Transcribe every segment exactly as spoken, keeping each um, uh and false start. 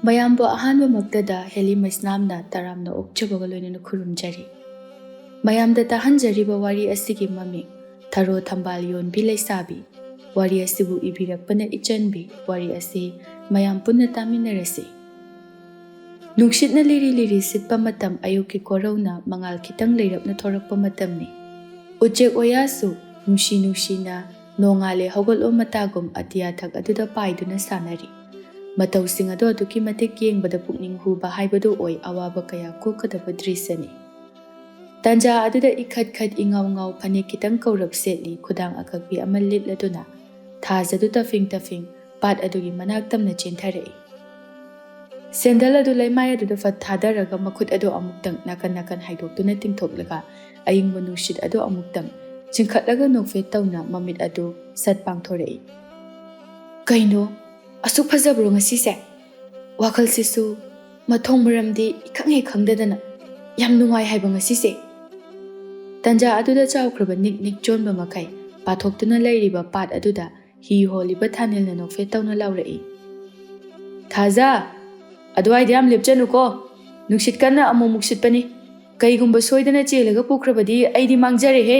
ꯃꯌꯥꯝꯕꯨ ꯑꯍꯥꯟꯕꯃꯛꯇꯗ ꯍꯦꯂꯤ ꯃꯩꯁꯅꯥꯝꯅ ꯇꯔꯥꯝꯅ ꯑꯣꯛꯆꯕꯒ ꯂꯣꯏꯅꯅ ꯈꯨꯔꯨꯝꯖꯔꯤ꯫ ꯃꯌꯥꯝꯗ ꯇꯥꯍꯟꯖꯔꯤꯕ ꯋꯥꯔꯤ ꯑꯁꯤꯒꯤ ꯃꯃꯤꯡ ꯊꯔꯣ ꯊꯝꯕꯥꯜ ꯌꯣꯟꯕꯤ ꯂꯩꯁꯥꯕꯤ꯫ ꯋꯥꯔꯤ ꯑꯁꯤꯕꯨ ꯏꯕꯤꯔꯛꯄꯅ ꯏꯆꯟꯕꯤ꯫ ꯋꯥꯔꯤ ꯑꯁꯤ ꯃꯌꯥꯝ ꯄꯨꯟꯅ ꯇꯥꯃꯤꯟꯅꯔꯁꯤ꯫ ꯅꯨꯡꯁꯤꯠꯅ ꯂꯤꯔꯤ ꯂꯤꯔꯤ ꯁꯤꯠꯄ ꯃꯇꯝ, ꯑꯌꯨꯛꯀꯤ ꯀꯣꯔꯧꯅ ꯃꯉꯥꯜ ꯈꯤꯇꯪ ꯂꯩꯔꯞꯅ ꯊꯣꯔꯛꯄ ꯃꯇꯝꯅꯤ꯫ ꯎꯆꯦꯛ ꯋꯥꯌꯥꯁꯨ ꯅꯨꯡꯁꯤ ꯅꯨꯡꯁꯤꯅ "ꯅꯣꯡꯉꯥꯜꯂꯦ ꯍꯧꯒꯠꯂꯣ" ꯃꯇꯥꯒꯨꯝ ꯑꯇꯤꯌꯥꯊꯛ ꯑꯗꯨꯗ ꯄꯥꯏꯗꯨꯅ ꯁꯥꯟꯅꯔꯤ꯫ ꯃꯇꯧꯁꯤꯡ ꯑꯗꯨ ꯑꯗꯨꯛꯀꯤ ꯃꯇꯤꯛ ꯌꯦꯡꯕꯗ ꯄꯨꯛꯅꯤꯡ ꯍꯨꯕ ꯍꯥꯏꯕꯗꯨ ꯑꯣꯏ꯫ ꯑꯋꯥꯕ ꯀꯌꯥ ꯀꯣꯛꯀꯗꯕ ꯗ꯭ꯔꯤꯁ꯭ꯌꯅꯤ꯫ ꯇꯥꯟꯖꯥ ꯑꯗꯨꯗ ꯏꯈꯠ ꯈꯠ ꯏꯉꯥꯎ ꯉꯥꯎ ꯐꯅꯦꯛ ꯈꯤꯇꯪ ꯀꯧꯔꯞ ꯁꯦꯠꯂꯤ, ꯈꯨꯗꯥꯡ ꯑꯀꯛꯄꯤ ꯑꯃ ꯂꯤꯠꯂꯗꯨꯅ ꯊꯥꯖꯗꯨ ꯇꯐꯤꯡ ꯇꯐꯤꯡ ꯄꯥꯠ ꯑꯗꯨꯒꯤ ꯃꯅꯥꯛ ꯇꯝꯅ ꯆꯦꯟꯊꯔꯛꯏ꯫ ꯁꯦꯟꯗꯜ ꯑꯗꯨ ꯂꯩꯃꯥꯏ ꯑꯗꯨꯗ ꯐꯠ ꯊꯥꯗꯔꯒ ꯃꯈꯨꯠ ꯑꯗꯨ ꯑꯃꯨꯛꯇꯪ ꯅꯥꯀꯟ ꯅꯥꯀꯟ ꯍꯥꯏꯗꯣꯛꯇꯨꯅ ꯇꯤꯡꯊꯣꯛꯂꯒ ꯑꯏꯪꯕ ꯅꯨꯡꯁꯤꯠ ꯑꯗꯨ ꯑꯃꯨꯛꯇꯪ ꯆꯤꯡꯈꯠꯂꯒ ꯅꯣꯛꯐꯦꯠ ꯇꯧꯅ ꯃꯃꯤꯠ ꯑꯗꯨ ꯁꯠ ꯄꯥꯡꯊꯣꯔꯛꯏ꯫ "ꯀꯩꯅꯣ, ꯑꯁꯨꯛ ꯐꯖꯕ꯭ꯔꯣ ꯉꯁꯤꯁꯦ? ꯋꯥꯈꯜꯁꯤꯁꯨ ꯃꯊꯣꯡ ꯃꯔꯝꯗꯤ ꯏꯈꯪ ꯍꯦꯛ ꯈꯪꯗꯗꯅ ꯌꯥꯝ ꯅꯨꯡꯉꯥꯏ ꯍꯥꯏꯕ ꯉꯁꯤꯁꯦ!" ꯇꯟꯖꯥ ꯑꯗꯨꯗ ꯆꯥꯎꯈ꯭ꯔꯕ ꯅꯤꯛ ꯅꯤꯛ ꯆꯣꯟꯕ ꯃꯈꯩ ꯄꯥꯊꯣꯛꯇꯨꯅ ꯂꯩꯔꯤꯕ ꯄꯥꯠ ꯑꯗꯨꯗ ꯍꯤ ꯍꯣꯜꯂꯤꯕ ꯊꯥꯅꯤꯜꯅ ꯅꯣꯛꯐꯦꯠ ꯇꯧꯅ ꯂꯥꯎꯔꯛꯏ꯫ "ꯊꯥꯖ, ꯑꯗꯨꯋꯥꯏꯗ ꯌꯥꯝ ꯂꯦꯞꯆꯅꯨꯀꯣ, ꯅꯨꯡꯁꯤꯠ ꯀꯟꯅ ꯑꯃꯨꯛꯃꯨꯛ ꯁꯤꯠꯄꯅꯤ꯫ ꯀꯩꯒꯨꯝꯕ ꯁꯣꯏꯗꯅ ꯆꯦꯜꯂꯒ ꯄꯨꯈ꯭ꯔꯕꯗꯤ ꯑꯩꯗꯤ ꯃꯥꯡꯖꯔꯦꯍꯦ!"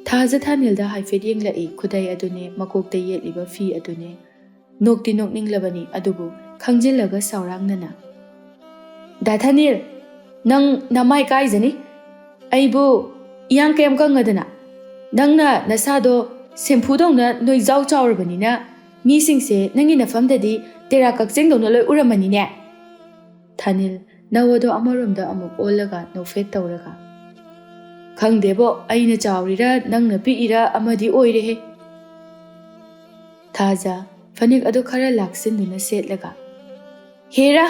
ꯊꯥꯖ ꯊꯥꯅꯤꯜꯗ ꯍꯥꯏꯐꯦꯠ ꯌꯦꯡꯂꯛꯏ꯫ ꯈꯨꯗꯩ ꯑꯗꯨꯅꯦ, ꯃꯀꯣꯛꯇ ꯌꯦꯠꯂꯤꯕ ꯐꯤ ꯑꯗꯨꯅꯦ꯫ ꯅꯣꯛꯇꯤ ꯅꯣꯛꯅꯤꯡꯂꯕꯅꯤ, ꯑꯗꯨꯕꯨ ꯈꯪꯖꯤꯜꯂꯒ ꯁꯥꯎꯔꯥꯡꯅꯅ, "ꯗꯥ ꯊꯥꯅꯤꯜ, ꯅꯪ ꯅꯃꯥꯏ ꯀꯥꯏꯖꯅꯤ꯫ ꯑꯩꯕꯨ ꯏꯌꯥꯡ ꯀꯌꯥꯝ ꯀꯪꯉꯗꯅ? ꯅꯪꯅ ꯅꯁꯥꯗꯣ ꯁꯦꯝꯐꯨꯗꯧꯅ ꯅꯣꯏꯖꯥꯎ ꯆꯥꯎꯔꯕꯅꯤꯅ ꯃꯤꯁꯤꯡꯁꯦ ꯅꯪꯒꯤ ꯅꯐꯝꯗꯗꯤ ꯇꯦꯔꯥ ꯀꯛꯆꯦꯡꯗꯧꯅ ꯂꯣꯏ ꯎꯔꯝꯃꯅꯤꯅꯦ!" ꯊꯥꯅꯤꯜ ꯅꯧ ꯑꯗꯣ ꯑꯃꯔꯣꯝꯗ ꯑꯃꯨꯛ ꯑꯣꯜꯂꯒ ꯅꯣꯛꯐꯦꯠ ꯇꯧꯔꯒ, "ꯈꯪꯗꯦꯕꯣ, ꯑꯩꯅ ꯆꯥꯎꯔꯤꯔꯥ ꯅꯪꯅ ꯄꯤꯛꯏꯔꯥ ꯑꯃꯗꯤ ꯑꯣꯏꯔꯦꯍꯦ!" ꯊꯥꯖ ꯐꯅꯦꯛ ꯑꯗꯨ ꯈꯔ ꯂꯥꯛꯁꯤꯟꯗꯨꯅ ꯁꯦꯠꯂꯒ, "ꯍꯦꯔꯥ,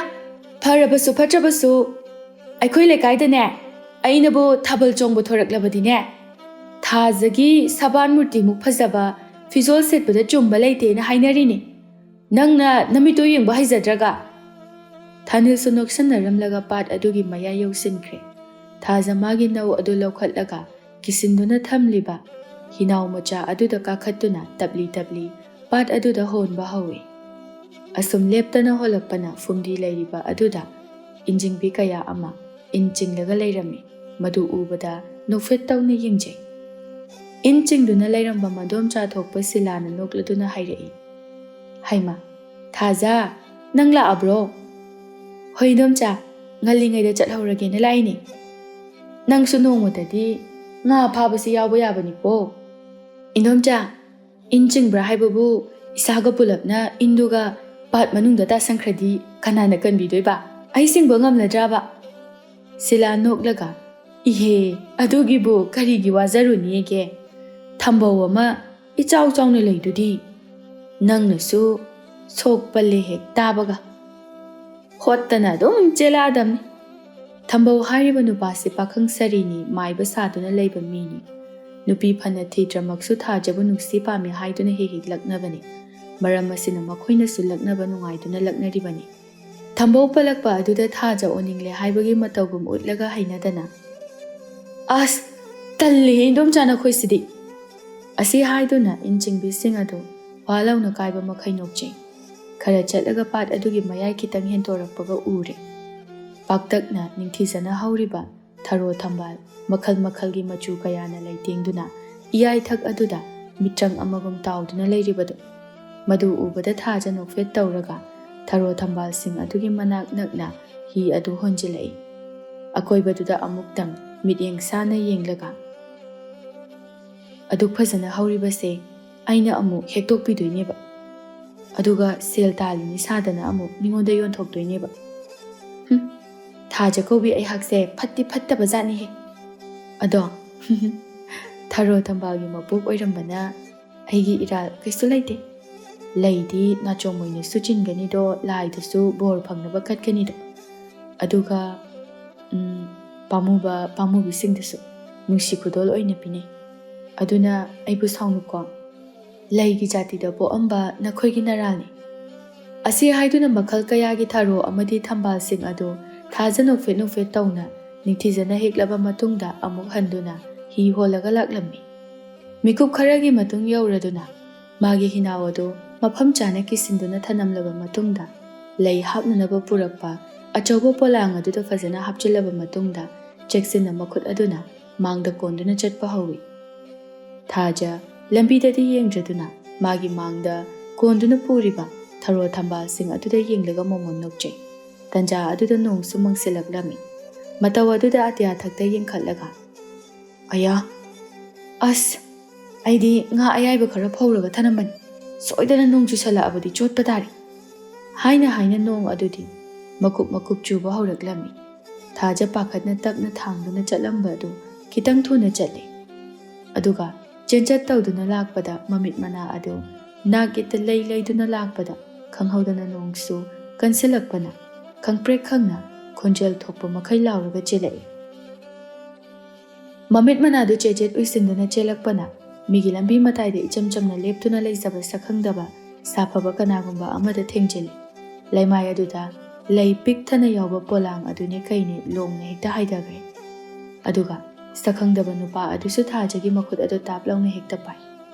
ꯐꯔꯕꯁꯨ ꯐꯠꯇ꯭ꯔꯕꯁꯨ ꯑꯩꯈꯣꯏ ꯂꯩꯀꯥꯏꯗꯅꯦ ꯑꯩꯅꯕꯨ ꯊꯥꯕꯜ ꯆꯣꯡꯕ ꯊꯣꯔꯛꯂꯕꯗꯤꯅꯦ, ꯊꯥꯖꯒꯤ ꯁꯕꯥꯟ ꯃꯨꯔꯇꯤꯃꯨꯛ ꯐꯖꯕ ꯐꯤꯖꯣꯜ ꯁꯦꯠꯄꯗ ꯆꯨꯝꯕ ꯂꯩꯇꯦꯅ ꯍꯥꯏꯅꯔꯤꯅꯤ꯫ ꯅꯪꯅ ꯅꯃꯤꯠꯇꯣ ꯌꯦꯡꯕ ꯍꯩꯖꯗ꯭ꯔꯒ?" ꯊꯥꯅꯤꯜꯁꯨ ꯅꯣꯛꯁꯟꯅꯔꯝꯂꯒ ꯄꯥꯠ ꯑꯗꯨꯒꯤ ꯃꯌꯥꯏ ꯌꯧꯁꯤꯟꯈ꯭ꯔꯦ꯫ ꯊꯥꯖ ꯃꯥꯒꯤ ꯅꯧ ꯑꯗꯨ ꯂꯧꯈꯠꯂꯒ ꯀꯤꯁꯤꯟꯗꯨꯅ ꯊꯝꯂꯤꯕ ꯍꯤꯅꯥꯎ ꯃꯆꯥ ꯑꯗꯨꯗ ꯀꯥꯈꯠꯇꯨꯅ ꯇꯞꯂꯤ ꯇꯞꯂꯤ ꯄꯥꯠ ꯑꯗꯨꯗ ꯍꯣꯟꯕ ꯍꯧꯏ꯫ ꯑꯁꯨꯝ ꯂꯦꯞꯇꯅ ꯍꯣꯜꯂꯛꯄꯅ ꯐꯨꯝꯗꯤ ꯂꯩꯔꯤꯕ ꯑꯗꯨꯗ ꯏꯟꯖꯤꯡꯕꯤ ꯀꯌꯥ ꯑꯃ ꯏꯟ ꯆꯤꯡꯂꯒ ꯂꯩꯔꯝꯃꯤ꯫ ꯃꯗꯨ ꯎꯕꯗ ꯅꯣꯛꯐꯦꯠ ꯇꯧꯅ ꯌꯦꯡꯖꯩ꯫ ꯏꯟ ꯆꯤꯡꯗꯨꯅ ꯂꯩꯔꯝꯕ ꯃꯗꯣꯝꯆꯥ ꯊꯣꯛꯄ ꯁꯤꯂꯥꯅ ꯅꯣꯛꯂꯗꯨꯅ ꯍꯥꯏꯔꯛꯏ, "ꯍꯩꯃꯥ, ꯊꯥꯖ, ꯅꯪ ꯂꯥꯛꯑꯕ꯭ꯔꯣ?" "ꯍꯣꯏ ꯏꯟꯗꯣꯝꯆꯥ, ꯉꯜꯂꯤꯉꯩꯗ ꯆꯠꯍꯧꯔꯒꯦꯅ ꯂꯥꯛꯏꯅꯦ꯫ ꯅꯪꯁꯨ ꯅꯣꯡꯃꯇꯗꯤ ꯉꯥ ꯐꯥꯕꯁꯤ ꯌꯥꯎꯕ ꯌꯥꯕꯅꯤꯀꯣ꯫ ꯏꯟꯗꯣꯝꯆꯥ, ꯏꯟ ꯆꯤꯡꯕ꯭ꯔꯥ ꯍꯥꯏꯕꯕꯨ ꯏꯁꯥꯒ ꯄꯨꯂꯞꯅ ꯏꯟꯗꯨꯒ ꯄꯥꯠ ꯃꯅꯨꯡꯗ ꯇꯥꯁꯟꯈ꯭ꯔꯗꯤ ꯀꯅꯥꯅ ꯀꯟꯕꯤꯗꯣꯏꯕ? ꯑꯩ ꯆꯤꯡꯕ ꯉꯝꯂꯗ꯭ꯔꯥꯕ?" ꯁꯤꯂꯥ ꯅꯣꯛꯂꯒ, "ꯏꯍꯦ, ꯑꯗꯨꯒꯤꯕꯨ ꯀꯔꯤꯒꯤ ꯋꯥꯖꯔꯨꯅꯤꯒꯦ? ꯊꯝꯕꯧ ꯑꯃ ꯏꯆꯥꯎ ꯆꯥꯎꯅ ꯂꯩꯗꯨꯗꯤ꯫ ꯅꯪꯅꯁꯨ ꯁꯣꯛꯄꯜꯂꯦ ꯍꯦꯛ ꯇꯥꯕꯒ꯫ ꯍꯣꯠꯇꯅ ꯑꯗꯨꯝ ꯆꯦꯜꯂꯛꯑꯗꯝꯅꯤ꯫" ꯊꯝꯕꯧ ꯍꯥꯏꯔꯤꯕ ꯅꯨꯄꯥꯁꯤ ꯄꯥꯈꯪ ꯁꯔꯤꯅꯤ, ꯃꯥꯏꯕ ꯁꯥꯗꯨꯅ ꯂꯩꯕ ꯃꯤꯅꯤ꯫ ꯅꯨꯄꯤ ꯐꯅ ꯊꯤꯗ꯭ꯔꯃꯛꯁꯨ ꯊꯥꯖꯕꯨ ꯅꯨꯡꯁꯤ ꯄꯥꯝꯃꯤ ꯍꯥꯏꯗꯨꯅ ꯍꯦꯛ ꯍꯦꯛ ꯂꯛꯅꯕꯅꯤ꯫ ꯃꯔꯝ ꯑꯁꯤꯅ ꯃꯈꯣꯏꯅꯁꯨ ꯂꯛꯅꯕ ꯅꯨꯡꯉꯥꯏꯗꯨꯅ ꯂꯛꯅꯔꯤꯕꯅꯤ꯫ ꯊꯝꯕꯧ ꯄꯜꯂꯛꯄ ꯑꯗꯨꯗ ꯊꯥꯖ ꯑꯣꯟꯅꯤꯡꯂꯦ ꯍꯥꯏꯕꯒꯤ ꯃꯇꯧꯒꯨꯝ ꯎꯠꯂꯒ ꯍꯩꯅꯗꯅ, "ꯑꯁ, ꯇꯜꯂꯤꯍꯦ ꯏꯟꯗꯣꯝꯆꯥ ꯅꯈꯣꯏꯁꯤꯗꯤ!" ꯑꯁꯤ ꯍꯥꯏꯗꯨꯅ ꯏꯟ ꯆꯤꯡꯕꯤꯁꯤꯡ ꯑꯗꯨ ꯋꯥ ꯂꯥꯎꯅ ꯀꯥꯏꯕ ꯃꯈꯩ ꯅꯣꯛꯆꯩ꯫ ꯈꯔ ꯆꯠꯂꯒ ꯄꯥꯠ ꯑꯗꯨꯒꯤ ꯃꯌꯥꯏ ꯈꯤꯇꯪ ꯍꯦꯟꯇꯣꯔꯛꯄꯒ ꯎꯔꯦ꯫ ꯄꯥꯛꯇꯛꯅ ꯅꯤꯡꯊꯤꯖꯅ ꯍꯧꯔꯤꯕ ꯊꯔꯣ ꯊꯝꯕꯥꯜ ꯃꯈꯜ ꯃꯈꯜꯒꯤ ꯃꯆꯨ ꯀꯌꯥꯅ ꯂꯩꯇꯦꯡꯗꯨꯅ ꯏꯌꯥꯏꯊꯛ ꯑꯗꯨꯗ ꯃꯤꯇ꯭ꯔꯪ ꯑꯃꯒꯨꯝ ꯇꯥꯎꯗꯨꯅ ꯂꯩꯔꯤꯕꯗꯨ꯫ ꯃꯗꯨ ꯎꯕꯗ ꯊꯥꯖ ꯅꯣꯛꯐꯦꯠ ꯇꯧꯔꯒ ꯊꯔꯣ ꯊꯝꯕꯥꯜꯁꯤꯡ ꯑꯗꯨꯒꯤ ꯃꯅꯥꯛ ꯅꯛꯅ ꯍꯤ ꯑꯗꯨ ꯍꯣꯟꯖꯤꯜꯂꯛꯏ꯫ ꯑꯀꯣꯏꯕꯗꯨꯗ ꯑꯃꯨꯛꯇꯪ ꯃꯤꯠꯌꯦꯡ ꯁꯥꯅ ꯌꯦꯡꯂꯒ, "ꯑꯗꯨꯛ ꯐꯖꯅ ꯍꯧꯔꯤꯕꯁꯦ ꯑꯩꯅ ꯑꯃꯨꯛ ꯍꯦꯛꯇꯣꯛꯄꯤꯗꯣꯏꯅꯦꯕ꯫ ꯑꯗꯨꯒ ꯁꯦꯜ ꯇꯥꯜꯂꯤꯅꯤ ꯁꯥꯗꯅ ꯑꯃꯨꯛ ꯃꯤꯉꯣꯟꯗ ꯌꯣꯟꯊꯣꯛꯇꯣꯏꯅꯦꯕ꯫ ꯍꯨꯝ, ꯊꯥꯖ ꯀꯧꯕꯤ ꯑꯩꯍꯥꯛꯁꯦ ꯐꯠꯇꯤ ꯐꯠꯇꯕ ꯖꯥꯠꯅꯤꯍꯦ꯫ ꯑꯗꯣ, ꯊꯔꯣ ꯊꯝꯕꯥꯜꯒꯤ ꯃꯄꯣꯛ ꯑꯣꯏꯔꯝꯕꯅ ꯑꯩꯒꯤ ꯏꯔꯥꯜ ꯀꯩꯁꯨ ꯂꯩꯇꯦ꯫ ꯂꯩꯗꯤ ꯅꯥꯆꯣꯝ ꯑꯣꯏꯅꯁꯨ ꯆꯤꯟꯒꯅꯤꯗꯣ, ꯂꯥꯏꯗꯁꯨ ꯕꯣꯔ ꯐꯪꯅꯕ ꯀꯠꯀꯅꯤꯗꯣ꯫ ꯑꯗꯨꯒ, ꯎꯝ, ꯄꯥꯝꯃꯨꯕ ꯄꯥꯝꯃꯨꯕꯤꯁꯤꯡꯗꯁꯨ ꯅꯨꯡꯁꯤ ꯈꯨꯗꯣꯜ ꯑꯣꯏꯅ ꯄꯤꯅꯩ꯫ ꯑꯗꯨꯅ ꯑꯩꯕꯨ ꯁꯥꯎꯅꯨꯀꯣ꯫ ꯂꯩꯒꯤ ꯖꯥꯇꯤꯗ ꯄꯣꯛꯑꯝꯕ ꯅꯈꯣꯏꯒꯤ ꯅꯔꯥꯜꯅꯤ꯫" ꯑꯁꯤ ꯍꯥꯏꯗꯨꯅ ꯃꯈꯜ ꯀꯌꯥꯒꯤ ꯊꯔꯣ ꯑꯃꯗꯤ ꯊꯝꯕꯥꯜꯁꯤꯡ ꯑꯗꯨ ꯊꯥꯖ ꯅꯣꯛꯐꯦꯠ ꯅꯣꯛꯐꯦꯠ ꯇꯧꯅ ꯅꯤꯡꯊꯤꯖꯅ ꯍꯦꯛꯂꯕ ꯃꯇꯨꯡꯗ ꯑꯃꯨꯛ ꯍꯟꯗꯨꯅ ꯍꯤ ꯍꯣꯜꯂꯒ ꯂꯥꯛꯂꯝꯃꯤ꯫ ꯃꯤꯀꯨꯞ ꯈꯔꯒꯤ ꯃꯇꯨꯡ ꯌꯧꯔꯗꯨꯅ ꯃꯥꯒꯤ ꯍꯤꯅꯥꯎ ꯑꯗꯨ ꯃꯐꯝ ꯆꯥꯅ ꯀꯤꯁꯤꯟꯗꯨꯅ ꯊꯅꯝꯂꯕ ꯃꯇꯨꯡꯗ, ꯂꯩ ꯍꯥꯞꯅꯅꯕ ꯄꯨꯔꯛꯄ ꯑꯆꯧꯕ ꯄꯣꯂꯥꯡ ꯑꯗꯨꯗ ꯐꯖꯅ ꯍꯥꯞꯆꯤꯜꯂꯕ ꯃꯇꯨꯡꯗ, ꯆꯦꯛꯁꯤꯟꯅ ꯃꯈꯨꯠ ꯑꯗꯨꯅ ꯃꯥꯡꯗ ꯀꯣꯟꯗꯨꯅ ꯆꯠꯄ ꯍꯧꯏ꯫ ꯊꯥꯖ ꯂꯝꯕꯤꯗꯗꯤ ꯌꯦꯡꯗ꯭ꯔꯗꯨꯅ ꯃꯥꯒꯤ ꯃꯥꯡꯗ ꯀꯣꯟꯗꯨꯅ ꯄꯨꯔꯤꯕ ꯊꯔꯣ ꯊꯝꯕꯥꯜꯁꯤꯡ ꯑꯗꯨꯗ ꯌꯦꯡꯂꯒ ꯃꯣꯃꯣꯟ ꯅꯣꯛꯆꯩ꯫ ꯇꯟꯖꯥ ꯑꯗꯨꯗ ꯅꯣꯡꯁꯨ ꯃꯪꯁꯤꯜꯂꯛꯂꯝꯃꯤ꯫ ꯃꯇꯧ ꯑꯗꯨꯗ ꯑꯇꯤꯌꯥ ꯊꯛꯇ ꯌꯦꯡꯈꯠꯂꯒ, "ꯑꯌꯥ, ꯑꯁ, ꯑꯩꯗꯤ ꯉꯥ ꯑꯌꯥꯏꯕ ꯈꯔ ꯐꯧꯔꯒ ꯊꯅꯝꯕꯅꯤ꯫ ꯁꯣꯏꯗꯅ ꯅꯣꯡ ꯆꯨꯁꯜꯂꯛꯑꯕꯗꯤ ꯆꯣꯠꯄ ꯇꯥꯔꯦ," ꯍꯥꯏꯅ ꯍꯥꯏꯅ ꯅꯣꯡ ꯑꯗꯨꯗꯤ ꯃꯀꯨꯞ ꯃꯀꯨꯞ ꯆꯨꯕ ꯍꯧꯔꯛꯂꯝꯃꯤ꯫ ꯊꯥꯖ ꯄꯥꯈꯠꯅ ꯇꯞꯅ ꯊꯥꯡꯗꯨꯅ ꯆꯠꯂꯝꯕ ꯑꯗꯨ ꯈꯤꯇꯪ ꯊꯨꯅ ꯆꯠꯂꯦ꯫ ꯑꯗꯨꯒ ꯆꯦꯟꯆꯠ ꯇꯧꯗꯨꯅ ꯂꯥꯛꯄꯗ ꯃꯃꯤꯠ ꯃꯅꯥ ꯑꯗꯨ ꯅꯥꯛ ꯌꯦꯠꯇ ꯂꯩ ꯂꯩꯗꯨꯅ ꯂꯥꯛꯄꯗ ꯈꯪꯍꯧꯗꯅ ꯅꯣꯡꯁꯨ ꯀꯟꯁꯤꯜꯂꯛꯄꯅ ꯈꯪꯄ꯭ꯔꯦꯛ ꯈꯪꯅ ꯈꯣꯟꯖꯦꯜ ꯊꯣꯛꯄ ꯃꯈꯩ ꯂꯥꯎꯔꯒ ꯆꯦꯜꯂꯛꯏ꯫ ꯃꯃꯤꯠ ꯃꯅꯥꯗꯨ ꯆꯦꯠ ꯆꯦꯠ ꯎꯏꯁꯤꯟꯗꯨꯅ ꯆꯦꯜꯂꯛꯄꯅ ꯃꯤꯒꯤ ꯂꯝꯕꯤ ꯃꯇꯥꯏꯗ ꯏꯆꯝ ꯆꯝꯅ ꯂꯦꯞꯇꯨꯅ ꯂꯩꯖꯕ ꯁꯛꯈꯪꯗꯕ ꯁꯥꯐꯕ ꯀꯅꯥꯒꯨꯝꯕ ꯑꯃꯗ ꯊꯦꯡꯖꯤꯜꯂꯤ꯫ ꯂꯩꯃꯥꯏ ꯑꯗꯨꯗ ꯂꯩ ꯄꯤꯛ ꯊꯟꯅ ꯌꯥꯎꯕ ꯄꯣꯂꯥꯡ ꯑꯗꯨꯅꯦ ꯀꯩꯅꯦ ꯂꯣꯡꯅ ꯍꯦꯛꯇ ꯍꯥꯏꯊꯈ꯭ꯔꯦ꯫ ꯑꯗꯨꯒ ꯁꯛꯈꯪꯗꯕ ꯅꯨꯄꯥ ꯑꯗꯨꯁꯨ ꯊꯥꯖꯒꯤ ꯃꯈꯨꯠ ꯑꯗꯨ ꯇꯥꯞ ꯂꯥꯎꯅ ꯍꯦꯛꯇ ꯄꯥꯏ꯫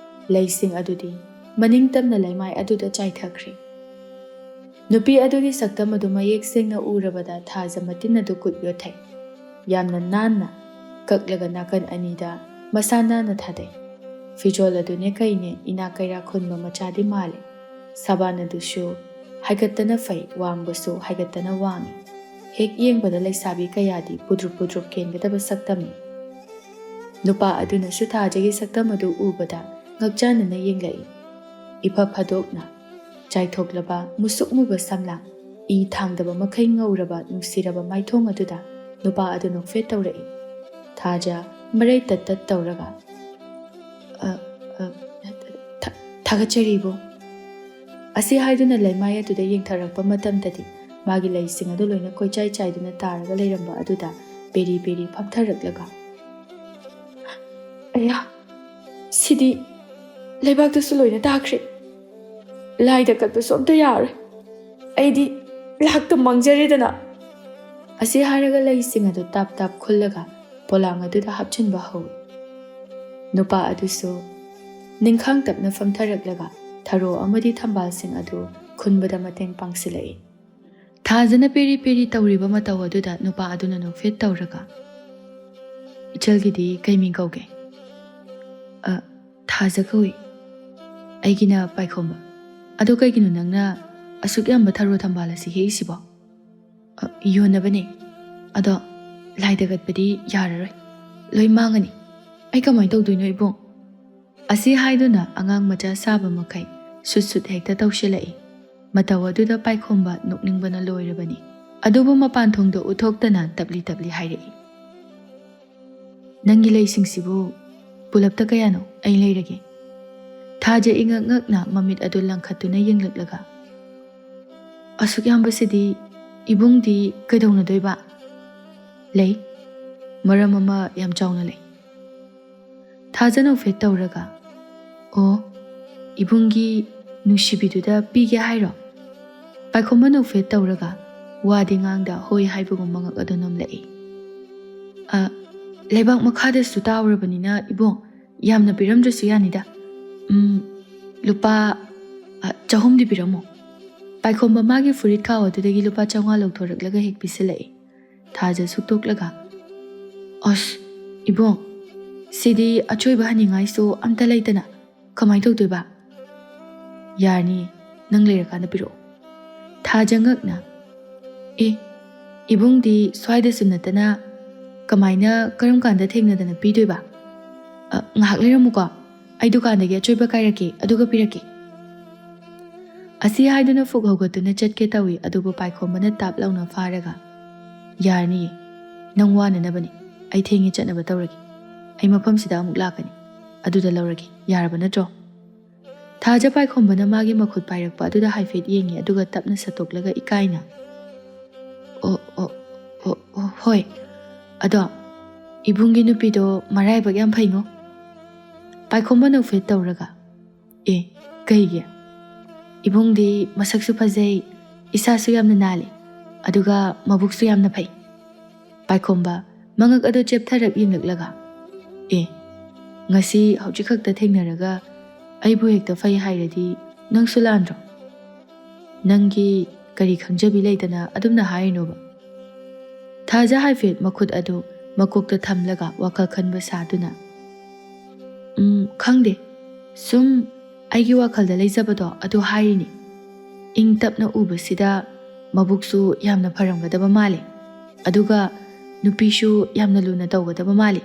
ꯂꯩꯁꯤꯡ ꯑꯗꯨꯗꯤ ꯃꯅꯤꯡ ꯇꯝꯅ ꯂꯩꯃꯥꯏ ꯑꯗꯨꯗ ꯆꯥꯏꯊꯈ꯭ꯔꯦ꯫ ꯅꯨꯄꯤ ꯑꯗꯨꯒꯤ ꯁꯛꯇꯝ ꯑꯗꯨ ꯃꯌꯦꯛ ꯁꯦꯡꯅ ꯎꯔꯕꯗ ꯊꯥꯖ ꯃꯇꯤꯟ ꯑꯗꯨ ꯀꯨꯠ ꯌꯣꯠꯊꯩ꯫ ꯌꯥꯝꯅ ꯅꯥꯟꯅ ꯀꯛꯂꯒ ꯅꯥꯀꯟ ꯑꯅꯤꯗ ꯃꯁꯥ ꯅꯥꯟꯅ ꯊꯥꯗꯩ꯫ ꯐꯤꯖꯣꯜ ꯑꯗꯨꯅꯦ ꯀꯩꯅꯦ ꯏꯅꯥꯛ ꯀꯩꯔꯥꯛ ꯈꯨꯟꯕ ꯃꯆꯥꯗꯤ ꯃꯥꯜꯂꯦ꯫ ꯁꯥꯕꯥꯟ ꯑꯗꯨꯁꯨ ꯍꯥꯏꯒꯠꯇꯅ ꯐꯩ, ꯋꯥꯡꯕꯁꯨ ꯍꯥꯏꯒꯠꯇꯅ ꯋꯥꯡꯉꯤ꯫ ꯍꯦꯛ ꯌꯦꯡꯕꯗ ꯂꯩꯁꯥꯕꯤ ꯀꯌꯥꯗꯤ ꯄꯨꯗ꯭ꯔꯨꯞ ꯄꯨꯗ꯭ꯔꯨꯞ ꯀꯦꯟꯒꯗꯕ ꯁꯛꯇꯝꯅꯤ꯫ ꯅꯨꯄꯥ ꯑꯗꯨꯅꯁꯨ ꯊꯥꯖꯒꯤ ꯁꯛꯇꯝ ꯑꯗꯨ ꯎꯕꯗ ꯉꯛꯆꯥꯟꯅꯅ ꯌꯦꯡꯂꯛꯏ꯫ ꯏꯐ ꯐꯥꯗꯣꯛꯅ ꯆꯥꯏꯊꯣꯛꯂꯕ ꯃꯨꯁꯨꯛ ꯃꯨꯕ ꯁꯝꯂꯥꯡ, ꯏ ꯊꯥꯡꯗꯕ ꯃꯈꯩ ꯉꯧꯔꯕ ꯅꯨꯡꯁꯤꯔꯕ ꯃꯥꯏꯊꯣꯡ ꯑꯗꯨꯗ ꯅꯨꯄꯥ ꯑꯗꯨ ꯅꯣꯛꯐꯦꯠ ꯇꯧꯔꯛꯏ꯫ ꯊꯥꯖ ꯃꯔꯩ ꯇꯠ ꯇꯠ ꯇꯧꯔꯒ, "ꯑ, ꯑ, ꯊ-, ꯊꯥꯒꯠꯆꯔꯤ ꯏꯕꯨꯡ꯫" ꯑꯁꯤ ꯍꯥꯏꯗꯨꯅ ꯂꯩꯃꯥꯏ ꯑꯗꯨꯗ ꯌꯦꯡꯊꯔꯛꯄ ꯃꯇꯝꯗꯗꯤ ꯃꯥꯒꯤ ꯂꯩꯁꯤꯡ ꯑꯗꯨ ꯂꯣꯏꯅ ꯀꯣꯏꯆꯥꯏ ꯆꯥꯏꯗꯨꯅ ꯇꯥꯔꯒ ꯂꯩꯔꯝꯕ ꯑꯗꯨꯗ ꯕꯦꯔꯤ ꯕꯦꯔꯤ ꯐꯝꯊꯔꯛꯂꯒ, "ꯑꯌꯥ, ꯁꯤꯗꯤ ꯂꯩꯕꯥꯛꯇꯁꯨ ꯂꯣꯏꯅ ꯇꯥꯈ꯭ꯔꯦ꯫ ꯂꯥꯏꯗ ꯀꯠꯄꯁꯨ ꯑꯝꯇ ꯌꯥꯔꯣꯏ꯫ ꯑꯩꯗꯤ ꯂꯥꯛꯇ ꯃꯥꯡꯖꯔꯦꯗꯅ꯫" ꯑꯁꯤ ꯍꯥꯏꯔꯒ ꯂꯩꯁꯤꯡ ꯑꯗꯨ ꯇꯥꯞ ꯇꯥꯞ ꯈꯨꯜꯂꯒ ꯄꯣꯂꯥꯡ ꯑꯗꯨꯗ ꯍꯥꯞꯆꯤꯟꯕ ꯍꯧꯏ꯫ ꯅꯨꯄꯥ ꯑꯗꯨꯁꯨ ꯅꯤꯡꯈꯥꯡ ꯇꯞꯅ ꯐꯝꯊꯔꯛꯂꯒ ꯊꯔꯣ ꯑꯃꯗꯤ ꯊꯝꯕꯥꯜꯁꯤꯡ ꯑꯗꯨ ꯈꯨꯟꯕꯗ ꯃꯇꯦꯡ ꯄꯥꯡꯁꯤꯜꯂꯛꯏ꯫ ꯊꯥꯖꯅ ꯄꯦꯔꯤ ꯄꯦꯔꯤ ꯇꯧꯔꯤꯕ ꯃꯇꯧ ꯑꯗꯨꯗ ꯅꯨꯄꯥ ꯑꯗꯨꯅ ꯅꯣꯛꯐꯦꯠ ꯇꯧꯔꯒ, "ꯏꯆꯜꯒꯤꯗꯤ ꯀꯩ ꯃꯤꯡ ꯀꯧꯒꯦ?" "ꯑ, ꯊꯥꯖ ꯀꯧꯏ꯫ ꯑꯩꯒꯤꯅ ꯄꯥꯏꯈꯣꯝꯕ꯫ ꯑꯗꯣ ꯀꯩꯒꯤꯅꯣ ꯅꯪꯅ ꯑꯁꯨꯛ ꯌꯥꯝꯕ ꯊꯔꯣ ꯊꯝꯕꯥꯜ ꯑꯁꯤ ꯍꯦꯛꯏꯁꯤꯕꯣ?" "ꯑ, ꯌꯣꯟꯅꯕꯅꯦ꯫ ꯑꯗꯣ ꯂꯥꯏꯗ ꯀꯠꯄꯗꯤ ꯌꯥꯔꯔꯣꯏ꯫ ꯂꯣꯏ ꯃꯥꯡꯉꯅꯤ꯫ ꯑꯩ ꯀꯃꯥꯏꯅ ꯇꯧꯗꯣꯏꯅꯣ ꯏꯕꯨꯡ?" ꯑꯁꯤ ꯍꯥꯏꯗꯨꯅ ꯑꯉꯥꯡ ꯃꯆꯥ ꯁꯥꯕ ꯃꯈꯩ ꯁꯨꯠ ꯁꯨꯠ ꯍꯦꯛꯇ ꯇꯧꯁꯤꯜꯂꯛꯏ꯫ ꯃꯇꯧ ꯑꯗꯨꯗ ꯄꯥꯏꯈꯣꯝꯕ ꯅꯣꯛꯅꯤꯡꯕꯅ ꯂꯣꯏꯔꯕꯅꯤ꯫ ꯑꯗꯨꯕꯨ ꯃꯄꯥꯟ ꯊꯣꯡꯗ ꯎꯠꯊꯣꯛꯇꯅ ꯇꯞꯂꯤ ꯇꯞꯂꯤ ꯍꯥꯏꯔꯛꯏ, "ꯅꯪꯒꯤ ꯂꯩꯁꯤꯡꯁꯤꯕꯨ ꯄꯨꯂꯞꯇ ꯀꯌꯥꯅꯣ? ꯑꯩ ꯂꯩꯔꯒꯦ꯫" ꯊꯥꯖ ꯏꯉꯛ ꯉꯛꯅ ꯃꯃꯤꯠ ꯑꯗꯨ ꯂꯪꯈꯠꯇꯨꯅ ꯌꯦꯡꯂꯛꯂꯒ, "ꯑꯁꯨꯛ ꯌꯥꯝꯕꯁꯤꯗꯤ ꯏꯕꯨꯡꯗꯤ ꯀꯩꯗꯧꯅꯗꯣꯏꯕ?" "ꯂꯩ, ꯃꯔꯝ ꯑꯃ ꯌꯥꯝ ꯆꯥꯎꯅ ꯂꯩ꯫" ꯊꯥꯖ ꯅꯣꯛꯐꯦꯠ ꯇꯧꯔꯒ, "ꯑꯣ, ꯏꯕꯨꯡꯒꯤ ꯅꯨꯡꯁꯤꯕꯤꯗꯨꯗ ꯄꯤꯒꯦ ꯍꯥꯏꯔꯣ?" ꯄꯥꯏꯈꯣꯝꯕ ꯅꯣꯛꯐꯦꯠ ꯇꯧꯔꯒ ꯋꯥꯗꯤ ꯉꯥꯡꯗ ꯍꯣꯏ ꯍꯥꯏꯕꯒꯨꯝ ꯃꯉꯛ ꯑꯗꯨ ꯅꯣꯝꯂꯛꯏ꯫ "ꯑ, ꯂꯩꯕꯥꯛ ꯃꯈꯥꯗꯁꯨ ꯇꯥꯎꯔꯕꯅꯤꯅ ꯏꯕꯨꯡ, ꯌꯥꯝꯅ ꯄꯤꯔꯝꯗ꯭ꯔꯁꯨ ꯌꯥꯅꯤꯗ꯫ ꯎꯝ, ꯂꯨꯄꯥ, ꯑ, ꯆꯍꯨꯝꯗꯤ ꯄꯤꯔꯝꯃꯣ꯫" ꯄꯥꯏꯈꯣꯝꯕ ꯃꯥꯒꯤ ꯐꯨꯔꯤꯠ ꯈꯥꯎ ꯑꯗꯨꯗꯒꯤ ꯂꯨꯄꯥ ꯆꯥꯝꯃꯉꯥ ꯂꯧꯊꯣꯔꯛꯂꯒ ꯍꯦꯛ ꯄꯤꯁꯤꯜꯂꯛꯏ꯫ ꯊꯥꯖ ꯁꯨꯛꯇꯣꯛꯂꯒ, "ꯑꯁ, ꯏꯕꯨꯡ, ꯁꯤꯗꯤ ꯑꯆꯣꯏꯕ ꯍꯟꯅꯤꯡꯉꯥꯏꯁꯨ ꯑꯝꯇ ꯂꯩꯇꯅ ꯀꯃꯥꯏꯅ ꯇꯧꯗꯣꯏꯕ?" "ꯌꯥꯔꯅꯤ, ꯅꯪ ꯂꯩꯔꯀꯥꯟꯗ ꯄꯤꯔꯛꯑꯣ꯫" ꯊꯥꯖ ꯉꯛꯅ, "ꯑꯦ, ꯏꯕꯨꯡꯗꯤ ꯁ꯭ꯋꯥꯏꯗꯁꯨ ꯅꯠꯇꯅ ꯀꯃꯥꯏꯅ, ꯀꯔꯝ ꯀꯥꯟꯗ ꯊꯦꯡꯅꯗꯅ ꯄꯤꯗꯣꯏꯕ? ꯑ, ꯉꯥꯏꯍꯥꯛ ꯂꯩꯔꯝꯃꯨꯀꯣ, ꯑꯩ ꯗꯨꯀꯥꯟꯗꯒꯤ ꯑꯆꯣꯏꯕ ꯀꯥꯏꯔꯛꯀꯦ, ꯑꯗꯨꯒ ꯄꯤꯔꯛꯀꯦ꯫" ꯑꯁꯤ ꯍꯥꯏꯗꯨꯅ ꯐꯨꯛ ꯍꯧꯒꯠꯇꯨꯅ ꯆꯠꯀꯦ ꯇꯧꯏ, ꯑꯗꯨꯕꯨ ꯄꯥꯏꯈꯣꯝꯕꯅ ꯇꯥꯞ ꯂꯥꯎꯅ ꯐꯥꯔꯒ, "ꯌꯥꯔꯅꯤꯌꯦ, ꯅꯪ ꯋꯥꯅꯅꯕꯅꯤ꯫ ꯑꯩ ꯊꯦꯡꯉꯦ, ꯆꯠꯅꯕ ꯇꯧꯔꯒꯦ꯫ ꯑꯩ ꯃꯐꯝꯁꯤꯗ ꯑꯃꯨꯛ ꯂꯥꯛꯀꯅꯤ, ꯑꯗꯨꯗ ꯂꯧꯔꯒꯦ, ꯌꯥꯔꯕ ꯅꯠꯇ꯭ꯔꯣ?" ꯊꯥꯖ ꯄꯥꯏꯈꯣꯝꯕꯅ ꯃꯥꯒꯤ ꯃꯈꯨꯠ ꯄꯥꯏꯔꯛꯄ ꯑꯗꯨꯗ ꯍꯥꯏꯐꯦꯠ ꯌꯦꯡꯉꯤ, ꯑꯗꯨꯒ ꯇꯞꯅ ꯁꯠꯇꯣꯛꯂꯒ ꯏꯀꯥꯏꯅ, "ꯑꯣ, ꯑꯣ, ꯑꯣ, ꯑꯣ, ꯍꯣꯏ꯫ ꯑꯗꯣ ꯏꯕꯨꯡꯒꯤ ꯅꯨꯄꯤꯗꯣ ꯃꯔꯥꯏꯕꯛ ꯌꯥꯝ ꯐꯩꯉꯣ꯫" ꯄꯥꯏꯈꯣꯝꯕ ꯅꯣꯛꯐꯦꯠ ꯇꯧꯔꯒ, "ꯑꯦ, ꯀꯩꯒꯤ? ꯏꯕꯨꯡꯗꯤ ꯃꯁꯛꯁꯨ ꯐꯖꯩ, ꯏꯁꯥꯁꯨ ꯌꯥꯝꯅ ꯅꯥꯜꯂꯤ, ꯑꯗꯨꯒ ꯃꯕꯨꯛꯁꯨ ꯌꯥꯝꯅ ꯐꯩ꯫" ꯄꯥꯏꯈꯣꯝꯕ ꯃꯉꯛ ꯑꯗꯨ ꯆꯦꯞꯊꯔꯞ ꯌꯦꯡꯂꯛꯂꯒ, "ꯑꯦ, ꯉꯁꯤ ꯍꯧꯖꯤꯛ ꯈꯛꯇ ꯊꯦꯡꯅꯔꯒ ꯑꯩꯕꯨ ꯍꯦꯛꯇ ꯐꯩ ꯍꯥꯏꯔꯗꯤ ꯅꯪꯁꯨ ꯂꯥꯟꯗ꯭ꯔꯣ? ꯅꯪꯒꯤ ꯀꯔꯤ ꯈꯪꯖꯕꯤ ꯂꯩꯗꯅ ꯑꯗꯨꯝꯅ ꯍꯥꯏꯔꯤꯅꯣꯕ? ꯊꯥꯖ ꯍꯥꯏꯐꯦꯠ ꯃꯈꯨꯠ ꯑꯗꯨ ꯃꯀꯣꯛꯇ ꯊꯝꯂꯒ ꯋꯥꯈꯜ ꯈꯟꯕ ꯁꯥꯗꯨꯅ, "ꯎꯝ, ꯈꯪꯗꯦ꯫ ꯁꯨꯝ ꯑꯩꯒꯤ ꯋꯥꯈꯜꯗ ꯂꯩꯖꯕꯗꯣ ꯑꯗꯨ ꯍꯥꯏꯔꯤꯅꯤ꯫ ꯏꯪ ꯇꯞꯅ ꯎꯕꯁꯤꯗ ꯃꯕꯨꯛꯁꯨ ꯌꯥꯝꯅ ꯐꯔꯝꯒꯗꯕ ꯃꯥꯜꯂꯤ꯫ ꯑꯗꯨꯒ ꯅꯨꯄꯤꯁꯨ ꯌꯥꯝꯅ ꯂꯨꯅ ꯇꯧꯒꯗꯕ ꯃꯥꯜꯂꯤ꯫"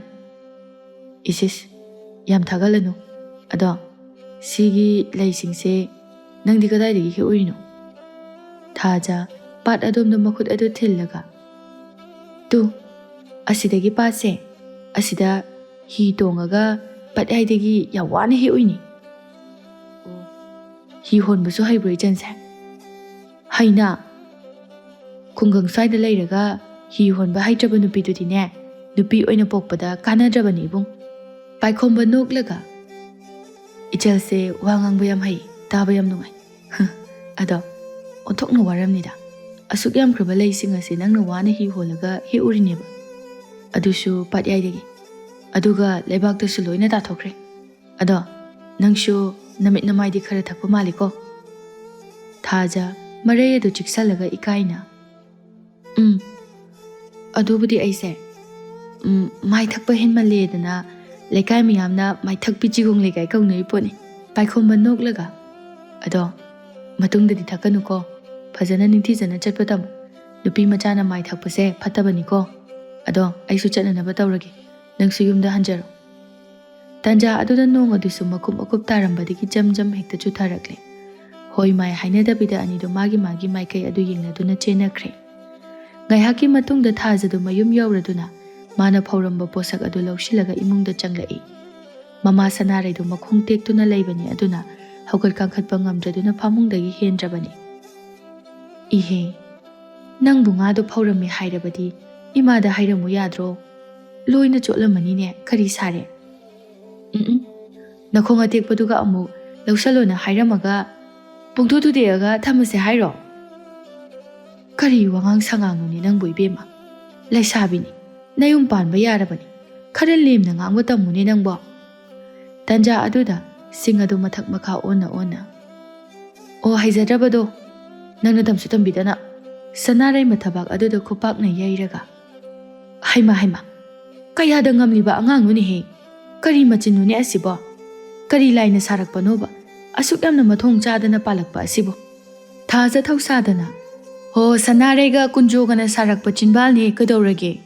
"ꯏꯁ ꯏꯁ, ꯌꯥꯝ ꯊꯥꯒꯠꯂꯅꯨ꯫ ꯑꯗꯣ ꯁꯤꯒꯤ ꯂꯩꯁꯤꯡꯁꯦ ꯅꯪꯗꯤ ꯀꯗꯥꯏꯗꯒꯤ ꯍꯦꯛꯎꯔꯤꯅꯣ?" ꯊꯥꯖ ꯄꯥꯠ ꯑꯗꯣꯝꯗ ꯃꯈꯨꯠ ꯑꯗꯨ ꯊꯤꯜꯂꯒ, "ꯇꯨ, ꯑꯁꯤꯗꯒꯤ ꯄꯥꯠꯁꯦ, ꯑꯁꯤꯗ ꯍꯤ ꯇꯣꯡꯉꯒ ꯄꯥꯠꯌꯥꯏꯗꯒꯤ ꯌꯥꯝ ꯋꯥꯅ ꯍꯦꯛꯎꯏꯅꯤ꯫" "ꯑꯣ, ꯍꯤ ꯍꯣꯟꯕꯁꯨ ꯍꯩꯕ꯭ꯔꯣ ꯏꯆꯟꯁꯦ?" "ꯍꯩꯅ꯫ ꯈꯨꯡꯒꯪ ꯁ꯭ꯋꯥꯏꯗ ꯂꯩꯔꯒ ꯍꯤ ꯍꯣꯟꯕ ꯍꯩꯇ꯭ꯔꯕ ꯅꯨꯄꯤꯗꯨꯗꯤꯅꯦ, ꯅꯨꯄꯤ ꯑꯣꯏꯅ ꯄꯣꯛꯄꯗ ꯀꯥꯟꯅꯗ꯭ꯔꯕꯅꯤ ꯏꯕꯨꯡ꯫" ꯄꯥꯏꯈꯣꯝꯕ ꯅꯣꯛꯂꯒ, "ꯏꯆꯜꯁꯦ ꯋꯥ ꯉꯥꯡꯕ ꯌꯥꯝ ꯍꯩ, ꯇꯥꯕ ꯌꯥꯝ ꯅꯨꯡꯉꯥꯏ꯫ ꯑꯗꯣ ꯑꯣꯟꯊꯣꯛꯅ ꯋꯥꯔꯝꯅꯤꯗ꯫ ꯑꯁꯨꯛ ꯌꯥꯝꯈ꯭ꯔꯕ ꯂꯩꯁꯤꯡ ꯑꯁꯤ ꯅꯪꯅ ꯋꯥꯅ ꯍꯤ ꯍꯣꯜꯂꯒ ꯍꯦꯛꯎꯔꯤꯅꯦꯕ, ꯑꯗꯨꯁꯨ ꯄꯥꯠꯌꯥꯏꯗꯒꯤ꯫ ꯑꯗꯨꯒ ꯂꯩꯕꯥꯛꯇꯁꯨ ꯂꯣꯏꯅ ꯇꯥꯊꯣꯛꯈ꯭ꯔꯦ꯫ ꯑꯗꯣ ꯅꯪꯁꯨ ꯅꯃꯤꯠ ꯅꯃꯥꯏꯗꯤ ꯈꯔ ꯊꯛꯄ ꯃꯥꯜꯂꯤꯀꯣ?" ꯊꯥꯖ ꯃꯔꯩ ꯑꯗꯨ ꯆꯤꯛꯁꯜꯂꯒ ꯏꯀꯥꯏꯅ, "ꯎꯝ, ꯑꯗꯨꯕꯨꯗꯤ ꯑꯩꯁꯦ, ꯎꯝ, ꯃꯥꯏ ꯊꯛꯄ ꯍꯦꯟꯃꯜꯂꯦꯗꯅ ꯂꯩꯀꯥꯏ ꯃꯤꯌꯥꯝꯅ ꯃꯥꯏꯊꯛꯄꯤ ꯆꯤꯒꯣꯡ ꯂꯩꯀꯥꯏ ꯀꯧꯅꯔꯤ ꯄꯣꯠꯅꯤ꯫" ꯄꯥꯏꯈꯣꯝꯕ ꯅꯣꯛꯂꯒ, "ꯑꯗꯣ ꯃꯇꯨꯡꯗꯗꯤ ꯊꯛꯀꯅꯨꯀꯣ, ꯐꯖꯅ ꯅꯤꯡꯊꯤꯖꯅ ꯆꯠꯄ ꯇꯝꯃꯨ꯫ ꯅꯨꯄꯤ ꯃꯆꯥꯅ ꯃꯥꯏ ꯊꯛꯄꯁꯦ ꯐꯠꯇꯕꯅꯤꯀꯣ꯫ ꯑꯗꯣ ꯑꯩꯁꯨ ꯆꯠꯅꯅꯕ ꯇꯧꯔꯒꯦ, ꯅꯪꯁꯨ ꯌꯨꯝꯗ ꯍꯟꯖꯔꯣ꯫" ꯇꯥꯟꯖꯥ ꯑꯗꯨꯗ ꯅꯣꯡ ꯑꯗꯨꯁꯨ ꯃꯀꯨꯞ ꯃꯀꯨꯞ ꯇꯥꯔꯝꯕꯗꯒꯤ ꯖꯝ ꯖꯝ ꯍꯦꯛꯇ ꯆꯨꯊꯔꯛꯂꯦ꯫ ꯍꯣꯏ ꯃꯥꯏ ꯍꯥꯏꯅꯗꯕꯤꯗ ꯑꯅꯤꯗꯨ ꯃꯥꯒꯤ ꯃꯥꯒꯤ ꯃꯥꯏꯀꯩ ꯑꯗꯨ ꯌꯦꯡꯅꯗꯨꯅ ꯆꯦꯟꯅꯈ꯭ꯔꯦ꯫ ꯉꯥꯏꯍꯥꯛꯀꯤ ꯃꯇꯨꯡꯗ ꯊꯥꯖꯗꯨ ꯃꯌꯨꯝ ꯌꯧꯔꯗꯨꯅ ꯃꯥꯅ ꯐꯧꯔꯝꯕ ꯄꯣꯠꯁꯛ ꯑꯗꯨ ꯂꯧꯁꯤꯜꯂꯒ ꯏꯃꯨꯡꯗ ꯆꯪꯂꯛꯏ꯫ ꯃꯃꯥ ꯁꯅꯥꯔꯩꯗꯨ ꯃꯈꯣꯡ ꯇꯦꯛꯇꯨꯅ ꯂꯩꯕꯅꯤ, ꯑꯗꯨꯅ ꯍꯧꯒꯠ ꯀꯥꯡꯈꯠꯄ ꯉꯝꯗ꯭ꯔꯗꯨꯅ ꯐꯃꯨꯡꯗꯒꯤ ꯍꯦꯟꯗ꯭ꯔꯕꯅꯤ꯫ "ꯏꯍꯦ, ꯅꯪꯕꯨ ꯉꯥꯗꯣ ꯐꯧꯔꯝꯃꯦ ꯍꯥꯏꯔꯕꯗꯤ ꯏꯃꯥꯗ ꯍꯥꯏꯔꯝꯃꯨ ꯌꯥꯗ꯭ꯔꯣ? ꯂꯣꯏꯅ ꯆꯣꯠꯂꯝꯃꯅꯤꯅꯦ, ꯀꯔꯤ ꯁꯥꯔꯦ?" "ꯎꯝ ꯎꯝ, ꯅꯈꯣꯡ ꯑꯇꯦꯛꯄꯗꯨꯒ ꯑꯃꯨꯛ ꯂꯧꯁꯜꯂꯣꯅ ꯍꯥꯏꯔꯝꯃꯒ ꯄꯨꯡꯇꯨ ꯇꯨꯗꯦꯛꯑꯒ ꯊꯝꯃꯁꯦ ꯍꯥꯏꯔꯣ? ꯀꯔꯤ ꯋꯥꯉꯥꯡ ꯁꯉꯥꯡꯅꯣꯅꯦ ꯅꯪꯕꯨ ꯏꯕꯦꯝꯃ? ꯂꯩꯁꯥꯕꯤꯅꯤ, ꯅꯌꯨꯝ ꯄꯥꯟꯕ ꯌꯥꯔꯕꯅꯤ, ꯈꯔ ꯂꯦꯝꯅ ꯉꯥꯡꯕ ꯇꯝꯃꯨꯅꯦ ꯅꯪꯕꯣ꯫" ꯇꯟꯖꯥ ꯑꯗꯨꯗ ꯁꯤꯡ ꯑꯗꯨ ꯃꯊꯛ ꯃꯈꯥ ꯑꯣꯟꯅ ꯑꯣꯟꯅ꯫ "ꯑꯣ, ꯍꯩꯖꯗ꯭ꯔꯕꯗꯣ, ꯅꯪꯅ ꯇꯝꯁꯨ ꯇꯝꯕꯤꯗꯅ"꯫ ꯁꯅꯥꯔꯩ ꯃꯊꯕꯥꯛ ꯑꯗꯨꯗ ꯈꯨꯄꯥꯛꯅ ꯌꯩꯔꯒ, "ꯍꯩꯃꯥ, ꯍꯩꯃꯥ, ꯀꯌꯥꯗ ꯉꯝꯂꯤꯕ ꯑꯉꯥꯡꯅꯣꯅꯦꯍꯦ! ꯀꯔꯤ ꯃꯆꯤꯟꯅꯣꯅꯦ ꯑꯁꯤꯕꯣ? ꯀꯔꯤ ꯂꯥꯏꯅ ꯁꯥꯔꯛꯄꯅꯣꯕ ꯑꯁꯨꯛ ꯌꯥꯝꯅ ꯃꯊꯣꯡ ꯆꯥꯗꯅ ꯄꯥꯜꯂꯛꯄ ꯑꯁꯤꯕꯣ?" ꯊꯥꯖ ꯊꯧꯁꯥꯗꯅ, "ꯍꯣ, ꯁꯅꯥꯔꯩꯒ ꯀꯨꯟꯖꯣꯒꯅ ꯁꯥꯔꯛꯄ ꯆꯤꯟꯕꯥꯜꯅꯦ, ꯀꯩꯗꯧꯔꯒꯦ?"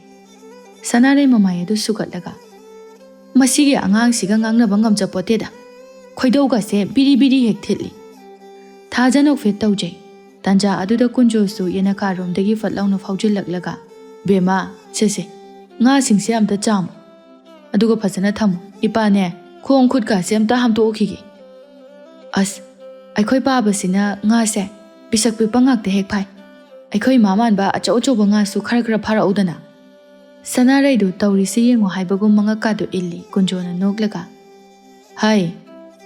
ꯁꯅꯥꯔꯩ ꯃꯃꯥꯏ ꯑꯗꯨ ꯁꯨꯒꯠꯂꯒ, "ꯃꯁꯤꯒꯤ ꯑꯉꯥꯡꯁꯤꯒ ꯉꯥꯡꯅꯕ ꯉꯝꯖꯄꯣꯠꯇꯦꯗ꯫ ꯈꯣꯏꯗꯧꯒꯁꯦ ꯕꯤꯔꯤ ꯕꯤꯔꯤ ꯍꯦꯛ ꯊꯤꯠꯂꯤ"꯫ ꯊꯥꯖ ꯅꯣꯛꯐꯦꯠ ꯇꯧꯖꯩ꯫ ꯇꯥꯟꯖꯥ ꯑꯗꯨꯗ ꯀꯨꯟꯖꯣꯁꯨ ꯌꯦꯅꯈꯥꯔꯣꯝꯗꯒꯤ ꯐꯠ ꯂꯥꯎꯅ ꯐꯥꯎꯖꯤꯜꯂꯛꯂꯒ, "ꯕꯦꯝꯃ, ꯁꯦ ꯁꯦ, ꯉꯥꯁꯤꯡꯁꯦ ꯑꯝꯇ ꯆꯥꯝꯃꯨ꯫ ꯑꯗꯨꯒ ꯐꯖꯅ ꯊꯝꯃꯨ꯫ ꯏꯄꯥꯅꯦ, ꯈꯣꯡ ꯈꯨꯠꯀꯥꯁꯦ ꯑꯝꯇ ꯍꯥꯝꯇꯣꯛꯎꯈꯤꯒꯦ꯫ ꯑꯁ, ꯑꯩꯈꯣꯏ ꯄꯥꯕꯁꯤꯅ ꯉꯥꯁꯦ ꯄꯤꯁꯛ ꯄꯤꯛꯄ ꯉꯥꯛꯇ ꯍꯦꯛ ꯐꯥꯏ꯫ ꯑꯩꯈꯣꯏ ꯏꯃꯥ ꯃꯥꯟꯕ ꯑꯆꯧ ꯑꯆꯧꯕ ꯉꯥꯁꯨ ꯈꯔ ꯈꯔ ꯐꯥꯔꯛꯎꯗꯅ"꯫ ꯁꯅꯥꯔꯩꯗꯨ ꯇꯧꯔꯤꯁꯤ ꯌꯦꯡꯉꯨ ꯍꯥꯏꯕꯒꯨꯝ ꯃꯉꯛꯀꯥꯗꯨ ꯏꯜꯂꯤ ꯀꯨꯟꯖꯣꯅ ꯅꯣꯛꯂꯒ꯫ "ꯍꯥꯏ,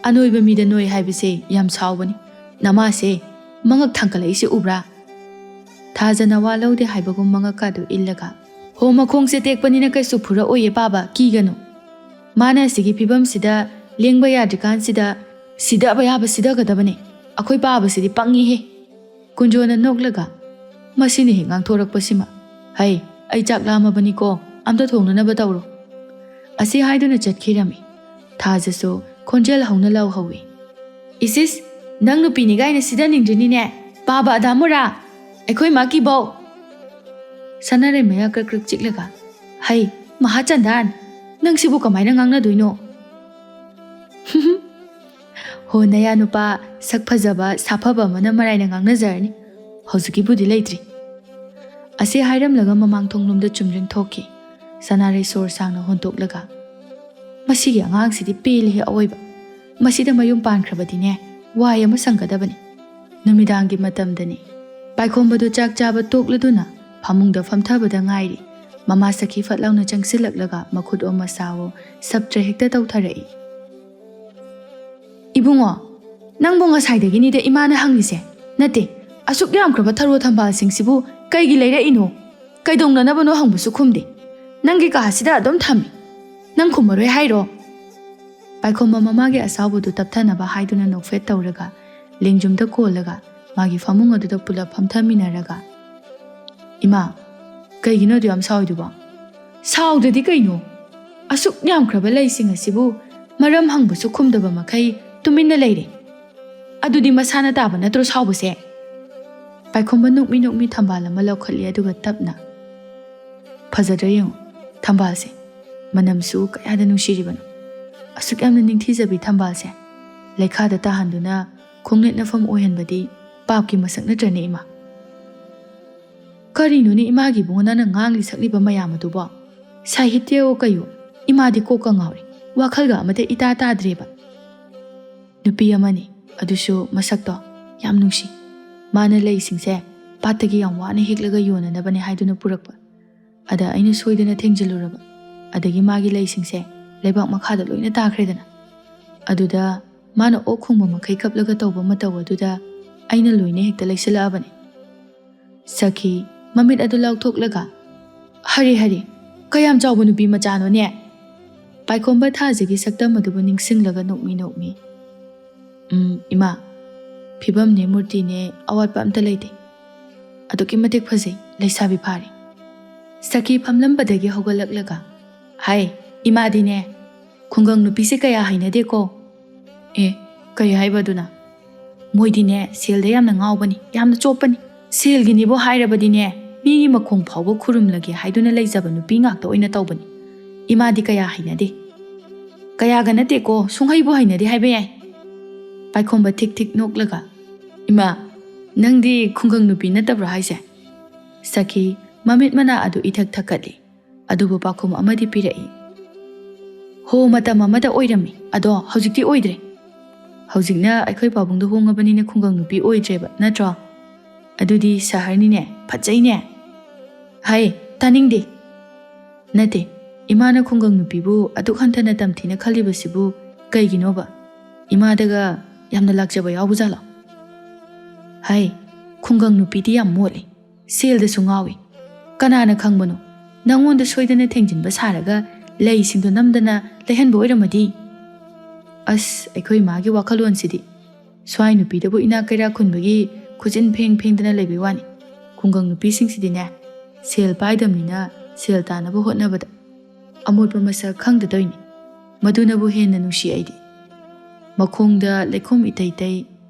ꯑꯅꯣꯏꯕ ꯃꯤꯗ ꯅꯣꯏ ꯍꯥꯏꯕꯁꯦ ꯌꯥꯝ ꯁꯥꯎꯕꯅꯤ꯫ ꯅꯃꯥꯁꯦ ꯃꯉꯛ ꯊꯥꯡꯒꯠꯂꯛꯏꯁꯦ ꯎꯕ꯭ꯔꯥ?" ꯊꯥꯖꯅ ꯋꯥ ꯂꯧꯗꯦ ꯍꯥꯏꯕꯒꯨꯝ ꯃꯉꯛꯀꯥꯗꯨ ꯏꯜꯂꯒ, "ꯍꯣ, ꯃꯈꯣꯡꯁꯦ ꯇꯦꯛꯄꯅꯤꯅ ꯀꯩꯁꯨ ꯐꯨꯔꯛꯑꯣꯏꯌꯦ ꯄꯥꯕ, ꯀꯤꯒꯅꯨ꯫ ꯃꯥꯅ ꯑꯁꯤꯒꯤ ꯐꯤꯕꯝꯁꯤꯗ ꯂꯦꯡꯕ ꯌꯥꯗ꯭ꯔꯤꯀꯥꯟꯁꯤꯗ ꯁꯤꯗꯕ ꯌꯥꯕ ꯁꯤꯗꯒꯗꯕꯅꯦ꯫ ꯑꯩꯈꯣꯏ ꯄꯥꯕꯁꯤꯗꯤ ꯄꯪꯉꯤꯍꯦ"꯫ ꯀꯨꯟꯖꯣꯅ ꯅꯣꯛꯂꯒ, "ꯃꯁꯤꯅ ꯍꯦꯛ ꯉꯥꯡꯊꯣꯔꯛꯄꯁꯤꯃ꯫ ꯍꯩ, ꯑꯩ ꯆꯥꯛ ꯂꯥꯝꯃꯕꯅꯤꯀꯣ, ꯑꯝꯇ ꯊꯣꯡꯅꯅꯕ ꯇꯧꯔꯣ"꯫ ꯑꯁꯤ ꯍꯥꯏꯗꯨꯅ ꯆꯠꯈꯤꯔꯝꯃꯤ꯫ ꯊꯥꯖꯁꯨ ꯈꯣꯟꯖꯦꯜ ꯍꯧꯅ ꯂꯥꯎꯍꯧꯏ꯫ "ꯏꯁ ꯏꯁ, ꯅꯪ ꯅꯨꯄꯤꯅꯤ ꯀꯥꯏꯅ ꯁꯤꯗꯅꯤꯡꯗ꯭ꯔꯤꯅꯤꯅꯦ, ꯄꯥꯕ ꯑꯗꯥ ꯃꯣꯔꯥ! ꯑꯩꯈꯣꯏ ꯃꯥ ꯀꯤꯕꯧ!" ꯁꯅꯥꯔꯩ ꯃꯌꯥ ꯀ꯭ꯔꯛ ꯀ꯭ꯔꯛ ꯆꯤꯛꯂꯒ, "ꯍꯩ, ꯃꯍꯥꯆꯟꯗꯥꯟ, ꯅꯪ ꯁꯤꯕꯨ ꯀꯃꯥꯏꯅ ꯉꯥꯡꯅꯗꯣꯏꯅꯣ?" "ꯍꯣ, ꯅꯌꯥ ꯅꯨꯄꯥ ꯁꯛ ꯐꯖꯕ ꯁꯥꯐꯕ ꯑꯃꯅ ꯃꯔꯥꯏꯅ ꯉꯥꯡꯅꯖꯔꯅꯤ꯫ ꯍꯧꯖꯤꯛꯀꯤꯕꯨꯗꯤ ꯂꯩꯇ꯭ꯔꯤ"꯫ ꯑꯁꯤ ꯍꯥꯏꯔꯝꯂꯒ ꯃꯃꯥꯡ ꯊꯣꯡꯂꯣꯝꯗ ꯆꯨꯝꯗ꯭ꯔꯤꯡ ꯊꯣꯛꯈꯤ꯫ ꯁꯅꯥꯔꯩ ꯁꯣꯔ ꯁꯥꯡꯅ ꯍꯣꯟꯇꯣꯛꯂꯒ, "ꯃꯁꯤꯒꯤ ꯑꯉꯥꯡꯁꯤꯗꯤ ꯄꯦꯜꯂꯦꯍꯦ ꯑꯑꯣꯏꯕ꯫ ꯃꯁꯤꯗ ꯃꯌꯨꯝ ꯄꯥꯟꯈ꯭ꯔꯕꯗꯤꯅꯦ, ꯋꯥꯏ ꯑꯃ ꯁꯪꯒꯗꯕꯅꯤ"꯫ ꯅꯨꯃꯤꯗꯥꯡꯒꯤ ꯃꯇꯝꯗꯅꯤ꯫ ꯄꯥꯏꯈꯣꯝꯕꯗꯨ ꯆꯥꯛ ꯆꯥꯕ ꯇꯣꯛꯂꯗꯨꯅ ꯐꯃꯨꯡꯗ ꯐꯝꯊꯕꯗ ꯉꯥꯏꯔꯤ꯫ ꯃꯃꯥ ꯁꯈꯤ ꯐꯠ ꯂꯥꯎꯅ ꯆꯪꯁꯤꯜꯂꯛꯂꯒ ꯃꯈꯨꯠ ꯑꯣ ꯃꯁꯥꯋꯣ ꯁꯞꯇ꯭ꯔ ꯍꯦꯛꯇ ꯇꯧꯊꯔꯛꯏ꯫ "ꯏꯕꯨꯡꯉꯣ, ꯅꯪꯕꯨ ꯉꯁꯥꯏꯗꯒꯤꯅꯤꯗ ꯏꯃꯥꯅ ꯍꯪꯂꯤꯁꯦ꯫ ꯅꯠꯇꯦ, ꯑꯁꯨꯛ ꯌꯥꯝꯈ꯭ꯔꯕ ꯊꯔꯣ ꯊꯝꯕꯥꯜꯁꯤꯡꯁꯤꯕꯨ ꯀꯩꯒꯤ ꯂꯩꯔꯛꯏꯅꯣ, ꯀꯩꯗꯧꯅꯅꯕꯅꯣ ꯍꯪꯕꯁꯨ ꯈꯨꯝꯗꯦ꯫ ꯅꯪꯒꯤ ꯀꯥꯁꯤꯗ ꯑꯗꯨꯝ ꯊꯝꯃꯤ꯫ ꯅꯪ ꯈꯨꯝꯃꯔꯣꯏ ꯍꯥꯏꯔꯣ?" ꯄꯥꯏꯈꯣꯝꯕ ꯃꯃꯥꯒꯤ ꯑꯁꯥꯎꯕꯗꯨ ꯇꯞꯊꯅꯕ ꯍꯥꯏꯗꯨꯅ ꯅꯣꯛꯐꯦꯠ ꯇꯧꯔꯒ, ꯂꯦꯡꯖꯨꯝꯗ ꯀꯣꯜꯂꯒ, ꯃꯥꯒꯤ ꯐꯃꯨꯡ ꯑꯗꯨꯗ ꯄꯨꯂꯞ ꯐꯝꯊꯃꯤꯟꯅꯔꯒ, "ꯏꯃꯥ, ꯀꯩꯒꯤꯅꯣ ꯑꯗꯨ ꯌꯥꯝ ꯁꯥꯎꯏꯗꯨꯕꯣ?" "ꯁꯥꯎꯗ꯭ꯔꯗꯤ ꯀꯩꯅꯣ? ꯑꯁꯨꯛ ꯌꯥꯝꯈ꯭ꯔꯕ ꯂꯩꯁꯤꯡ ꯑꯁꯤꯕꯨ ꯃꯔꯝ ꯍꯪꯕꯁꯨ ꯈꯨꯝꯗꯕ ꯃꯈꯩ ꯇꯨꯃꯤꯟꯅ ꯂꯩꯔꯦ꯫ ꯑꯗꯨꯗꯤ ꯃꯁꯥꯅ ꯇꯥꯕ ꯅꯠꯇ꯭ꯔꯣ ꯁꯥꯎꯕꯁꯦ?" ꯄꯥꯏꯈꯣꯝꯕ ꯅꯣꯛꯃꯤ ꯅꯣꯛꯃꯤ ꯊꯝꯕꯥꯜ ꯑꯃ ꯂꯧꯈꯠꯂꯤ, ꯑꯗꯨꯒ ꯇꯞꯅ, "ꯐꯖꯗ꯭ꯔꯥ ꯌꯦꯡꯉꯨ ꯊꯝꯕꯥꯜꯁꯦ, ꯃꯅꯝꯁꯨ ꯀꯌꯥꯗ ꯅꯨꯡꯁꯤꯔꯤꯕꯅꯣ꯫ ꯑꯁꯨꯛ ꯌꯥꯝꯅ ꯅꯤꯡꯊꯤꯖꯕꯤ ꯊꯝꯕꯥꯜꯁꯦ ꯂꯩꯈꯥꯗ ꯇꯥꯍꯟꯗꯨꯅ ꯈꯣꯡꯅꯦꯠꯅꯐꯝ ꯑꯣꯏꯍꯟꯕꯗꯤ ꯄꯥꯞꯀꯤ ꯃꯁꯛ ꯅꯠꯇ꯭ꯔꯅꯦ, ꯏꯃꯥ?" "ꯀꯔꯤꯅꯣꯅꯦ ꯏꯃꯥꯒꯤ ꯏꯕꯨꯡꯉꯣ ꯅꯪꯅ ꯉꯥꯡꯂꯤ ꯁꯛꯂꯤꯕ ꯃꯌꯥꯝ ꯑꯗꯨꯕꯣ? ꯁꯥꯍꯤꯇ꯭ꯌꯑꯣ ꯀꯩꯌꯣ, ꯏꯃꯥꯗꯤ ꯀꯣꯛꯀ ꯉꯥꯎꯔꯦ, ꯋꯥꯈꯜꯒ ꯑꯃꯠꯇ ꯏꯇꯥ ꯇꯥꯗ꯭ꯔꯦꯕ꯫ ꯅꯨꯄꯤ ꯑꯃꯅꯤ, ꯑꯗꯨꯁꯨ ꯃꯁꯛꯇꯣ ꯌꯥꯝ ꯅꯨꯡꯁꯤ꯫ ꯃꯥꯅ ꯂꯩꯁꯤꯡꯁꯦ ꯄꯥꯠꯇꯒꯤ ꯌꯥꯝ ꯋꯥꯅ ꯍꯦꯛꯂꯒ ꯌꯣꯟꯅꯅꯕꯅꯦ ꯍꯥꯏꯗꯨꯅ ꯄꯨꯔꯛꯄ꯫ ꯑꯗ ꯑꯩꯅ ꯁꯣꯏꯗꯅ ꯊꯦꯡꯖꯤꯜꯂꯨꯔꯕ꯫ ꯑꯗꯒꯤ ꯃꯥꯒꯤ ꯂꯩꯁꯤꯡꯁꯦ ꯂꯩꯕꯥꯛ ꯃꯈꯥꯗ ꯂꯣꯏꯅ ꯇꯥꯈ꯭ꯔꯦꯗꯅ꯫ ꯑꯗꯨꯗ ꯃꯥꯅ ꯑꯣꯛ ꯈꯣꯡꯕ ꯃꯈꯩ ꯀꯞꯂꯒ ꯇꯧꯕ ꯃꯇꯧ ꯑꯗꯨꯗ ꯑꯩꯅ ꯂꯣꯏꯅ ꯍꯦꯛꯇ ꯂꯩꯁꯤꯜꯂꯛꯑꯕꯅꯦ꯫" ꯁꯈꯤ ꯃꯃꯤꯠ ꯑꯗꯨ ꯂꯥꯎꯊꯣꯛꯂꯒ, "ꯍꯔꯦ ꯍꯔꯦ, ꯀꯌꯥꯝ ꯆꯥꯎꯕ ꯅꯨꯄꯤ ꯃꯆꯥꯅꯣꯅꯦ!" ꯄꯥꯏꯈꯣꯝꯕ ꯊꯥꯖꯒꯤ ꯁꯛꯇꯝ ꯑꯗꯨꯕꯨ ꯅꯤꯡꯁꯤꯡꯂꯒ ꯅꯣꯛꯃꯤ ꯅꯣꯛꯃꯤ, "ꯎꯝ, ꯏꯃꯥ, ꯐꯤꯕꯝꯅꯦ ꯃꯨꯔꯇꯤꯅꯦ ꯑꯋꯥꯠꯄ ꯑꯝꯇ ꯂꯩꯇꯦ꯫ ꯑꯗꯨꯛꯀꯤ ꯃꯇꯤꯛ ꯐꯖꯩ, ꯂꯩꯁꯥꯕꯤ ꯐꯥꯔꯦ꯫" ꯁꯈꯤ ꯐꯝꯂꯝꯕꯗꯒꯤ ꯍꯧꯒꯠꯂꯛꯂꯒ, "ꯍꯥꯏ, ꯏꯃꯥꯗꯤꯅꯦ ꯈꯨꯡꯒꯪ ꯅꯨꯄꯤꯁꯦ ꯀꯌꯥ ꯍꯩꯅꯗꯦꯀꯣ꯫" "ꯑꯦ, ꯀꯔꯤ ꯍꯥꯏꯕ ꯑꯗꯨꯅ?" "ꯃꯣꯏꯗꯤꯅꯦ ꯁꯦꯜꯗ ꯌꯥꯝꯅ ꯉꯥꯎꯕꯅꯤ, ꯌꯥꯝꯅ ꯆꯣꯞꯄꯅꯤ꯫ ꯁꯦꯜꯒꯤꯅꯤꯕꯨ ꯍꯥꯏꯔꯕꯗꯤꯅꯦ ꯃꯤꯒꯤ ꯃꯈꯣꯡ ꯐꯥꯎꯕ ꯈꯨꯔꯨꯝꯂꯒꯦ ꯍꯥꯏꯗꯨꯅ ꯂꯩꯖꯕ ꯅꯨꯄꯤ ꯉꯥꯛꯇ ꯑꯣꯏꯅ ꯇꯧꯕꯅꯤ꯫ ꯏꯃꯥꯗꯤ ꯀꯌꯥ ꯍꯩꯅꯗꯦ꯫" "ꯀꯌꯥꯒ ꯅꯠꯇꯦꯀꯣ, ꯁꯨꯡꯍꯩꯕꯨ ꯍꯩꯅꯗꯦ ꯍꯥꯏꯕ ꯌꯥꯏ꯫" ꯄꯥꯏꯈꯣꯝꯕ ꯊꯤꯛ ꯊꯤꯛ ꯅꯣꯛꯂꯒ, "ꯏꯃꯥ, ꯅꯪꯗꯤ ꯈꯨꯡꯒꯪ ꯅꯨꯄꯤ ꯅꯠꯇꯕ꯭ꯔꯣ ꯍꯥꯏꯁꯦ?" ꯁꯈꯤ ꯃꯃꯤꯠ ꯃꯅꯥ ꯑꯗꯨ ꯏꯊꯛ ꯊꯛꯀꯠꯂꯤ꯫ ꯑꯗꯨꯕꯨ ꯄꯥꯎꯈꯨꯝ ꯑꯃꯗꯤ ꯄꯤꯔꯛꯏ, "ꯍꯣ, ꯃꯇꯝ ꯑꯃꯗ ꯑꯣꯏꯔꯝꯃꯤ, ꯑꯗꯣ ꯍꯧꯖꯤꯛꯇꯤ ꯑꯣꯏꯗ꯭ꯔꯦ꯫ ꯍꯧꯖꯤꯛꯅ ꯑꯩꯈꯣꯏ ꯄꯥꯕꯨꯡꯗꯣ ꯍꯣꯡꯉꯕꯅꯤꯅ ꯈꯨꯡꯒꯪ ꯅꯨꯄꯤ ꯑꯣꯏꯗ꯭ꯔꯦꯕ, ꯅꯠꯇ꯭ꯔꯣ? ꯑꯗꯨꯗꯤ ꯁꯍꯔꯅꯤꯅꯦ, ꯐꯖꯩꯅꯦ꯫" "ꯍꯥꯏ, ꯇꯥꯅꯤꯡꯗꯦ꯫" "ꯅꯠꯇꯦ, ꯏꯃꯥꯅ ꯈꯨꯡꯒꯪ ꯅꯨꯄꯤꯕꯨ ꯑꯗꯨꯛ ꯍꯟꯊꯅ ꯇꯝꯊꯤꯅ ꯈꯜꯂꯤꯕꯁꯤꯕꯨ ꯀꯩꯒꯤꯅꯣꯕ? ꯏꯃꯥꯗꯒ ꯌꯥꯝꯅ ꯂꯥꯛꯆꯕ ꯌꯥꯎꯕꯖꯥꯠꯂꯣ?" "ꯍꯥꯏ, ꯈꯨꯡꯒꯪ ꯅꯨꯄꯤꯗꯤ ꯌꯥꯝ ꯃꯣꯠꯂꯤ, ꯁꯦꯜꯗꯁꯨ ꯉꯥꯎꯏ꯫ ꯀꯅꯥꯅ ꯈꯪꯕꯅꯣ, ꯅꯪꯉꯣꯟꯗ ꯁꯣꯏꯗꯅ ꯊꯦꯡꯖꯤꯟꯕ ꯁꯥꯔꯒ ꯂꯩꯁꯤꯡꯗꯣ ꯅꯝꯗꯅ ꯂꯩꯍꯟꯕ ꯑꯣꯏꯔꯝꯃꯗꯤ?" ꯑꯁ, ꯑꯩꯈꯣꯏ ꯏꯃꯥꯒꯤ ꯋꯥꯈꯜꯂꯣꯟꯁꯤꯗꯤ꯫ ꯁ꯭ꯋꯥꯏ ꯅꯨꯄꯤꯗꯕꯨ ꯏꯅꯥꯛ ꯀꯩꯔꯥꯛ ꯈꯨꯟꯕꯒꯤ ꯈꯨꯖꯤꯟ ꯐꯦꯡ ꯐꯦꯡꯗꯅ ꯂꯩꯕꯩ ꯋꯥꯅꯤ꯫ ꯈꯨꯡꯒꯪ ꯅꯨꯄꯤꯁꯤꯡꯁꯤꯗꯤꯅꯦ, ꯁꯦꯜ ꯄꯥꯏꯗꯕꯅꯤꯅ ꯁꯦꯜ ꯇꯥꯅꯕ ꯍꯣꯠꯅꯕꯗ ꯑꯃꯣꯠꯄ ꯃꯁꯛ ꯈꯪꯗꯗꯣꯏꯅꯤ꯫ ꯃꯗꯨꯅꯕꯨ ꯍꯦꯟꯅ ꯅꯨꯡꯁꯤ ꯑꯩꯗꯤ꯫ ꯃꯈꯣꯡꯗ ꯂꯩꯈꯣꯝ ꯏꯇꯩ ꯇꯩ,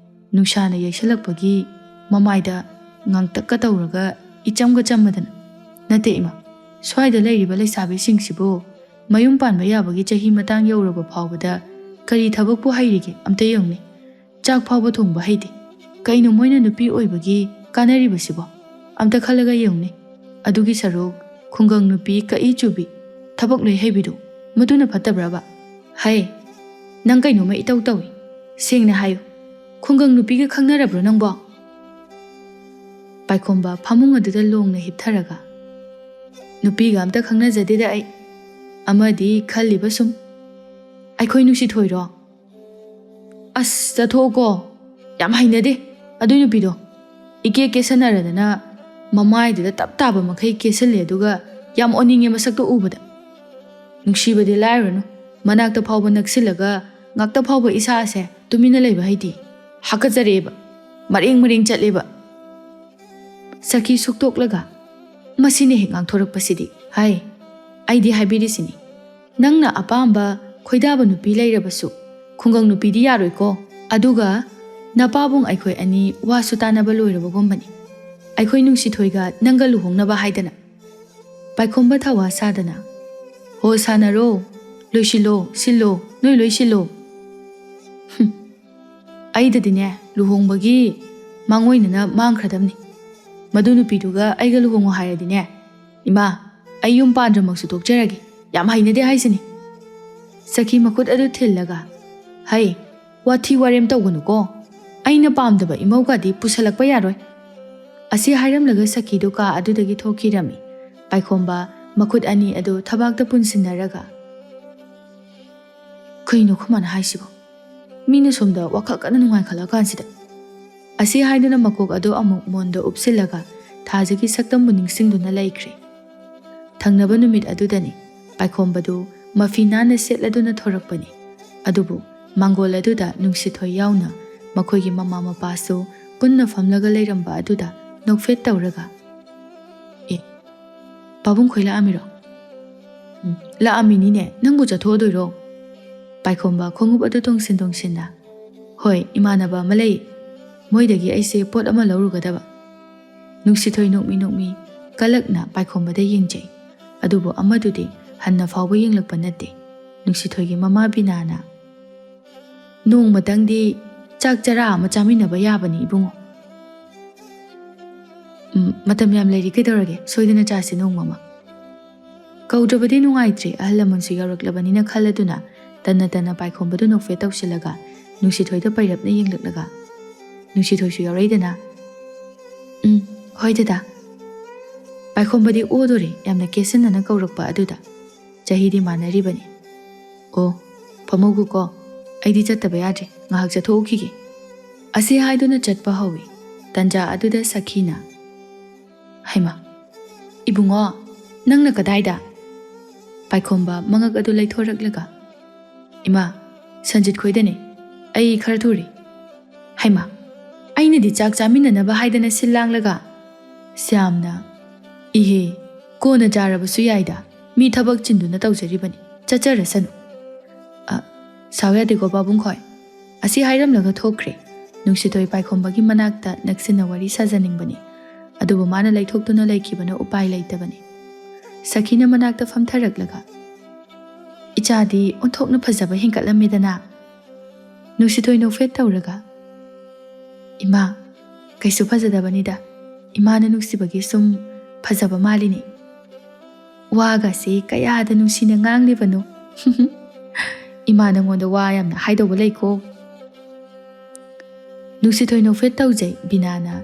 ꯅꯨꯡꯁꯥꯅ ꯌꯩꯁꯜꯂꯛꯄꯒꯤ ꯃꯃꯥꯏꯗ ꯉꯥꯡꯇꯛꯀ ꯇꯧꯔꯒ ꯏꯆꯝꯒ ꯆꯝꯃꯗꯅ, "ꯅꯠꯇꯦ ꯏꯃꯥ, ꯁ꯭ꯋꯥꯏꯗ ꯂꯩꯔꯤꯕ ꯂꯩꯁꯥꯕꯤꯁꯤꯡꯁꯤꯕꯨ ꯃꯌꯨꯝ ꯄꯥꯟꯕ ꯌꯥꯕꯒꯤ ꯆꯍꯤ ꯃꯇꯥꯡ ꯌꯧꯔꯕ ꯐꯥꯎꯕꯗ ꯀꯔꯤ ꯊꯕꯛꯄꯨ ꯍꯩꯔꯤꯒꯦ? ꯑꯝꯇ ꯌꯦꯡꯉꯨꯅꯦ꯫ ꯆꯥꯛ ꯐꯥꯎꯕ ꯊꯣꯡꯕ ꯍꯩꯇꯦ꯫ ꯀꯩꯅꯣ ꯃꯣꯏꯅ ꯅꯨꯄꯤ ꯑꯣꯏꯕꯒꯤ ꯀꯥꯟꯅꯔꯤꯕꯁꯤꯕꯣ? ꯑꯝꯇ ꯈꯜꯂꯒ ꯌꯦꯡꯉꯨꯅꯦ꯫ ꯑꯗꯨꯒꯤ ꯁꯔꯨꯛ ꯈꯨꯡꯒꯪ ꯅꯨꯄꯤ ꯀꯛꯏ ꯆꯨꯕꯤ, ꯊꯕꯛ ꯂꯣꯏ ꯍꯩꯕꯤꯗꯣ, ꯃꯗꯨꯅ ꯐꯠꯇꯕ꯭ꯔꯕ? ꯍꯩ, ꯅꯪ ꯀꯩꯅꯣꯝꯃ ꯏꯇꯧ ꯇꯧꯏ꯫ ꯁꯦꯡꯅ ꯍꯥꯏꯌꯨ, ꯈꯨꯡꯒꯪ ꯅꯨꯄꯤꯒ ꯈꯪꯅꯔꯕ꯭ꯔꯣ ꯅꯪꯕꯣ?" ꯄꯥꯏꯈꯣꯝꯕ ꯐꯃꯨꯡ ꯑꯗꯨꯗ ꯂꯣꯡꯅ ꯍꯤꯞꯊꯔꯒ, "ꯅꯨꯄꯤꯒ ꯑꯝꯇ ꯈꯪꯅꯖꯗꯦꯗ ꯑꯩ꯫ ꯑꯃꯗꯤ ꯈꯜꯂꯤꯕ ꯁꯨꯝ, ꯑꯩꯈꯣꯏ ꯅꯨꯡꯁꯤ ꯊꯣꯏꯔꯣ?" "ꯑꯁ, ꯆꯠꯊꯣꯛꯑꯣꯀꯣ꯫ ꯌꯥꯝ ꯍꯩꯅꯗꯦ ꯑꯗꯨꯏ ꯅꯨꯄꯤꯗꯣ꯫ ꯏꯀꯦ ꯀꯦꯁꯟꯅꯔꯗꯅ ꯃꯃꯥꯏꯗꯨꯗ ꯇꯞ ꯇꯥꯕ ꯃꯈꯩ ꯀꯦꯁꯜꯂꯦ, ꯑꯗꯨꯒ ꯌꯥꯝ ꯑꯣꯟꯅꯤꯡꯉꯦ ꯃꯁꯛꯇꯣ ꯎꯕꯗ꯫ ꯅꯨꯡꯁꯤꯕꯗꯤ ꯂꯥꯏꯔꯨꯔꯅꯨ, ꯃꯅꯥꯛꯇ ꯐꯥꯎꯕ ꯅꯛꯁꯤꯜꯂꯒ ꯉꯥꯛꯇ ꯐꯥꯎꯕ ꯏꯁꯥꯁꯦ ꯇꯨꯃꯤꯟꯅ ꯂꯩꯕ ꯍꯩꯇꯦ꯫ ꯍꯥꯀꯠꯆꯔꯛꯑꯦꯕ, ꯃꯔꯦꯡ ꯃꯔꯦꯡ ꯆꯠꯂꯦꯕ꯫" ꯁꯈꯤ ꯁꯨꯛꯇꯣꯛꯂꯒ, "ꯃꯁꯤꯅ ꯍꯦꯛ ꯉꯥꯡꯊꯣꯔꯛꯄꯁꯤꯗꯤ꯫ ꯍꯥꯏ, ꯑꯩꯗꯤ ꯍꯥꯏꯕꯤꯔꯤꯁꯤꯅꯤ, ꯅꯪꯅ ꯑꯄꯥꯝꯕ ꯈꯣꯏꯗꯥꯕ ꯅꯨꯄꯤ ꯂꯩꯔꯕꯁꯨ ꯈꯨꯡꯒꯪ ꯅꯨꯄꯤꯗꯤ ꯌꯥꯔꯣꯏꯀꯣ꯫ ꯑꯗꯨꯒ ꯅꯄꯥꯕꯨꯡ ꯑꯩꯈꯣꯏ ꯑꯅꯤ ꯋꯥꯁꯨ ꯇꯥꯅꯕ ꯂꯣꯏꯔꯕꯒꯨꯝꯕꯅꯤ꯫ ꯑꯩꯈꯣꯏ ꯅꯨꯡꯁꯤꯊꯣꯏꯒ ꯅꯪꯒ ꯂꯨꯍꯣꯡꯅꯕ ꯍꯥꯏꯗꯅ꯫" ꯄꯥꯏꯈꯣꯝꯕ ꯊꯋꯥ ꯁꯥꯗꯅ, "ꯍꯣ, ꯁꯥꯟꯅꯔꯣ, ꯂꯣꯏꯁꯤꯜꯂꯣ, ꯁꯤꯜꯂꯣ, ꯅꯣꯏ ꯂꯣꯏꯁꯤꯜꯂꯣ꯫ ꯍꯨꯝ, ꯑꯩꯗꯗꯤꯅꯦ, ꯂꯨꯍꯣꯡꯕꯒꯤ ꯃꯥꯡꯑꯣꯏꯅꯅ ꯃꯥꯡꯈ꯭ꯔꯗꯕꯅꯤ꯫ ꯃꯗꯨ ꯅꯨꯄꯤꯗꯨꯒ ꯑꯩꯒ ꯂꯨꯍꯣꯡꯉꯣ ꯍꯥꯏꯔꯗꯤꯅꯦ, ꯏꯃꯥ, ꯑꯩ ꯌꯨꯝ ꯄꯥꯟꯗ꯭ꯔꯃꯛꯁꯨ ꯇꯣꯛꯆꯔꯒꯦ꯫ ꯌꯥꯝ ꯍꯩꯅꯗꯦ ꯍꯥꯏꯁꯤꯅꯤ꯫" ꯁꯈꯤ ꯃꯈꯨꯠ ꯑꯗꯨ ꯊꯤꯜꯂꯒ, "ꯍꯩ, ꯋꯥꯊꯤ ꯋꯥꯔꯦꯝ ꯇꯧꯒꯅꯨꯀꯣ꯫ ꯑꯩꯅ ꯄꯥꯝꯗꯕ ꯏꯃꯧꯒꯗꯤ ꯄꯨꯁꯜꯂꯛꯄ ꯌꯥꯔꯣꯏ꯫" ꯑꯁꯤ ꯍꯥꯏꯔꯝꯂꯒ ꯁꯈꯤꯗꯨ ꯀꯥ ꯑꯗꯨꯗꯒꯤ ꯊꯣꯛꯈꯤꯔꯝꯃꯤ꯫ ꯄꯥꯏꯈꯣꯝꯕ ꯃꯈꯨꯠ ꯑꯅꯤ ꯑꯗꯨ ꯊꯕꯥꯛꯇ ꯄꯨꯟꯁꯤꯟꯅꯔꯒ, "ꯀꯩꯅꯣ ꯈꯨꯃꯥꯅ ꯍꯥꯏꯁꯤꯕꯣ? ꯃꯤꯅ ꯁꯣꯝꯗ ꯋꯥꯈꯜ ꯀꯟꯅ ꯅꯨꯡꯉꯥꯏꯈꯠꯂꯀꯥꯟꯁꯤꯗ꯫" ꯑꯁꯤ ꯍꯥꯏꯗꯨꯅ ꯃꯀꯣꯛ ꯑꯗꯨ ꯑꯃꯨꯛ ꯃꯣꯟꯗ ꯎꯞꯁꯤꯜꯂꯒ ꯊꯥꯖꯒꯤ ꯁꯛꯇꯝꯕꯨ ꯅꯤꯡꯁꯤꯡꯗꯨꯅ ꯂꯩꯈ꯭ꯔꯦ꯫ ꯊꯪꯅꯕ ꯅꯨꯃꯤꯠ ꯑꯗꯨꯗꯅꯤ ꯄꯥꯏꯈꯣꯝꯕꯗꯨ ꯃꯐꯤ ꯅꯥꯟꯅ ꯁꯦꯠꯂꯗꯨꯅ ꯊꯣꯔꯛꯄꯅꯤ꯫ ꯑꯗꯨꯕꯨ ꯃꯥꯡꯒꯣꯜ ꯑꯗꯨꯗ ꯅꯨꯡꯁꯤꯊꯣꯏ ꯌꯥꯎꯅ ꯃꯈꯣꯏꯒꯤ ꯃꯃꯥ ꯃꯄꯥꯁꯨ ꯄꯨꯟꯅ ꯐꯝꯂꯒ ꯂꯩꯔꯝꯕ ꯑꯗꯨꯗ ꯅꯣꯛꯐꯦꯠ ꯇꯧꯔꯒ, "ꯑꯦ, ꯄꯥꯕꯨꯡ ꯈꯣꯏ ꯂꯥꯛꯑꯝꯃꯤꯔꯣ?" "ꯎꯝ, ꯂꯥꯛꯑꯝꯃꯤꯅꯤꯅꯦ, ꯅꯪꯕꯨ ꯆꯠꯊꯣꯛꯑꯗꯣꯏꯔꯣ?" ꯄꯥꯏꯈꯣꯝꯕ ꯈꯣꯡꯎꯞ ꯑꯗꯨ ꯇꯣꯡꯁꯤꯟ ꯇꯣꯡꯁꯤꯟꯅ, "ꯍꯣꯏ, ꯏꯃꯥꯟꯅꯕ ꯑꯃ ꯂꯩ, ꯃꯣꯏꯗꯒꯤ ꯑꯩꯁꯦ ꯄꯣꯠ ꯑꯃ ꯂꯧꯔꯨꯒꯗꯕ꯫" ꯅꯨꯡꯁꯤꯊꯣꯏ ꯅꯣꯛꯃꯤ ꯅꯣꯛꯃꯤ ꯀꯂꯛꯅ ꯄꯥꯏꯈꯣꯝꯕꯗ ꯌꯦꯡꯖꯩ꯫ ꯑꯗꯨꯕꯨ ꯑꯃꯗꯨꯗꯤ ꯍꯟꯅ ꯐꯥꯎꯕ ꯌꯦꯡꯂꯛꯄ ꯅꯠꯇꯦ꯫ ꯅꯨꯡꯁꯤꯊꯣꯏꯒꯤ ꯃꯃꯥ ꯕꯤꯅꯥꯅ, "ꯅꯣꯡꯃꯇꯪꯗꯤ ꯆꯥꯛ ꯆꯔꯥ ꯑꯃ ꯆꯥꯃꯤꯟꯅꯕ ꯌꯥꯕꯅꯤ, ꯏꯕꯨꯡꯉꯣ꯫" "ꯎꯝ, ꯃꯇꯝ ꯌꯥꯝ ꯂꯩꯔꯤ, ꯀꯩꯗꯧꯔꯒꯦ? ꯁꯣꯏꯗꯅ ꯆꯥꯁꯤ ꯅꯣꯡꯃ ꯑꯃ꯫" ꯀꯧꯗ꯭ꯔꯕꯗꯤ ꯅꯨꯡꯉꯥꯏꯇ꯭ꯔꯦ, ꯑꯍꯜ ꯂꯃꯟꯁꯨ ꯌꯥꯎꯔꯛꯂꯕꯅꯤꯅ ꯈꯜꯂꯗꯨꯅ ꯇꯟꯅ ꯇꯟꯅ ꯄꯥꯏꯈꯣꯝꯕꯗꯨ ꯅꯣꯛꯐꯦꯠ ꯇꯧꯁꯤꯜꯂꯒ ꯅꯨꯡꯁꯤꯊꯣꯏꯗ ꯄꯩꯔꯞꯅ ꯌꯦꯡꯂꯛꯂꯒ, "ꯅꯨꯡꯁꯤꯊꯣꯏꯁꯨ ꯌꯥꯎꯔꯛꯏꯗꯅ?" "ꯎꯝ, ꯍꯣꯏ ꯗꯗꯥ꯫" ꯄꯥꯏꯈꯣꯝꯕꯗꯤ ꯑꯣꯗꯣꯔꯦ, ꯌꯥꯝꯅ ꯀꯦꯁꯤꯟꯅꯅ ꯀꯧꯔꯛꯄ ꯑꯗꯨꯗ꯫ "ꯆꯍꯤꯗꯤ ꯃꯥꯟꯅꯔꯤꯕꯅꯤ꯫ ꯑꯣ, ꯐꯝꯍꯧꯒꯨꯀꯣ, ꯑꯩꯗꯤ ꯆꯠꯇꯕ ꯌꯥꯗ꯭ꯔꯦ, ꯉꯥꯏꯍꯥꯛ ꯆꯠꯊꯣꯛꯎꯈꯤꯒꯦ꯫" ꯑꯁꯤ ꯍꯥꯏꯗꯨꯅ ꯆꯠꯄ ꯍꯧꯏ꯫ ꯇꯟꯖꯥ ꯑꯗꯨꯗ ꯁꯈꯤꯅ, "ꯍꯩꯃꯥ, ꯏꯕꯨꯡꯉꯣ, ꯅꯪꯅ ꯀꯗꯥꯏꯗ?" ꯄꯥꯏꯈꯣꯝꯕ ꯃꯉꯛ ꯑꯗꯨ ꯂꯩꯊꯣꯔꯛꯂꯒ, "ꯏꯃꯥ, ꯁꯟꯖꯤꯠ ꯈꯣꯏꯗꯅꯦ, ꯑꯩ ꯈꯔ ꯊꯨꯔꯦ꯫" "ꯍꯩꯃꯥ, ꯑꯩꯅꯗꯤ ꯆꯥꯛ ꯆꯥꯃꯤꯟꯅꯅꯕ ꯍꯥꯏꯗꯅ ꯁꯤꯜ ꯂꯥꯡꯂꯒ꯫" ꯁ꯭ꯌꯥꯝꯅ, "ꯏꯍꯦ, ꯀꯣꯟꯅ ꯆꯥꯔꯕꯁꯨ ꯌꯥꯏꯗ, ꯃꯤ ꯊꯕꯛ ꯆꯤꯟꯗꯨꯅ ꯇꯧꯖꯔꯤꯕꯅꯤ, ꯆꯠꯆꯔꯁꯅꯨ꯫" "ꯑ, ꯁꯥꯎ ꯌꯥꯗꯦꯀꯣ ꯄꯥꯕꯨꯡ ꯈꯣꯏ꯫" ꯑꯁꯤ ꯍꯥꯏꯔꯝꯂꯒ ꯊꯣꯛꯈ꯭ꯔꯦ꯫ ꯅꯨꯡꯁꯤꯊꯣꯏ ꯄꯥꯏꯈꯣꯝꯕꯒꯤ ꯃꯅꯥꯛꯇ ꯅꯛꯁꯤꯟꯅ ꯋꯥꯔꯤ ꯁꯥꯖꯅꯤꯡꯕꯅꯤ, ꯑꯗꯨꯕꯨ ꯃꯥꯅ ꯂꯩꯊꯣꯛꯇꯨꯅ ꯂꯩꯈꯤꯕꯅ ꯎꯄꯥꯏ ꯂꯩꯇꯕꯅꯤ꯫ ꯁꯈꯤꯅ ꯃꯅꯥꯛꯇ ꯐꯝꯊꯔꯛꯂꯒ, "ꯏꯆꯥꯗꯤ ꯑꯣꯟꯊꯣꯛꯅ ꯐꯖꯕ ꯍꯦꯟꯒꯠꯂꯝꯃꯦꯗꯅ꯫" ꯅꯨꯡꯁꯤꯊꯣꯏ ꯅꯣꯛꯐꯦꯠ ꯇꯧꯔꯒ, "ꯏꯃꯥ, ꯀꯩꯁꯨ ꯐꯖꯗꯕꯅꯤꯗ, ꯏꯃꯥꯅ ꯅꯨꯡꯁꯤꯕꯒꯤ ꯁꯨꯝ ꯐꯖꯕ ꯃꯥꯜꯂꯤꯅꯤ꯫ ꯋꯥꯒꯁꯦ ꯀꯌꯥꯗ ꯅꯨꯡꯁꯤꯅ ꯉꯥꯡꯂꯤꯕꯅꯣ꯫" "ꯏꯃꯥ ꯅꯉꯣꯟꯗ ꯋꯥ ꯌꯥꯝꯅ ꯍꯥꯏꯗꯧꯕ ꯂꯩꯀꯣ꯫" ꯅꯨꯡꯁꯤꯊꯣꯏ ꯅꯣꯛꯐꯦꯠ ꯇꯧꯖꯩ꯫ ꯕꯤꯅꯥꯅ,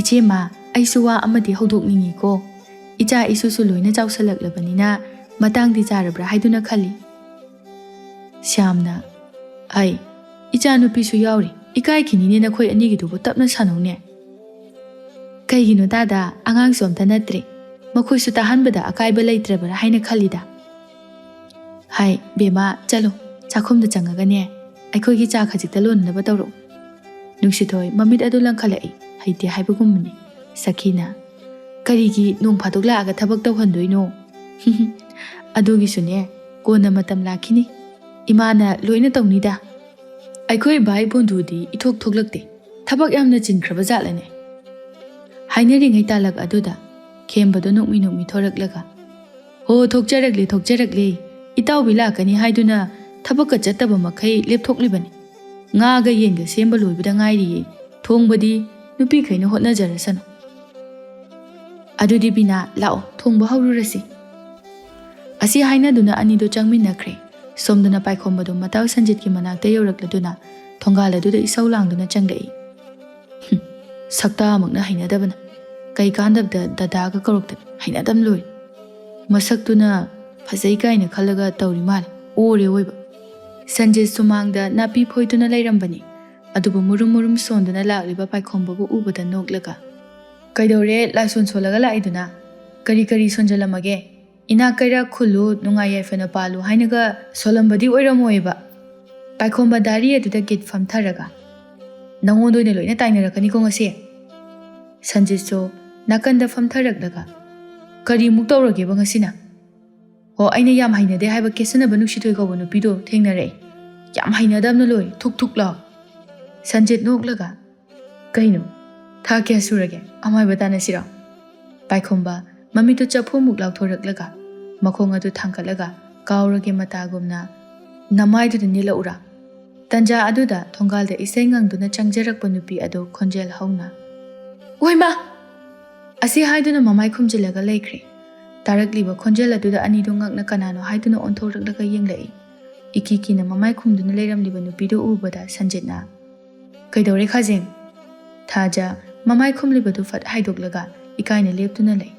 "ꯏꯆꯦꯃ, ꯑꯩꯁꯨ ꯋꯥ ꯑꯃꯗꯤ ꯍꯧꯗꯣꯛꯅꯤꯡꯉꯤꯀꯣ꯫ ꯏꯆꯥ ꯏꯁꯨꯁꯨ ꯂꯣꯏꯅ ꯆꯥꯎꯁꯜꯂꯛꯂꯕꯅꯤꯅ ꯃꯇꯥꯡꯗꯤ ꯆꯥꯔꯕ꯭ꯔꯥ ꯍꯥꯏꯗꯨꯅ ꯈꯜꯂꯤ꯫" ꯁ꯭ꯌꯥꯝꯅ, "ꯑꯩ, ꯏꯆꯥ ꯅꯨꯄꯤꯁꯨ ꯌꯥꯎꯔꯤ, ꯏꯀꯥꯏꯈꯤꯅꯤꯅꯦ ꯅꯈꯣꯏ ꯑꯅꯤꯒꯤꯗꯨꯕꯨ, ꯇꯞꯅ ꯁꯥꯟꯅꯧꯅꯦ꯫" "ꯀꯩꯒꯤꯅꯣ ꯇꯥꯗ, ꯑꯉꯥꯡꯁꯨ ꯑꯝꯇ ꯅꯠꯇ꯭ꯔꯦ, ꯃꯈꯣꯏꯁꯨ ꯇꯥꯍꯟꯕꯗ ꯑꯀꯥꯏꯕ ꯂꯩꯇ꯭ꯔꯕ꯭ꯔꯥ ꯍꯥꯏꯅ ꯈꯜꯂꯤꯗ꯫" "ꯍꯥꯏ, ꯕꯦꯝꯃ, ꯆꯠꯂꯣ, ꯆꯥꯛꯈꯨꯝꯗ ꯆꯪꯉꯒꯅꯦ, ꯑꯩꯈꯣꯏꯒꯤ ꯆꯥ ꯈꯖꯤꯛꯇ ꯂꯣꯟꯅꯅꯕ ꯇꯧꯔꯛꯎ꯫ ꯅꯨꯡꯁꯤꯊꯣꯏ ꯃꯃꯤꯠ ꯑꯗꯨ ꯂꯪꯈꯠꯂꯛꯏ꯫ ꯍꯩꯇꯦ ꯍꯥꯏꯕꯒꯨꯝꯕꯅꯤ꯫ ꯁꯈꯤꯅ, "ꯀꯔꯤꯒꯤ ꯅꯣꯡ ꯐꯥꯗꯣꯛ ꯂꯥꯛꯑꯒ ꯊꯕꯛ ꯇꯧꯍꯟꯗꯣꯏꯅꯣ?" "ꯑꯗꯨꯒꯤꯁꯨꯅꯦ, ꯀꯣꯟꯅ ꯃꯇꯝ ꯂꯥꯛꯈꯤꯅꯤ꯫ ꯏꯃꯥꯅ ꯂꯣꯏꯅ ꯇꯧꯅꯤꯗ꯫ ꯑꯩꯈꯣꯏ ꯚꯥꯏ ꯕꯣꯟꯗꯨꯗꯤ ꯏꯊꯣꯛ ꯊꯣꯛꯂꯛꯇꯦ꯫ ꯊꯕꯛ ꯌꯥꯝꯅ ꯆꯤꯟꯈ꯭ꯔꯕ ꯖꯥꯠꯂꯅꯦ?" ꯍꯥꯏꯅꯔꯤꯉꯩ ꯇꯥꯂꯛ ꯑꯗꯨꯗ ꯈꯦꯝꯕꯗꯣ ꯅꯣꯛꯃꯤ ꯅꯣꯛꯃꯤ ꯊꯣꯔꯛꯂꯒ, "ꯍꯣ, ꯊꯣꯛꯆꯔꯛꯂꯦ, ꯊꯣꯛꯆꯔꯛꯂꯦ꯫ ꯏꯇꯥꯎꯕꯤ ꯂꯥꯛꯀꯅꯤ ꯍꯥꯏꯗꯨꯅ ꯊꯕꯛꯀ ꯆꯠꯇꯕ ꯃꯈꯩ ꯂꯦꯞꯊꯣꯛꯂꯤꯕꯅꯤ꯫ ꯉꯥꯒ ꯌꯦꯟꯒ ꯁꯦꯝꯕ ꯂꯣꯏꯕꯗ ꯉꯥꯏꯔꯤꯌꯦ꯫ ꯊꯣꯡꯕꯗꯤ ꯅꯨꯄꯤꯈꯩꯅ ꯍꯣꯠꯅꯖꯔꯁꯅꯨ꯫ ꯑꯗꯨꯗꯤ ꯕꯤꯅꯥ, ꯂꯥꯛꯑꯣ, ꯊꯣꯡꯕ ꯍꯧꯔꯨꯔꯁꯤ꯫" ꯑꯁꯤ ꯍꯥꯏꯅꯗꯨꯅ ꯑꯅꯤꯗꯣ ꯆꯪꯃꯤꯟꯅꯈ꯭ꯔꯦ꯫ ꯁꯣꯝꯗꯅ ꯄꯥꯏꯈꯣꯝꯕꯗꯣ ꯃꯇꯥꯎ ꯁꯟꯖꯤꯠꯀꯤ ꯃꯅꯥꯛꯇ ꯌꯧꯔꯛꯂꯗꯨꯅ ꯊꯣꯡꯒꯥꯜ ꯑꯗꯨꯗ ꯏꯁꯧ ꯂꯥꯡꯗꯨꯅ ꯆꯪꯂꯛꯏ꯫ "ꯍꯨꯝ, ꯁꯛꯇꯥꯃꯛꯅ ꯍꯩꯅꯗꯕꯅ꯫ ꯀꯩ ꯀꯥꯟꯗꯕꯗ ꯗꯗꯥꯒ ꯀꯧꯔꯛꯇꯅ ꯍꯩꯅꯗꯕ ꯂꯣꯏꯔꯦ꯫ ꯃꯁꯛꯇꯨꯅ ꯐꯖꯩ ꯀꯥꯏꯅ ꯈꯜꯂꯒ ꯇꯧꯔꯤ ꯃꯥꯜꯂꯦ, ꯑꯣꯔꯦ ꯑꯣꯏꯕ꯫" ꯁꯟꯖꯤꯠ ꯁꯨꯃꯥꯡꯗ ꯅꯥꯄꯤ ꯐꯣꯏꯗꯨꯅ ꯂꯩꯔꯝꯕꯅꯤ꯫ ꯑꯗꯨꯕꯨ ꯃꯨꯔꯨꯝ ꯃꯨꯔꯨꯝ ꯁꯣꯟꯗꯨꯅ ꯂꯥꯛꯂꯤꯕ ꯄꯥꯏꯈꯣꯝꯕꯕꯨ ꯎꯕꯗ ꯅꯣꯛꯂꯒ, "ꯀꯩꯗꯧꯔꯦ ꯂꯥꯏꯁꯣꯟ ꯁꯣꯜꯂꯒ ꯂꯥꯛꯏꯗꯨꯅ? ꯀꯔꯤ ꯀꯔꯤ ꯁꯣꯟꯖꯜꯂꯝꯃꯒꯦ? ꯏꯅꯥꯛ ꯀꯩꯔꯥꯛ ꯈꯨꯜꯂꯨ, ꯅꯨꯡꯉꯥꯏ ꯌꯥꯏꯐꯅ ꯄꯥꯜꯂꯨ ꯍꯥꯏꯅꯒ ꯁꯣꯜꯂꯝꯕꯗꯤ ꯑꯣꯏꯔꯝꯃꯣꯏꯕ꯫" ꯄꯥꯏꯈꯣꯝꯕ ꯗꯥꯔꯤ ꯑꯗꯨꯗ ꯒꯤꯠ ꯐꯝꯊꯔꯒ, "ꯅꯪꯉꯣꯟꯗ ꯑꯣꯏꯅ ꯂꯣꯏꯅ ꯇꯥꯏꯅꯔꯛꯀꯅꯤꯀꯣ ꯉꯁꯤ꯫" ꯁꯟꯖꯤꯠꯁꯨ ꯅꯥꯀꯟꯗ ꯐꯝꯊꯔꯛꯂꯒ, "ꯀꯔꯤꯃꯨꯛ ꯇꯧꯔꯒꯦꯕ ꯉꯁꯤꯅ? ꯑꯣ, ꯑꯩꯅ ꯌꯥꯝ ꯍꯩꯅꯗꯦ ꯍꯥꯏꯕ ꯀꯦꯁꯟꯅꯕ ꯅꯨꯡꯁꯤꯊꯣꯏ ꯀꯧꯕ ꯅꯨꯄꯤꯗꯣ ꯊꯦꯡꯅꯔꯛꯑꯦ꯫ ꯌꯥꯝ ꯍꯩꯅꯗꯕꯅ ꯂꯣꯏꯔꯦ, ꯊꯨꯛ ꯊꯨꯛ ꯂꯥꯎ꯫" ꯁꯟꯖꯤꯠ ꯅꯣꯛꯂꯒ, "ꯀꯩꯅꯣ? ꯊꯥ ꯀꯌꯥ ꯁꯨꯔꯒꯦ? ꯑꯃꯥꯏꯕ ꯇꯥꯟꯅꯁꯤꯔꯣ?" ꯄꯥꯏꯈꯣꯝꯕ ꯃꯃꯤꯠꯇꯨ ꯆꯐꯨꯃꯨꯛ ꯂꯥꯎꯊꯣꯔꯛꯂꯒ ꯃꯈꯣꯡ ꯑꯗꯨ ꯊꯥꯡꯒꯠꯂꯒ ꯀꯥꯎꯔꯒꯦ ꯃꯇꯥꯒꯨꯝꯅ ꯅꯃꯥꯏꯗꯨꯗ ꯅꯤꯜꯂꯛꯎꯔꯥ? ꯇꯟꯖꯥ ꯑꯗꯨꯗ ꯊꯣꯡꯒꯥꯜꯗ ꯏꯁꯩ ꯉꯪꯗꯨꯅ ꯆꯪꯖꯔꯛꯄ ꯅꯨꯄꯤ ꯑꯗꯨ ꯈꯣꯟꯖꯦꯜ ꯍꯧꯅ, "ꯑꯣꯏꯃꯥ!" ꯑꯁꯤ ꯍꯥꯏꯗꯨꯅ ꯃꯃꯥꯏ ꯈꯨꯝꯖꯤꯜꯂꯒ ꯂꯩꯈ꯭ꯔꯦ꯫ ꯇꯥꯔꯛꯂꯤꯕ ꯈꯣꯟꯖꯦꯜ ꯑꯗꯨꯗ ꯑꯅꯤꯗꯨ ꯉꯛꯅ ꯀꯅꯥꯅꯣ ꯍꯥꯏꯗꯨꯅ ꯑꯣꯟꯊꯣꯔꯛꯂꯒ ꯌꯦꯡꯂꯛꯏ꯫ ꯏꯀꯤ ꯀꯤꯅ ꯃꯃꯥꯏ ꯈꯨꯝꯗꯨꯅ ꯂꯩꯔꯝꯂꯤꯕ ꯅꯨꯄꯤꯗꯨ ꯎꯕꯗ ꯁꯟꯖꯤꯠꯅ, "ꯀꯩꯗꯧꯔꯦ ꯈꯥꯖꯦꯡ?" ꯊꯥꯖ ꯃꯃꯥꯏ ꯈꯨꯝꯂꯤꯕꯗꯨ ꯐꯠ ꯍꯥꯏꯗꯣꯛꯂꯒ ꯏꯀꯥꯏꯅ ꯂꯦꯞꯇꯨꯅ ꯂꯩ꯫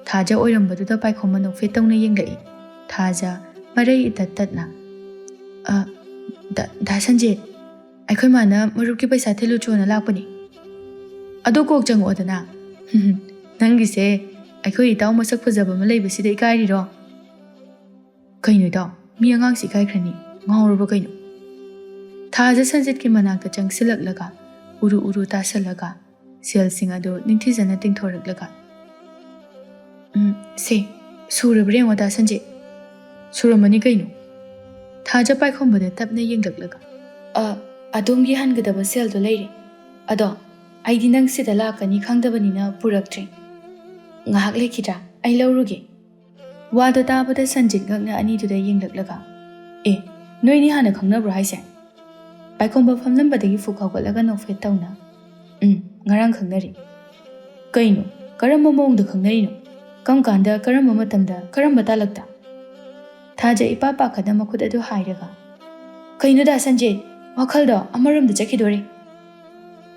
ꯊꯥꯖ ꯑꯣꯏꯔꯝꯕꯗꯨꯗ ꯄꯥꯏꯈꯣꯝꯕ ꯅꯣꯛꯐꯦꯠ ꯇꯧꯅ ꯌꯦꯡꯂꯛꯏ꯫ ꯊꯥꯖ ꯃꯔꯩ ꯏꯇꯠ ꯇꯠꯅ, "ꯑ, ꯗꯥ, ꯗꯥ ꯁꯟꯖꯤꯠ, ꯑꯩꯈꯣꯏ ꯃꯥꯅ ꯃꯔꯨꯞꯀꯤ ꯄꯩꯁꯥ ꯊꯤꯜꯂꯨꯆꯣꯅ ꯂꯥꯛꯄꯅꯤ꯫ ꯑꯗꯣ ꯀꯣꯛ ꯆꯪꯉꯛꯑꯣꯗꯅ꯫" "ꯅꯪꯒꯤꯁꯦ ꯑꯩꯈꯣꯏ ꯏꯇꯥꯎ ꯃꯁꯛ ꯐꯖꯕ ꯑꯃ ꯂꯩꯕꯁꯤꯗ ꯏꯀꯥꯏꯔꯤꯔꯣ?" "ꯀꯩꯅꯣ ꯏꯇꯥꯎ, ꯃꯤ ꯑꯉꯥꯡꯁꯤ ꯏꯀꯥꯏꯈ꯭ꯔꯅꯤ, ꯉꯥꯎꯔꯕ ꯀꯩꯅꯣ?" ꯊꯥꯖ ꯁꯟꯖꯤꯠꯀꯤ ꯃꯅꯥꯛꯇ ꯆꯪꯁꯤꯜꯂꯛꯂꯒ ꯎꯔꯨ ꯎꯔꯨ ꯇꯥꯁꯜꯂꯒ ꯁꯦꯜꯁꯤꯡ ꯑꯗꯨ ꯅꯤꯡꯊꯤꯖꯅ ꯇꯤꯡꯊꯣꯔꯛꯂꯒ, "ꯎꯝ, ꯁꯦ, ꯁꯨꯔꯕ꯭ꯔꯥ ꯌꯦꯡꯉꯣ, ꯗꯥ ꯁꯟꯖꯤꯠ꯫ ꯁꯨꯔꯝꯃꯅꯤ ꯀꯩꯅꯣ?" ꯊꯥꯖ ꯄꯥꯏꯈꯣꯝꯕꯗ ꯇꯞꯅ ꯌꯦꯡꯂꯛꯂꯒ, "ꯑ, ꯑꯗꯣꯝꯒꯤ ꯍꯟꯒꯗꯕ ꯁꯦꯜꯗꯣ ꯂꯩꯔꯦ꯫ ꯑꯗꯣ ꯑꯩꯗꯤ ꯅꯪ ꯁꯤꯗ ꯂꯥꯛꯀꯅꯤ ꯈꯪꯗꯕꯅꯤꯅ ꯄꯨꯔꯛꯇ꯭ꯔꯦ꯫ ꯉꯥꯏꯍꯥꯛ ꯂꯩꯈꯤꯗ꯭ꯔꯥ? ꯑꯩ ꯂꯧꯔꯨꯒꯦ꯫" ꯋꯥꯗꯣ ꯇꯥꯕꯗ ꯁꯟꯖꯤꯠ ꯉꯛꯅ ꯑꯅꯤꯗꯨꯗ ꯌꯦꯡꯂꯛꯂꯒ, "ꯑꯦ, ꯅꯣꯏꯅꯤ ꯍꯥꯟꯅ ꯈꯪꯅꯕ꯭ꯔꯣ ꯍꯥꯏꯁꯦ?" ꯄꯥꯏꯈꯣꯝꯕ ꯐꯝꯂꯝꯕꯗꯒꯤ ꯐꯨꯛ ꯍꯧꯒꯠꯂꯒ ꯅꯣꯛꯐꯦꯠ ꯇꯧꯅ, "ꯎꯝ, ꯉꯔꯥꯡ ꯈꯪꯅꯔꯤ꯫" "ꯀꯩꯅꯣ? ꯀꯔꯝꯕ ꯃꯑꯣꯡꯗ ꯈꯪꯅꯔꯤꯅꯣ? ꯀꯔꯝ ꯀꯥꯟꯗ, ꯀꯔꯝꯕ ꯃꯇꯝꯗ, ꯀꯔꯝꯕ ꯇꯥꯂꯛꯇ?" ꯊꯥꯖ ꯏꯄꯥ ꯄꯥꯈꯠꯅ ꯃꯈꯨꯠ ꯑꯗꯨ ꯍꯥꯏꯔꯒ, "ꯀꯩꯅꯣꯗ ꯁꯟꯖꯤꯠ, ꯋꯥꯈꯜꯗꯣ ꯑꯃꯔꯣꯝꯗ ꯆꯠꯈꯤꯗꯣꯔꯦ꯫"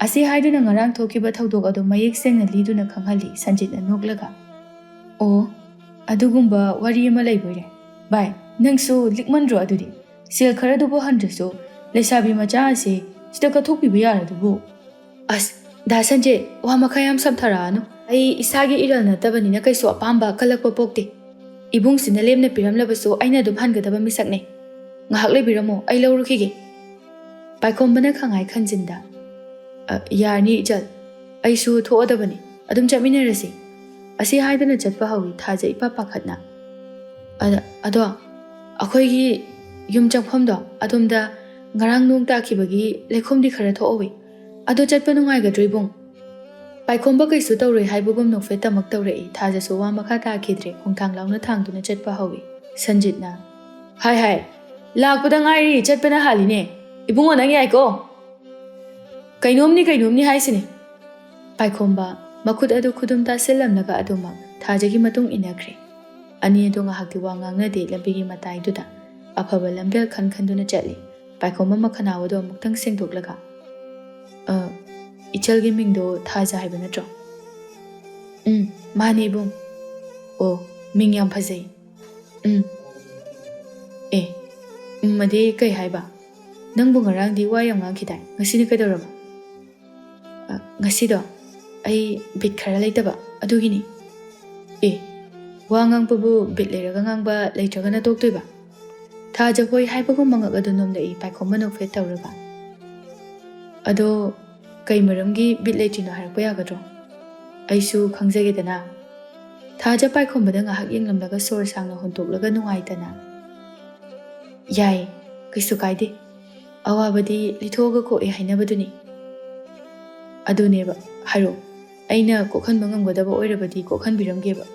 ꯑꯁꯤ ꯍꯥꯏꯗꯨꯅ ꯉꯔꯥꯡ ꯊꯣꯛꯈꯤꯕ ꯊꯧꯗꯣꯛ ꯑꯗꯨ ꯃꯌꯦꯛ ꯁꯦꯡꯅ ꯂꯤꯗꯨꯅ ꯈꯪꯍꯜꯂꯤ ꯁꯟꯖꯤꯠꯅ ꯅꯣꯛꯂꯒ꯫ "ꯑꯣ, ꯑꯗꯨꯒꯨꯝꯕ ꯋꯥꯔꯤ ꯑꯃ ꯂꯩꯕꯣꯏꯔꯦ꯫ ꯚꯥꯏ, ꯅꯪꯁꯨ ꯂꯤꯛꯃꯟꯗ꯭ꯔꯣ ꯑꯗꯨꯗꯤ? ꯁꯦꯜ ꯈꯔꯗꯨꯕꯨ ꯍꯟꯗ꯭ꯔꯁꯨ ꯂꯩꯁꯥꯕꯤ ꯃꯆꯥ ꯑꯁꯤ ꯁꯤꯗ ꯀꯠꯊꯣꯛꯄꯤꯕ ꯌꯥꯔꯗꯨꯕꯨ?" "ꯑꯁ, ꯗꯥ ꯁꯟꯖꯤꯠ, ꯋꯥ ꯃꯈꯥ ꯌꯥꯝ ꯁꯝꯊꯔꯛꯑꯅꯨ꯫ ꯑꯩ ꯏꯁꯥꯒꯤ ꯏꯔꯜ ꯅꯠꯇꯕꯅꯤꯅ ꯀꯩꯁꯨ ꯑꯄꯥꯝꯕ ꯀꯜꯂꯛꯄ ꯄꯣꯛꯇꯦ꯫ ꯏꯕꯨꯡꯁꯤꯅ ꯂꯦꯝꯅ ꯄꯤꯔꯝꯂꯕꯁꯨ ꯑꯩꯅ ꯑꯗꯨꯝ ꯍꯟꯒꯗꯕ ꯃꯤꯁꯛꯅꯦ꯫ ꯉꯥꯏꯍꯥꯛ ꯂꯩꯕꯤꯔꯝꯃꯣ, ꯑꯩ ꯂꯧꯔꯨꯈꯤꯒꯦ꯫" ꯄꯥꯏꯈꯣꯝꯕꯅ ꯈꯪꯍꯥꯏ ꯈꯟꯖꯤꯟꯗ, "ꯑ, ꯌꯥꯔꯅꯤ ꯏꯆꯜ, ꯑꯩꯁꯨ ꯊꯣꯛꯑꯗꯕꯅꯤ, ꯑꯗꯨꯝ ꯆꯠꯃꯤꯟꯅꯔꯁꯤ꯫" ꯑꯁꯤ ꯍꯥꯏꯗꯨꯅ ꯆꯠꯄ ꯍꯧꯏ ꯊꯥꯖ ꯏꯄꯥ ꯄꯥꯈꯠꯅ꯫ "ꯑꯗ-, ꯑꯗꯣ ꯑꯩꯈꯣꯏꯒꯤ ꯌꯨꯝ ꯆꯪꯐꯝꯗꯣ ꯑꯗꯣꯝꯗ ꯉꯔꯥꯡ ꯅꯣꯡ ꯇꯥꯈꯤꯕꯒꯤ ꯂꯩꯈꯣꯝꯗꯤ ꯈꯔ ꯊꯣꯛꯍꯧꯏ꯫ ꯑꯗꯣ ꯆꯠꯄ ꯅꯨꯡꯉꯥꯏꯒꯗ꯭ꯔꯣ ꯏꯕꯨꯡ?" ꯄꯥꯏꯈꯣꯝꯕ ꯀꯩꯁꯨ ꯇꯧꯔꯣꯏ ꯍꯥꯏꯕꯒꯨꯝ ꯅꯣꯛꯐꯦꯠ ꯇꯃꯛ ꯇꯧꯔꯛꯏ꯫ ꯊꯥꯖꯁꯨ ꯋꯥ ꯃꯈꯥ ꯇꯥꯈꯤꯗ꯭ꯔꯦ, ꯈꯣꯡꯊꯥꯡ ꯂꯥꯎꯅ ꯊꯥꯡꯗꯨꯅ ꯆꯠꯄ ꯍꯧꯏ꯫ ꯁꯟꯖꯤꯠꯅ, "ꯍꯥꯏ ꯍꯥꯏ, ꯂꯥꯛꯄꯗ ꯉꯥꯏꯔꯤ, ꯆꯠꯄꯅ ꯍꯥꯜꯂꯤꯅꯦ꯫ ꯏꯕꯨꯡꯉꯣ ꯅꯪ ꯌꯥꯏꯀꯣ?" "ꯀꯩꯅꯣꯝꯅꯤ ꯀꯩꯅꯣꯝꯅꯤ ꯍꯥꯏꯁꯤꯅꯦ꯫" ꯄꯥꯏꯈꯣꯝꯕ ꯃꯈꯨꯠ ꯑꯗꯨ ꯈꯨꯗꯨꯝ ꯇꯥꯁꯤꯜꯂꯝꯂꯒ ꯑꯗꯨꯃꯛ ꯊꯥꯖꯒꯤ ꯃꯇꯨꯡ ꯏꯟꯅꯈ꯭ꯔꯦ꯫ ꯑꯅꯤ ꯑꯗꯨ ꯉꯥꯏꯍꯥꯛꯇꯤ ꯋꯥ ꯉꯥꯡꯅꯗꯦ, ꯂꯝꯕꯤꯒꯤ ꯃꯇꯥꯏꯗꯨꯗ ꯑꯐꯕ ꯂꯝꯕꯦꯜ ꯈꯟ ꯈꯟꯗꯨꯅ ꯆꯠꯂꯤ꯫ ꯄꯥꯏꯈꯣꯝꯕ ꯃꯈꯅꯥꯎ ꯑꯗꯨ ꯑꯃꯨꯛꯇꯪ ꯁꯦꯡꯗꯣꯛꯂꯒ, "ꯑ, ꯏꯆꯜꯒꯤ ꯃꯤꯡꯗꯣ ꯊꯥꯖ ꯍꯥꯏꯕ ꯅꯠꯇ꯭ꯔꯣ?" "ꯎꯝ, ꯃꯥꯅꯦ ꯏꯕꯨꯡ꯫" "ꯑꯣ, ꯃꯤꯡ ꯌꯥꯝ ꯐꯖꯩ꯫ ꯎꯝ꯫ ꯑꯦ, ꯎꯝ ꯑꯗꯤ ꯀꯩ ꯍꯥꯏꯕ? ꯅꯪꯕꯨ ꯉꯔꯥꯡꯗꯤ ꯋꯥ ꯌꯥꯝ ꯉꯥꯡꯈꯤꯗꯥꯏ? ꯉꯁꯤꯅ ꯀꯩꯗꯧꯔꯕ?" "ꯑ, ꯉꯁꯤꯗꯣ ꯑꯩ ꯕꯤꯠ ꯈꯔ ꯂꯩꯇꯕ, ꯑꯗꯨꯒꯤꯅꯤ꯫" "ꯑꯦ, ꯋꯥ ꯉꯥꯡꯕꯕꯨ ꯕꯤꯠ ꯂꯩꯔꯒ ꯉꯥꯡꯕ, ꯂꯩꯇ꯭ꯔꯒꯅ ꯇꯣꯛꯇꯣꯏꯕ?" ꯊꯥꯖ ꯍꯣꯏ ꯍꯥꯏꯕꯒꯨꯝ ꯃꯉꯛ ꯑꯗꯨ ꯅꯣꯝꯂꯛꯏ ꯄꯥꯏꯈꯣꯝꯕ ꯅꯣꯛꯐꯦꯠ ꯇꯧꯔꯒ꯫ "ꯑꯗꯣ ꯀꯩ ꯃꯔꯝꯒꯤ ꯕꯤꯠ ꯂꯩꯇ꯭ꯔꯤꯅꯣ ꯍꯥꯏꯔꯛꯄ ꯌꯥꯒꯗ꯭ꯔꯣ? ꯑꯩꯁꯨ ꯈꯪꯖꯒꯦꯗꯅ?" ꯊꯥꯖ ꯄꯥꯏꯈꯣꯝꯕꯗ ꯉꯥꯏꯍꯥꯛ ꯌꯦꯡꯂꯝꯂꯒ ꯁꯣꯔ ꯁꯥꯡꯅ ꯍꯣꯟꯇꯣꯛꯂꯒ ꯅꯨꯡꯉꯥꯏꯇꯅ, "ꯌꯥꯏ, ꯀꯩꯁꯨ ꯀꯥꯏꯗꯦ꯫ ꯑꯋꯥꯕꯗꯤ ꯂꯤꯊꯣꯛꯑꯒ ꯀꯣꯛꯑꯦ ꯍꯥꯏꯅꯕꯗꯨꯅꯤ꯫ ꯑꯗꯨꯅꯦꯕ, ꯍꯥꯏꯔꯛꯑꯣ꯫ ꯑꯩꯅ ꯀꯣꯛꯍꯟꯕ ꯉꯝꯒꯗꯕ ꯑꯣꯏꯔꯕꯗꯤ ꯀꯣꯛꯍꯟꯕꯤꯔꯝꯒꯦꯕ꯫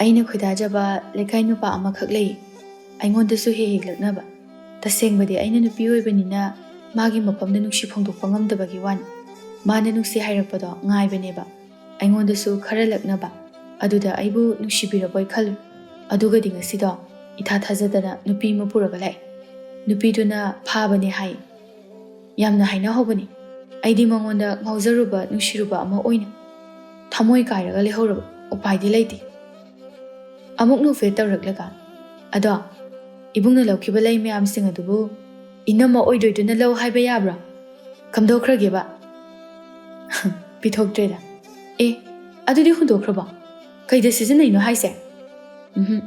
ꯑꯩꯅ ꯈꯣꯏꯗꯥꯖꯕ ꯂꯩꯀꯥꯏ ꯅꯨꯄꯥ ꯑꯃꯈꯛ ꯂꯩ꯫ ꯑꯩꯉꯣꯟꯗꯁꯨ ꯍꯦꯛ ꯍꯦꯛ ꯂꯛꯅꯕ꯫ ꯇꯁꯦꯡꯕꯗꯤ ꯑꯩꯅ ꯅꯨꯄꯤ ꯑꯣꯏꯕꯅꯤꯅ ꯃꯥꯒꯤ ꯃꯐꯝꯗ ꯅꯨꯡꯁꯤ ꯐꯣꯡꯗꯣꯛꯄ ꯉꯝꯗꯕꯒꯤ ꯋꯥꯅꯤ꯫ ꯃꯥꯅ ꯅꯨꯡꯁꯤ ꯍꯥꯏꯔꯛꯄꯗꯣ ꯉꯥꯏꯕꯅꯦꯕ꯫ ꯑꯩꯉꯣꯟꯗꯁꯨ ꯈꯔ ꯂꯛꯅꯕ꯫ ꯑꯗꯨꯗ ꯑꯩꯕꯨ ꯅꯨꯡꯁꯤꯕꯤꯔꯕꯣꯏ ꯈꯜꯂꯨ꯫ ꯑꯗꯨꯒꯗꯤ ꯉꯁꯤꯗꯣ ꯏꯊꯥ ꯊꯥꯖꯗꯅ ꯅꯨꯄꯤ ꯑꯃ ꯄꯨꯔꯒ ꯂꯥꯛꯑꯦ꯫ ꯅꯨꯄꯤꯗꯨꯅ ꯐꯥꯕꯅꯦ ꯍꯥꯏ꯫ ꯌꯥꯝꯅ ꯍꯥꯏꯅꯍꯧꯕꯅꯤ꯫ ꯑꯩꯗꯤ ꯃꯉꯣꯟꯗ ꯉꯥꯎꯖꯔꯨꯕ, ꯅꯨꯡꯁꯤꯔꯨꯕ ꯑꯃ ꯑꯣꯏꯅ ꯊꯃꯣꯏ ꯀꯥꯏꯔꯒ ꯂꯩꯍꯧꯔꯕ꯫ ꯎꯄꯥꯏꯗꯤ ꯂꯩꯇꯦ꯫" ꯑꯃꯨꯛ ꯅꯣꯛꯐꯦꯠ ꯇꯧꯔꯛꯂꯒ, "ꯑꯗꯣ ꯏꯕꯨꯡꯅ ꯂꯧꯈꯤꯕ ꯂꯩ ꯃꯌꯥꯝꯁꯤꯡ ꯑꯗꯨꯕꯨ ꯏꯅꯝꯃ ꯑꯣꯏꯗꯣꯏꯗꯨꯅ ꯂꯧ ꯍꯥꯏꯕ ꯌꯥꯕ꯭ꯔꯥ? ꯀꯝꯗꯧꯈ꯭ꯔꯒꯦꯕ?" "ꯄꯤꯊꯣꯛꯇ꯭ꯔꯦꯗ꯫" "ꯑꯦ, ꯑꯗꯨꯗꯤ ꯍꯨꯟꯗꯣꯛꯈ꯭ꯔꯕꯣ? ꯀꯩꯗ ꯁꯤꯖꯤꯟꯅꯩꯅꯣ ꯍꯥꯏꯁꯦ?" "ꯎꯝꯍꯨꯝ,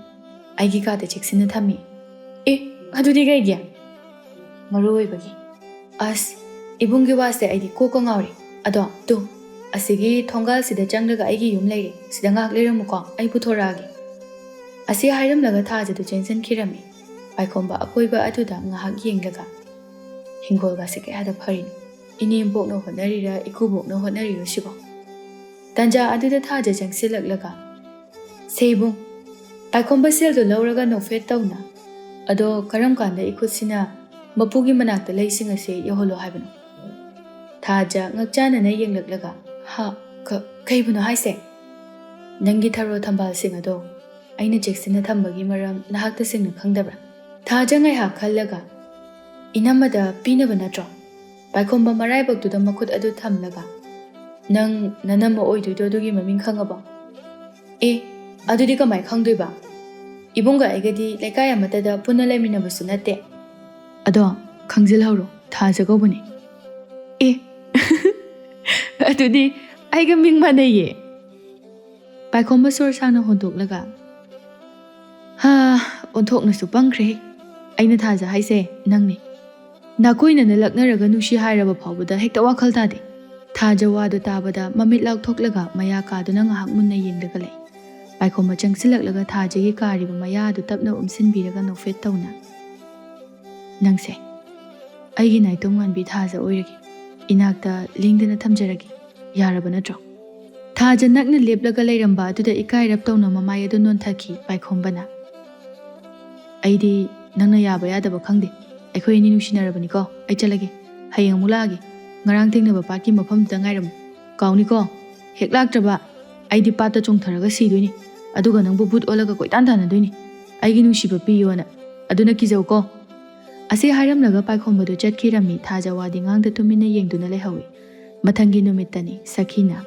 ꯑꯩꯒꯤ ꯀꯥꯗ ꯆꯦꯛꯁꯤꯟꯅ ꯊꯝꯃꯤ꯫" "ꯑꯦ, ꯑꯗꯨꯗꯤ ꯀꯩꯒꯤ?" "ꯃꯔꯨ ꯑꯣꯏꯕꯒꯤ꯫" "ꯑꯁ, ꯏꯕꯨꯡꯒꯤ ꯋꯥꯁꯦ ꯑꯩꯗꯤ ꯀꯣꯛꯀ ꯉꯥꯎꯔꯦ꯫ ꯑꯗꯣ ꯇꯨ, ꯑꯁꯤꯒꯤ ꯊꯣꯡꯒꯥꯜꯁꯤꯗ ꯆꯪꯂꯒ ꯑꯩꯒꯤ ꯌꯨꯝ ꯂꯩꯔꯦ, ꯁꯤꯗ ꯉꯥꯏꯍꯥꯛ ꯂꯩꯔꯝꯃꯨꯀꯣ, ꯑꯩ ꯄꯨꯊꯣꯔꯛꯑꯒꯦ꯫" ꯑꯁꯤ ꯍꯥꯏꯔꯝꯂꯒ ꯊꯥꯖꯗꯨ ꯆꯦꯟꯁꯤꯟꯈꯤꯔꯝꯃꯤ꯫ ꯄꯥꯏꯈꯣꯝꯕ ꯑꯀꯣꯏꯕ ꯑꯗꯨꯗ ꯉꯥꯏꯍꯥꯛ ꯌꯦꯡꯂꯒ, "ꯍꯤꯡꯒꯣꯜꯒꯁꯦ ꯀꯌꯥꯗ ꯐꯔꯤꯅꯣ? ꯏꯅꯦꯝꯕꯣꯛꯅ ꯍꯣꯠꯅꯔꯤꯔꯥ, ꯏꯀꯨꯕꯣꯛꯅ ꯍꯣꯠꯅꯔꯤꯔꯣ ꯁꯤꯕꯣ?" ꯇꯟꯖꯥ ꯑꯗꯨꯗ ꯊꯥꯖ ꯆꯪꯁꯤꯜꯂꯛꯂꯒ, "ꯁꯦ ꯏꯕꯨꯡ, ꯄꯥꯏꯈꯣꯝꯕ ꯁꯦꯜꯗꯣ ꯂꯧꯔꯒ ꯅꯣꯛꯐꯦꯠ ꯇꯧꯅ꯫ ꯑꯗꯣ ꯀꯔꯝ ꯀꯥꯟꯗ ꯏꯈꯨꯠꯁꯤꯅ ꯃꯄꯨꯒꯤ ꯃꯅꯥꯛꯇ ꯂꯩꯁꯤꯡ ꯑꯁꯦ ꯌꯧꯍꯜꯂꯣ ꯍꯥꯏꯕꯅꯣ?" ꯊꯥꯖ ꯉꯛꯆꯥꯟꯅꯅ ꯌꯦꯡꯂꯛꯂꯒ, "ꯍꯥ? ꯀ-, ꯀꯩꯕꯨꯅꯣ ꯍꯥꯏꯁꯦ?" "ꯅꯪꯒꯤ ꯊꯔꯣ ꯊꯝꯕꯥꯜꯁꯤꯡ ꯑꯗꯣ ꯑꯩꯅ ꯆꯦꯛꯁꯤꯟꯅ ꯊꯝꯕꯒꯤ ꯃꯔꯝ ꯅꯍꯥꯛ ꯇꯁꯦꯡꯅ ꯈꯪꯗꯕ꯭ꯔꯥ?" ꯊꯥꯖ ꯉꯥꯏꯍꯥꯛ ꯈꯜꯂꯒ, "ꯏꯅꯝꯃꯗ ꯄꯤꯅꯕ ꯅꯠꯇ꯭ꯔꯣ?" ꯄꯥꯏꯈꯣꯝꯕ ꯃꯔꯥꯏꯕꯛꯇꯨꯗ ꯃꯈꯨꯠ ꯑꯗꯨ ꯊꯝꯂꯒ, "ꯅꯪ ꯅꯅꯝꯃ ꯑꯣꯏꯗꯣꯏꯗꯣ ꯑꯗꯨꯒꯤ ꯃꯃꯤꯡ ꯈꯪꯉꯕꯣ?" "ꯑꯦ, ꯑꯗꯨꯗꯤ ꯀꯃꯥꯏ ꯈꯪꯗꯣꯏꯕ? ꯏꯕꯨꯡꯒ ꯑꯩꯒꯗꯤ ꯂꯩꯀꯥꯏ ꯑꯃꯠꯇꯗ ꯄꯨꯟꯅ ꯂꯩꯃꯤꯟꯅꯕꯁꯨ ꯅꯠꯇꯦ꯫" "ꯑꯗꯣ ꯈꯪꯖꯤꯜꯍꯧꯔꯣ, ꯊꯥꯖ ꯀꯧꯕꯅꯦ꯫" "ꯑꯦ, ꯑꯗꯨꯗꯤ ꯑꯩꯒ ꯃꯤꯡ ꯃꯥꯟꯅꯩꯌꯦ꯫" ꯄꯥꯏꯈꯣꯝꯕ ꯁꯣꯔ ꯁꯥꯡꯅ ꯍꯣꯟꯗꯣꯛꯂꯒ, "ꯍꯥ, ꯑꯣꯟꯊꯣꯛꯅꯁꯨ ꯄꯪꯈ꯭ꯔꯦ꯫ ꯑꯩꯅ ꯊꯥꯖ ꯍꯥꯏꯁꯦ ꯅꯪꯅꯤ꯫ ꯅꯥꯀꯣꯏꯅꯅ ꯂꯛꯅꯔꯒ ꯅꯨꯡꯁꯤ ꯍꯥꯏꯔꯕ ꯐꯥꯎꯕꯗ ꯍꯦꯛꯇ ꯋꯥꯈꯜ ꯇꯥꯗꯦ꯫ ꯊꯥꯖ ꯋꯥꯗꯨ ꯇꯥꯕꯗ ꯃꯃꯤꯠ ꯂꯥꯎꯊꯣꯛꯂꯒ ꯃꯌꯥ ꯀꯥꯗꯨꯅ ꯉꯥꯏꯍꯥꯛ ꯃꯨꯟꯅ ꯌꯦꯡꯂꯒ ꯂꯩ꯫ ꯄꯥꯏꯈꯣꯝꯕ ꯆꯪꯁꯤꯜꯂꯛꯂꯒ ꯊꯥꯖꯒꯤ ꯀꯥꯔꯤꯕ ꯃꯌꯥ ꯑꯗꯨ ꯇꯞꯅ ꯎꯝꯁꯤꯟꯕꯤꯔꯒ ꯅꯣꯛꯐꯦꯠ ꯇꯧꯅ, "ꯅꯪꯁꯦ ꯑꯩꯒꯤ ꯅꯥꯏꯇꯣꯝ ꯉꯥꯟꯕꯤ ꯊꯥꯖ ꯑꯣꯏꯔꯒꯦ꯫ ꯏꯅꯥꯛꯇ ꯂꯦꯡꯗꯅ ꯊꯝꯖꯔꯒꯦ꯫ ꯌꯥꯔꯕ ꯅꯠꯇ꯭ꯔꯣ?" ꯊꯥꯖ ꯅꯛꯅ ꯂꯦꯞꯂꯒ ꯂꯩꯔꯝꯕ ꯑꯗꯨꯗ ꯏꯀꯥꯏꯔꯞ ꯇꯧꯅ ꯃꯃꯥꯏ ꯑꯗꯨ ꯅꯣꯟꯊꯈꯤ ꯄꯥꯏꯈꯣꯝꯕꯅ꯫ "ꯑꯩꯗꯤ ꯅꯪꯅ ꯌꯥꯕ ꯌꯥꯗꯕ ꯈꯪꯗꯦ꯫ ꯑꯩꯈꯣꯏ ꯑꯅꯤ ꯅꯨꯡꯁꯤꯅꯔꯕꯅꯤꯀꯣ꯫ ꯑꯩ ꯆꯠꯂꯒꯦ꯫ ꯍꯌꯦꯡ ꯑꯃꯨꯛ ꯂꯥꯛꯑꯒꯦ꯫ ꯉꯔꯥꯡ ꯊꯦꯡꯅꯕ ꯄꯥꯠꯀꯤ ꯃꯐꯝꯗꯨꯗ ꯉꯥꯏꯔꯝꯃꯨ꯫ ꯀꯥꯎꯅꯤꯀꯣ? ꯍꯦꯛ ꯂꯥꯛꯇ꯭ꯔꯕ ꯑꯩꯗꯤ ꯄꯥꯠꯇ ꯆꯣꯡꯊꯔꯒ ꯁꯤꯗꯣꯏꯅꯤ꯫ ꯑꯗꯨꯒ ꯅꯪꯕꯨ ꯚꯨꯠ ꯑꯣꯜꯂꯒ ꯀꯣꯏꯇꯥꯟ ꯇꯥꯟꯅꯗꯣꯏꯅꯤ꯫ ꯑꯩꯒꯤ ꯅꯨꯡꯁꯤꯕ ꯄꯤꯌꯣꯅ꯫ ꯑꯗꯨꯅ ꯀꯤꯖꯧꯀꯣ?" ꯑꯁꯤ ꯍꯥꯏꯔꯝꯂꯒ ꯄꯥꯏꯈꯣꯝꯕꯗꯨ ꯆꯠꯈꯤꯔꯝꯃꯤ꯫ ꯊꯥꯖ ꯋꯥꯗꯤ ꯉꯥꯡꯗ ꯇꯨꯃꯤꯟꯅ ꯌꯦꯡꯗꯨꯅ ꯂꯩꯍꯧꯏ꯫ ꯃꯊꯪꯒꯤ ꯅꯨꯃꯤꯠꯇꯅꯤ ꯁꯈꯤꯅ,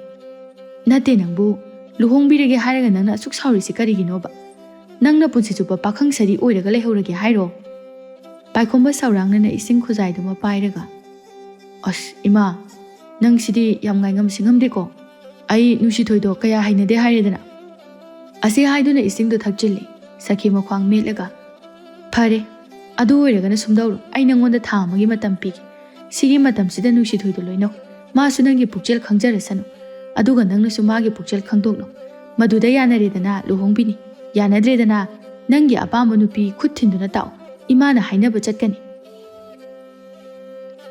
"ꯅꯠꯇꯦ, ꯅꯪꯕꯨ ꯂꯨꯍꯣꯡꯕꯤꯔꯒꯦ ꯍꯥꯏꯔꯒ ꯅꯪꯅ ꯑꯁꯨꯛ ꯁꯥꯎꯔꯤꯁꯤ ꯀꯔꯤꯒꯤꯅꯣꯕ? ꯅꯪꯅ ꯄꯨꯟꯁꯤ ꯆꯨꯞꯄ ꯄꯥꯈꯪ ꯁꯥꯔꯤ ꯑꯣꯏꯔꯒ ꯂꯩꯍꯧꯔꯒꯦ ꯍꯥꯏꯔꯣ?" ꯄꯥꯏꯈꯣꯝꯕ ꯁꯥꯎꯔꯥꯡꯅꯅ ꯏꯁꯤꯡ ꯈꯨꯖꯥꯏꯗꯨꯃ ꯄꯥꯏꯔꯒ, "ꯑꯁ ꯏꯃꯥ, ꯅꯪꯁꯤꯗꯤ ꯌꯥꯝ ꯉꯥꯏꯉꯝ ꯁꯤꯉꯝꯗꯦꯀꯣ꯫ ꯑꯩ ꯅꯨꯡꯁꯤꯊꯣꯏꯗꯣ ꯀꯌꯥ ꯍꯩꯅꯗꯦ ꯍꯥꯏꯔꯦꯗꯅ?" ꯑꯁꯤ ꯍꯥꯏꯗꯨꯅ ꯏꯁꯤꯡꯗꯣ ꯊꯛꯆꯤꯜꯂꯤ꯫ ꯁꯈꯤ ꯃꯈ꯭ꯋꯥꯡ ꯃꯦꯠꯂꯒ, "ꯐꯔꯦ, ꯑꯗꯨ ꯑꯣꯏꯔꯒꯅ ꯁꯨꯝꯗꯧꯔꯣ, ꯑꯩ ꯅꯪꯉꯣꯟꯗ ꯊꯥ ꯑꯃꯒꯤ ꯃꯇꯝ ꯄꯤꯒꯦ꯫ ꯁꯤꯒꯤ ꯃꯇꯝꯁꯤꯗ ꯅꯨꯡꯁꯤꯊꯣꯏꯗꯣ ꯂꯣꯏꯅꯧ꯫ ꯃꯥꯁꯨ ꯅꯪꯒꯤ ꯄꯨꯛꯆꯦꯜ ꯈꯪꯖꯔꯁꯅꯨ꯫ ꯑꯗꯨꯒ ꯅꯪꯅꯁꯨ ꯃꯥꯒꯤ ꯄꯨꯛꯆꯦꯜ ꯈꯪꯗꯣꯛꯅꯧ꯫ ꯃꯗꯨꯗ ꯌꯥꯅꯔꯦꯗꯅ ꯂꯨꯍꯣꯡꯕꯤꯅꯤ, ꯌꯥꯅꯗ꯭ꯔꯦꯗꯅ ꯅꯪꯒꯤ ꯑꯄꯥꯝꯕ ꯅꯨꯄꯤ ꯈꯨꯠ ꯊꯤꯟꯗꯨꯅ ꯇꯥꯛꯑꯣ꯫ ꯏꯃꯥꯅ ꯍꯥꯏꯅꯕ ꯆꯠꯀꯅꯤ꯫"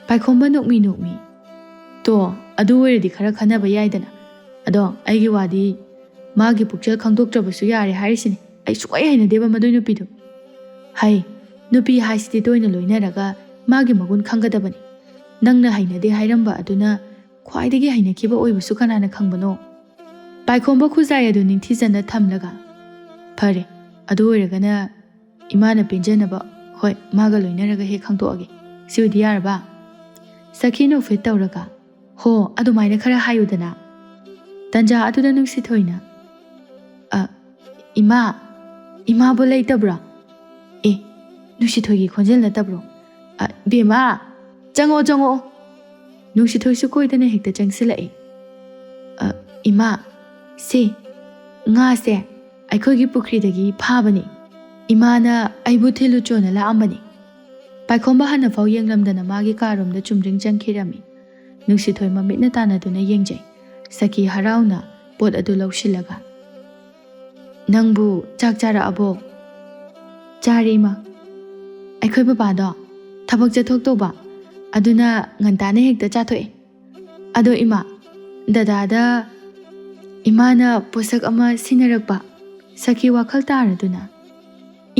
ꯄꯥꯏꯈꯣꯝꯕ ꯅꯣꯛꯃꯤ ꯅꯣꯛꯃꯤ, "ꯇꯣ, ꯑꯗꯨ ꯑꯣꯏꯔꯗꯤ ꯈꯔ ꯈꯟꯅꯕ ꯌꯥꯏꯗꯅ꯫ ꯑꯗꯣ ꯑꯩꯒꯤ ꯋꯥꯗꯤ ꯃꯥꯒꯤ ꯄꯨꯛꯆꯦꯜ ꯈꯪꯗꯣꯛꯇ꯭ꯔꯕꯁꯨ ꯌꯥꯔꯦ ꯍꯥꯏꯔꯤꯁꯤꯅꯤ꯫ ꯑꯩ ꯁꯨꯡꯍꯩ ꯍꯩꯅꯗꯦꯕ ꯃꯗꯨꯏ ꯅꯨꯄꯤꯗꯣ꯫ ꯍꯩ, ꯅꯨꯄꯤ ꯍꯥꯏꯁꯤꯗꯤ ꯇꯣꯏꯅ ꯂꯣꯏꯅꯔꯒ ꯃꯥꯒꯤ ꯃꯒꯨꯟ ꯈꯪꯒꯗꯕꯅꯤ꯫ ꯅꯪꯅ ꯍꯩꯅꯗꯦ ꯍꯥꯏꯔꯝꯕ ꯑꯗꯨꯅ ꯈ꯭ꯋꯥꯏꯗꯒꯤ ꯍꯩꯅꯈꯤꯕ ꯑꯣꯏꯕꯁꯨ ꯀꯅꯥꯅ ꯈꯪꯕꯅꯣ?" ꯄꯥꯏꯈꯣꯝꯕ ꯈꯨꯖꯥꯏ ꯑꯗꯨ ꯅꯤꯡꯊꯤꯖꯅ ꯊꯝꯂꯒ, "ꯐꯔꯦ, ꯑꯗꯨ ꯑꯣꯏꯔꯒꯅ ꯏꯃꯥꯅ ꯄꯦꯟꯖꯅꯕ, ꯍꯣꯏ, ꯃꯥꯒ ꯂꯣꯏꯅꯔꯒ ꯍꯦꯛ ꯈꯪꯗꯣꯛꯑꯒꯦ꯫ ꯁꯤꯕꯨꯗꯤ ꯌꯥꯔꯕ?" ꯁꯈꯤ ꯅꯣꯛꯐꯦꯠ ꯇꯧꯔꯒ, "ꯍꯣ, ꯑꯗꯨꯃꯥꯏꯅ ꯈꯔ ꯍꯥꯏꯌꯨꯗꯅ꯫" ꯇꯟꯖꯥ ꯑꯗꯨꯗ ꯅꯨꯡꯁꯤꯊꯣꯏꯅ, "ꯑ, ꯏꯃꯥ, ꯏꯃꯥꯕꯨ ꯂꯩꯇꯕ꯭ꯔꯣ? ꯑꯦ, ꯅꯨꯡꯁꯤꯊꯣꯏꯒꯤ ꯈꯣꯟꯖꯦꯜ ꯅꯠꯇꯕ꯭ꯔꯣ? ꯑ, ꯕꯦꯝꯃ, ꯆꯪꯉꯛꯑꯣ, ꯆꯪꯉꯛꯑꯣ꯫" ꯅꯨꯡꯁꯤꯊꯣꯏꯁꯨ ꯀꯣꯏꯗꯅ ꯍꯦꯛꯇ ꯆꯪꯁꯤꯜꯂꯛꯏ꯫ "ꯑ, ꯏꯃꯥ, ꯁꯦ, ꯉꯥꯁꯦ ꯑꯩꯈꯣꯏꯒꯤ ꯄꯨꯈ꯭ꯔꯤꯗꯒꯤ ꯐꯥꯕꯅꯤ꯫" "ꯏꯃꯥꯅ ꯑꯩꯕꯨ ꯊꯤꯜꯂꯨ ꯆꯣꯅ ꯂꯥꯛꯑꯝꯕꯅꯤ꯫" ꯄꯥꯏꯈꯣꯝꯕ ꯍꯟꯅꯐꯥꯎ ꯌꯦꯡꯂꯝꯗꯅ ꯃꯥꯒꯤ ꯀꯥꯔꯣꯝꯗ ꯆꯨꯝꯗ꯭ꯔꯤꯡ ꯆꯪꯈꯤꯔꯝꯃꯤ꯫ ꯅꯨꯡꯁꯤꯊꯣꯏ ꯃꯃꯤꯠꯅ ꯇꯥꯟꯅꯗꯨꯅ ꯌꯦꯡꯖꯩ꯫ ꯁꯈꯤ ꯍꯔꯥꯎꯅ ꯄꯣꯠ ꯑꯗꯨ ꯂꯧꯁꯤꯜꯂꯒ, "ꯅꯪꯕꯨ ꯆꯥꯛ ꯆꯥꯔꯛꯑꯕꯣ?" "ꯆꯥꯔꯦ, ꯏꯃꯥ꯫ ꯑꯩꯈꯣꯏ ꯕꯕꯥꯗꯣ ꯊꯕꯛ ꯆꯠꯊꯣꯛꯇꯧꯕ, ꯑꯗꯨꯅ ꯉꯟꯇꯥꯅ ꯍꯦꯛꯇ ꯆꯥꯊꯣꯛꯑꯦ꯫ ꯑꯗꯣ ꯏꯃꯥ, ꯗꯗꯥꯗ ꯏꯃꯥꯅ ꯄꯣꯠꯁꯛ ꯑꯃ ꯁꯤꯟꯅꯔꯛꯄ꯫" ꯁꯈꯤ ꯋꯥꯈꯜ ꯇꯥꯔꯗꯨꯅ,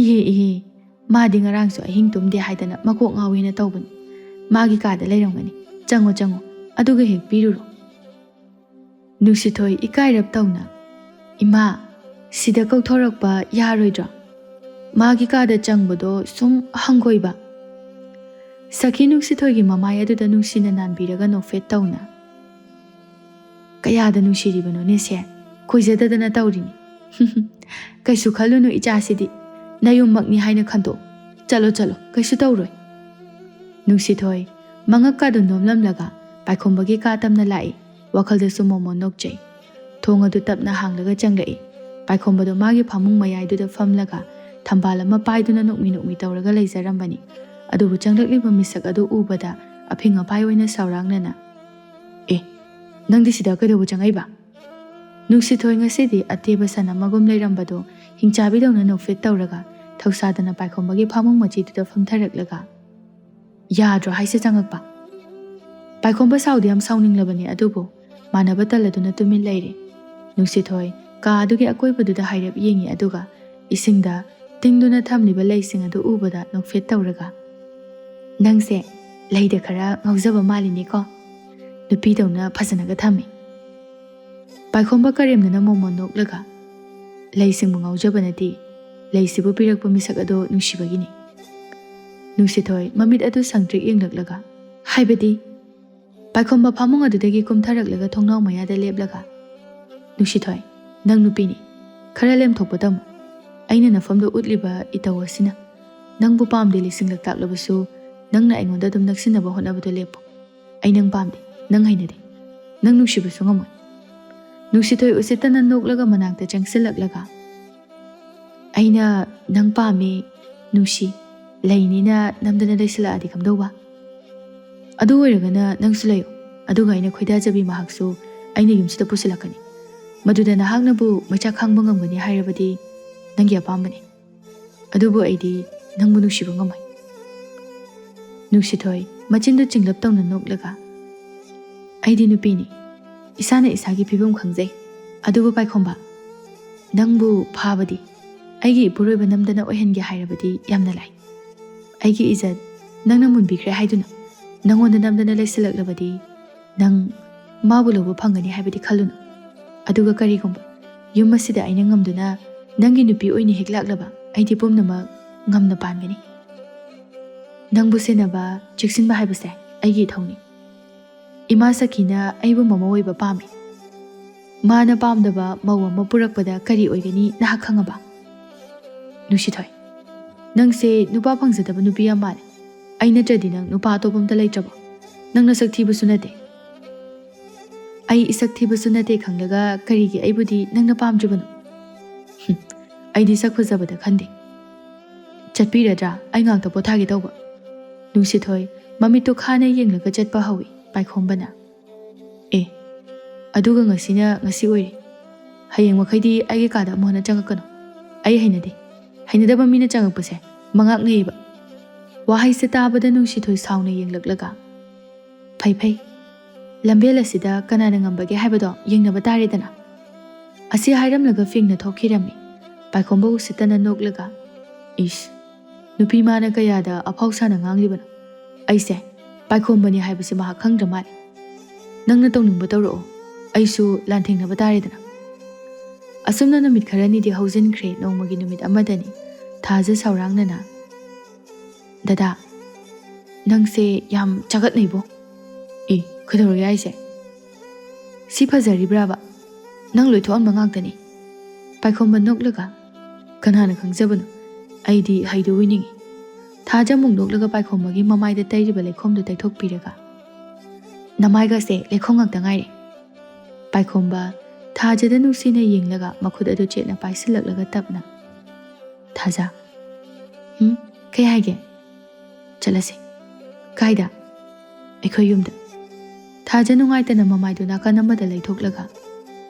"ꯏꯍꯦ, ꯏꯍꯦ, ꯃꯥꯗꯤ ꯉꯔꯥꯡꯁꯨ ꯑꯍꯤꯡ ꯇꯨꯝꯗꯦ ꯍꯥꯏꯗꯅ ꯃꯀꯣꯛ ꯉꯥꯎꯋꯦꯅ ꯇꯧꯕꯅꯤ꯫ ꯃꯥꯒꯤ ꯀꯥꯗ ꯂꯩꯔꯝꯒꯅꯤ꯫ ꯆꯪꯉꯣ, ꯆꯪꯉꯣ, ꯑꯗꯨꯒ ꯍꯦꯛ ꯄꯤꯔꯨꯔꯣ꯫" ꯅꯨꯡꯁꯤꯊꯣꯏ ꯏꯀꯥꯏꯔꯞ ꯇꯧꯅ, "ꯏꯃꯥ, ꯁꯤꯗ ꯀꯧꯊꯣꯔꯛꯄ ꯌꯥꯔꯣꯏꯗ꯭ꯔꯣ? ꯃꯥꯒꯤ ꯀꯥꯗ ꯆꯪꯕꯗꯣ ꯁꯨꯝ ꯍꯪꯒꯣꯏꯕ꯫" ꯁꯈꯤ ꯅꯨꯡꯁꯤꯊꯣꯏꯒꯤ ꯃꯃꯥꯏ ꯑꯗꯨꯗ ꯅꯨꯡꯁꯤꯅ ꯅꯥꯟꯕꯤꯔꯒ ꯅꯣꯛꯐꯦꯠ ꯇꯧꯅ, "ꯀꯌꯥꯗ ꯅꯨꯡꯁꯤꯔꯤꯕꯅꯣꯅꯦ ꯁꯦ? ꯈꯣꯏꯖꯗꯗꯅ ꯇꯧꯔꯤꯅꯤ꯫" "ꯀꯩꯁꯨ ꯈꯜꯂꯨꯅꯨ ꯏꯆꯥꯁꯤꯗꯤ, ꯅꯌꯨꯝꯃꯛꯅꯤ ꯍꯥꯏꯅ ꯈꯟꯗꯣꯛ꯫ ꯆꯠꯂꯣ, ꯆꯠꯂꯣ, ꯀꯩꯁꯨ ꯇꯧꯔꯣꯏ꯫" ꯅꯨꯡꯁꯤꯊꯣꯏ ꯃꯉꯛꯀꯥꯗꯨ ꯅꯣꯝꯂꯝꯂꯒ ꯄꯥꯏꯈꯣꯝꯕꯒꯤ ꯀꯥ ꯇꯝꯅ ꯂꯥꯛꯏ꯫ ꯋꯥꯈꯜꯗꯁꯨ ꯃꯣꯃꯣꯟ ꯅꯣꯛꯆꯩ꯫ ꯊꯣꯡ ꯑꯗꯨ ꯇꯞꯅ ꯍꯥꯡꯂꯒ ꯆꯪꯂꯛꯏ꯫ ꯄꯥꯏꯈꯣꯝꯕꯗꯨ ꯃꯥꯒꯤ ꯐꯃꯨꯡ ꯃꯌꯥꯏꯗꯨꯗ ꯐꯝꯂꯒ ꯊꯝꯕꯥꯜ ꯑꯃ ꯄꯥꯏꯗꯨꯅ ꯅꯣꯛꯃꯤ ꯅꯣꯛꯃꯤ ꯇꯧꯔꯒ ꯂꯩꯖꯔꯝꯕꯅꯤ꯫ ꯑꯗꯨꯕꯨ ꯆꯪꯂꯛꯂꯤꯕ ꯃꯤꯁꯛ ꯑꯗꯨ ꯎꯕꯗ ꯑꯐꯤꯡ ꯑꯐꯥꯏ ꯑꯣꯏꯅ ꯁꯥꯎꯔꯥꯡꯅꯅ, "ꯑꯦ, ꯅꯪꯗꯤ ꯁꯤꯗ ꯀꯩꯗꯧꯕ ꯆꯪꯉꯛꯏꯕ?" ꯅꯨꯡꯁꯤꯊꯣꯏ ꯉꯁꯤꯗꯤ ꯑꯇꯦꯕ ꯁꯟ ꯑꯃꯒꯨꯝ ꯂꯩꯔꯝꯕꯗꯨ ꯍꯤꯡꯆꯥꯕꯤꯗꯧꯅ ꯅꯣꯛꯐꯦꯠ ꯇꯧꯔꯒ ꯊꯧꯁꯥꯗꯅ ꯄꯥꯏꯈꯣꯝꯕꯒꯤ ꯐꯃꯨꯡ ꯃꯆꯤꯗꯨꯗ ꯐꯝꯊꯔꯛꯂꯒ, "ꯌꯥꯗ꯭ꯔꯣ ꯍꯥꯏꯁꯦ ꯆꯪꯉꯛꯄ?" ꯄꯥꯏꯈꯣꯝꯕ ꯁꯥꯎꯗꯤ ꯌꯥꯝ ꯁꯥꯎꯅꯤꯡꯂꯕꯅꯤ, ꯑꯗꯨꯕꯨ ꯃꯥꯟꯅꯕ ꯇꯜꯂꯗꯨꯅ ꯇꯨꯃꯤꯟ ꯂꯩꯔꯦ꯫ ꯅꯨꯡꯁꯤꯊꯣꯏ ꯀꯥ ꯑꯗꯨꯒꯤ ꯑꯀꯣꯏꯕꯗꯨꯗ ꯍꯥꯏꯔꯞ ꯌꯦꯡꯉꯤ, ꯑꯗꯨꯒ ꯏꯁꯤꯡꯗ ꯇꯤꯡꯗꯨꯅ ꯊꯝꯂꯤꯕ ꯂꯩꯁꯤꯡ ꯑꯗꯨ ꯎꯕꯗ ꯅꯣꯛꯐꯦꯠ ꯇꯧꯔꯒ, "ꯅꯪꯁꯦ ꯂꯩꯗ ꯈꯔ ꯉꯥꯎꯖꯕ ꯃꯥꯜꯂꯤꯅꯦꯀꯣ꯫ ꯅꯨꯄꯤꯗꯧꯅ ꯐꯖꯅꯒ ꯊꯝꯃꯤ꯫" ꯄꯥꯏꯈꯣꯝꯕ ꯀꯔꯦꯝꯅꯅ ꯃꯣꯃꯣꯟ ꯅꯣꯛꯂꯒ, "ꯂꯩꯁꯤꯡꯕꯨ ꯉꯥꯎꯖꯕ ꯅꯠꯇꯦ, ꯂꯩꯁꯤꯕꯨ ꯄꯤꯔꯛꯄ ꯃꯤꯁꯛ ꯑꯗꯣ ꯅꯨꯡꯁꯤꯕꯒꯤꯅꯤ꯫" ꯅꯨꯡꯁꯤꯊꯣꯏ ꯃꯃꯤꯠ ꯑꯗꯨ ꯁꯪꯇ꯭ꯔꯤꯛ ꯌꯦꯡꯂꯛꯂꯒ, "ꯍꯥꯏꯕꯗꯤ?" ꯄꯥꯏꯈꯣꯝꯕ ꯐꯃꯨꯡ ꯑꯗꯨꯗꯒꯤ ꯀꯨꯝꯊꯔꯛꯂꯒ ꯊꯣꯡꯅꯥꯎ ꯃꯌꯥꯗ ꯂꯦꯞꯂꯒ, "ꯅꯨꯡꯁꯤꯊꯣꯏ, ꯅꯪ ꯅꯨꯄꯤꯅꯤ, ꯈꯔ ꯂꯦꯝꯊꯣꯛꯄ ꯇꯝꯃꯨ꯫ ꯑꯩꯅ ꯅꯐꯝꯗ ꯎꯠꯂꯤꯕ ꯏꯇꯧ ꯑꯁꯤꯅ ꯅꯪꯕꯨ ꯄꯥꯝꯗꯦ ꯂꯤꯁꯤꯡꯂꯛ ꯇꯥꯛꯂꯕꯁꯨ, ꯅꯪꯅ ꯑꯩꯉꯣꯟꯗ ꯑꯗꯨꯝ ꯅꯛꯁꯤꯟꯅꯕ ꯍꯣꯠꯅꯕꯗꯣ ꯂꯦꯞꯄꯨ꯫ ꯑꯩ ꯅꯪ ꯄꯥꯝꯗꯦ, ꯅꯪ ꯍꯩꯅꯗꯦ, ꯅꯪ ꯅꯨꯡꯁꯤꯕꯁꯨ ꯉꯝꯃꯣꯏ꯫" ꯅꯨꯡꯁꯤꯊꯣꯏ ꯎꯁꯤꯠꯇꯅ ꯅꯣꯛꯂꯒ ꯃꯅꯥꯛꯇ ꯆꯪꯁꯤꯜꯂꯛꯂꯒ, ꯑꯩꯅ ꯅꯪ ꯄꯥꯝꯃꯤ, ꯅꯨꯡꯁꯤ, ꯂꯩꯅꯤꯅ ꯅꯝꯗꯅ ꯂꯩꯁꯤꯜꯂꯛꯑꯗꯤ ꯀꯝꯗꯧꯕ? ꯑꯗꯨ ꯑꯣꯏꯔꯒꯅ ꯅꯪꯁꯨ ꯂꯩꯌꯨ, ꯑꯗꯨꯒ ꯑꯩꯅ ꯈꯣꯏꯗꯥꯖꯕꯤ ꯃꯍꯥꯛꯁꯨ ꯑꯩꯅ ꯌꯨꯝꯁꯤꯗ ꯄꯨꯁꯤꯜꯂꯛꯀꯅꯤ꯫ ꯃꯗꯨꯗ ꯅꯍꯥꯛꯅꯕꯨ ꯃꯩꯆꯥꯛ ꯈꯥꯡꯕ ꯉꯝꯒꯅꯤ ꯍꯥꯏꯔꯕꯗꯤ ꯅꯪꯒꯤ ꯑꯄꯥꯝꯕꯅꯤ꯫ ꯑꯗꯨꯕꯨ ꯑꯩꯗꯤ ꯅꯪꯕꯨ ꯅꯨꯡꯁꯤꯕ ꯉꯝꯃꯣꯏ꯫ ꯅꯨꯡꯁꯤꯊꯣꯏ ꯃꯆꯤꯟꯗꯨ ꯆꯤꯡꯂꯞ ꯇꯧꯅ ꯅꯣꯛꯂꯒ, "ꯑꯩꯗꯤ ꯅꯨꯄꯤꯅꯤ, ꯏꯁꯥꯅ ꯏꯁꯥꯒꯤ ꯐꯤꯕꯝ ꯈꯪꯖꯩ꯫ ꯑꯗꯨꯕꯨ ꯄꯥꯏꯈꯣꯝꯕ, ꯅꯪꯕꯨ ꯐꯥꯕꯗꯤ ꯑꯩꯒꯤ ꯏꯄꯨꯔꯣꯏꯕ ꯅꯝꯗꯅ ꯑꯣꯏꯍꯟꯒꯦ ꯍꯥꯏꯔꯕꯗꯤ ꯌꯥꯝꯅ ꯂꯥꯏ꯫ ꯑꯩꯒꯤ ꯏꯖꯠ ꯅꯪꯅ ꯃꯨꯟꯕꯤꯈ꯭ꯔꯦ ꯍꯥꯏꯗꯨꯅ ꯅꯪꯉꯣꯟꯗ ꯅꯝꯗꯅ ꯂꯩꯁꯤꯜꯂꯛꯂꯕꯗꯤ ꯅꯪ ꯃꯥꯕꯨ ꯂꯧꯕ ꯐꯪꯒꯅꯤ ꯍꯥꯏꯕꯗꯤ ꯈꯜꯂꯨꯅꯨ꯫ ꯑꯗꯨꯒ ꯀꯔꯤꯒꯨꯝꯕ ꯌꯨꯝ ꯑꯁꯤꯗ ꯑꯩꯅ ꯉꯝꯗꯨꯅ ꯅꯪꯒꯤ ꯅꯨꯄꯤ ꯑꯣꯏꯅ ꯍꯦꯛ ꯂꯥꯛꯂꯕ, ꯑꯩꯗꯤ ꯄꯨꯝꯅꯃꯛ ꯉꯝꯅ ꯄꯥꯟꯒꯅꯤ꯫ ꯅꯪꯕꯨ ꯁꯦꯟꯅꯕ, ꯆꯦꯛꯁꯤꯟꯕ ꯍꯥꯏꯕꯁꯦ ꯑꯩꯒꯤ ꯏꯊꯧꯅꯤ꯫ ꯏꯃꯥ ꯁꯈꯤꯅ ꯑꯩꯕꯨ ꯃꯃꯧ ꯑꯣꯏꯕ ꯄꯥꯝꯃꯤ꯫ ꯃꯥꯅ ꯄꯥꯝꯗꯕ ꯃꯧ ꯑꯃ ꯄꯨꯔꯛꯄꯗ ꯀꯔꯤ ꯑꯣꯏꯒꯅꯤ ꯅꯍꯥꯛ ꯈꯪꯉꯕ?" ꯅꯨꯡꯁꯤꯊꯣꯏ, "ꯅꯪꯁꯦ ꯅꯨꯄꯥ ꯐꯪꯖꯗꯕ ꯅꯨꯄꯤ ꯌꯥꯝ ꯃꯥꯜꯂꯦ꯫ ꯑꯩ ꯅꯠꯇ꯭ꯔꯗꯤ ꯅꯪ ꯅꯨꯄꯥ ꯑꯇꯣꯞꯄ ꯑꯝꯇ ꯂꯩꯇ꯭ꯔꯕꯣ? ꯅꯪ ꯅꯁꯛ ꯊꯤꯕꯁꯨ ꯅꯠꯇꯦ꯫" "ꯑꯩ ꯏꯁꯛ ꯊꯤꯕꯁꯨ ꯅꯠꯇꯦ ꯈꯪꯂꯒ ꯀꯔꯤꯒꯤ ꯑꯩꯕꯨꯗꯤ ꯅꯪꯅ ꯄꯥꯝꯗ꯭ꯔꯤꯕꯅꯣ?" "ꯍꯨꯝ, ꯑꯩꯗꯤ ꯁꯛ ꯐꯖꯕꯗ ꯈꯟꯗꯦ꯫ ꯆꯠꯄꯤꯔꯗ꯭ꯔꯥ? ꯑꯩ ꯉꯥꯛꯇ ꯄꯣꯊꯥꯒꯦ ꯇꯧꯕ꯫" ꯅꯨꯡꯁꯤꯊꯣꯏ ꯃꯃꯤꯠꯇꯨ ꯈꯥꯅ ꯌꯦꯡꯂꯒ ꯆꯠꯄ ꯍꯧꯏ ꯄꯥꯏꯈꯣꯝꯕꯅ꯫ "ꯑꯦ, ꯑꯗꯨꯒ ꯉꯁꯤꯅ ꯉꯁꯤ ꯑꯣꯏꯔꯦ꯫ ꯍꯌꯦꯡ ꯃꯈꯩꯗꯤ ꯑꯩꯒꯤ ꯀꯥꯗ ꯑꯃꯨꯛ ꯍꯟꯅ ꯆꯪꯉꯛꯀꯅꯨ꯫ ꯑꯩ ꯍꯩꯅꯗꯦ꯫ ꯍꯩꯅꯗꯕ ꯃꯤꯅ ꯆꯪꯉꯛꯄꯁꯦ ꯃꯉꯥꯛꯅꯩꯌꯦꯕ꯫" ꯋꯥꯍꯩꯁꯦ ꯇꯥꯕꯗ ꯅꯨꯡꯁꯤꯊꯣꯏ ꯁꯥꯎꯅ ꯌꯦꯡꯂꯛꯂꯒ, "ꯐꯩ ꯐꯩ, ꯂꯝꯕꯦꯜ ꯑꯁꯤꯗ ꯀꯅꯥꯅ ꯉꯝꯕꯒꯦ ꯍꯥꯏꯕꯗꯣ ꯌꯦꯡꯅꯕ ꯇꯥꯔꯦꯗꯅ꯫" ꯑꯁꯤ ꯍꯥꯏꯔꯝꯂꯒ ꯐꯤꯡꯅ ꯊꯣꯛꯈꯤꯔꯝꯃꯤ꯫ ꯄꯥꯏꯈꯣꯝꯕ ꯎꯁꯤꯠꯇꯅ ꯅꯣꯛꯂꯒ, "ꯏꯁ, ꯅꯨꯄꯤ ꯃꯥꯅ ꯀꯌꯥꯗ ꯑꯐꯥꯎ ꯁꯥꯅ ꯉꯥꯡꯂꯤꯕꯅꯣ? ꯑꯩꯁꯦ ꯄꯥꯏꯈꯣꯝꯕꯅꯤ ꯍꯥꯏꯕꯁꯤ ꯃꯍꯥꯛ ꯈꯪꯗ꯭ꯔ ꯃꯥꯜꯂꯦ꯫ ꯅꯪꯅ ꯇꯧꯅꯤꯡꯕ ꯇꯧꯔꯛꯑꯣ, ꯑꯩꯁꯨ ꯂꯥꯟꯊꯦꯡꯅꯕ ꯇꯥꯔꯦꯗꯅ꯫" ꯑꯁꯨꯝꯅ ꯅꯨꯃꯤꯠ ꯈꯔꯅꯤꯗꯤ ꯍꯧꯖꯤꯟꯈ꯭ꯔꯦ꯫ ꯅꯣꯡꯃꯒꯤ ꯅꯨꯃꯤꯠ ꯑꯃꯗꯅꯤ ꯊꯥꯖ ꯁꯥꯎꯔꯥꯡꯅꯅ, "ꯗꯗꯥ, ꯅꯪꯁꯦ ꯌꯥꯝ ꯆꯒꯠꯅꯩꯕꯣ꯫" "ꯑꯦ, ꯀꯩꯗꯧꯔꯒꯦ ꯍꯥꯏꯁꯦ? ꯁꯤ ꯐꯖꯔꯤꯕ꯭ꯔꯥꯕ? ꯅꯪ ꯂꯣꯏꯊꯣꯛꯍꯟꯕ ꯉꯥꯛꯇꯅꯤ꯫" ꯄꯥꯏꯈꯣꯝꯕ ꯅꯣꯛꯂꯒ, "ꯀꯅꯥꯅ ꯈꯪꯖꯕꯅꯣ? ꯑꯩꯗꯤ ꯍꯩꯗꯣꯛꯏ ꯅꯤꯡꯉꯤ꯫" ꯊꯥꯖ ꯑꯃꯨꯛ ꯅꯣꯛꯂꯒ ꯄꯥꯏꯈꯣꯝꯕꯒꯤ ꯃꯃꯥꯏꯗ ꯇꯩꯔꯤꯕ ꯂꯩꯈꯣꯝꯗꯨ ꯇꯩꯊꯣꯛꯄꯤꯔꯒ, "ꯅꯃꯥꯏꯒꯁꯦ ꯂꯩꯈꯣꯝ ꯉꯥꯛꯇ ꯉꯥꯏꯔꯦ꯫" ꯄꯥꯏꯈꯣꯝꯕ ꯊꯥꯖꯗ ꯅꯨꯡꯁꯤꯅ ꯌꯦꯡꯂꯒ ꯃꯈꯨꯠ ꯑꯗꯨ ꯆꯦꯠꯅ ꯄꯥꯏꯁꯤꯜꯂꯛꯂꯒ ꯇꯞꯅ, "ꯊꯥꯖ, ꯎꯝ, ꯀꯩ ꯍꯥꯏꯒꯦ?" "ꯆꯠꯂꯁꯦ꯫" "ꯀꯥꯏꯗ?" "ꯑꯩꯈꯣꯏ ꯌꯨꯝꯗ꯫" ꯊꯥꯖ ꯅꯨꯡꯉꯥꯏꯇꯅ ꯃꯃꯥꯏꯗꯨ ꯅꯥꯀꯟ ꯑꯃꯗ ꯂꯩꯊꯣꯛꯂꯒ,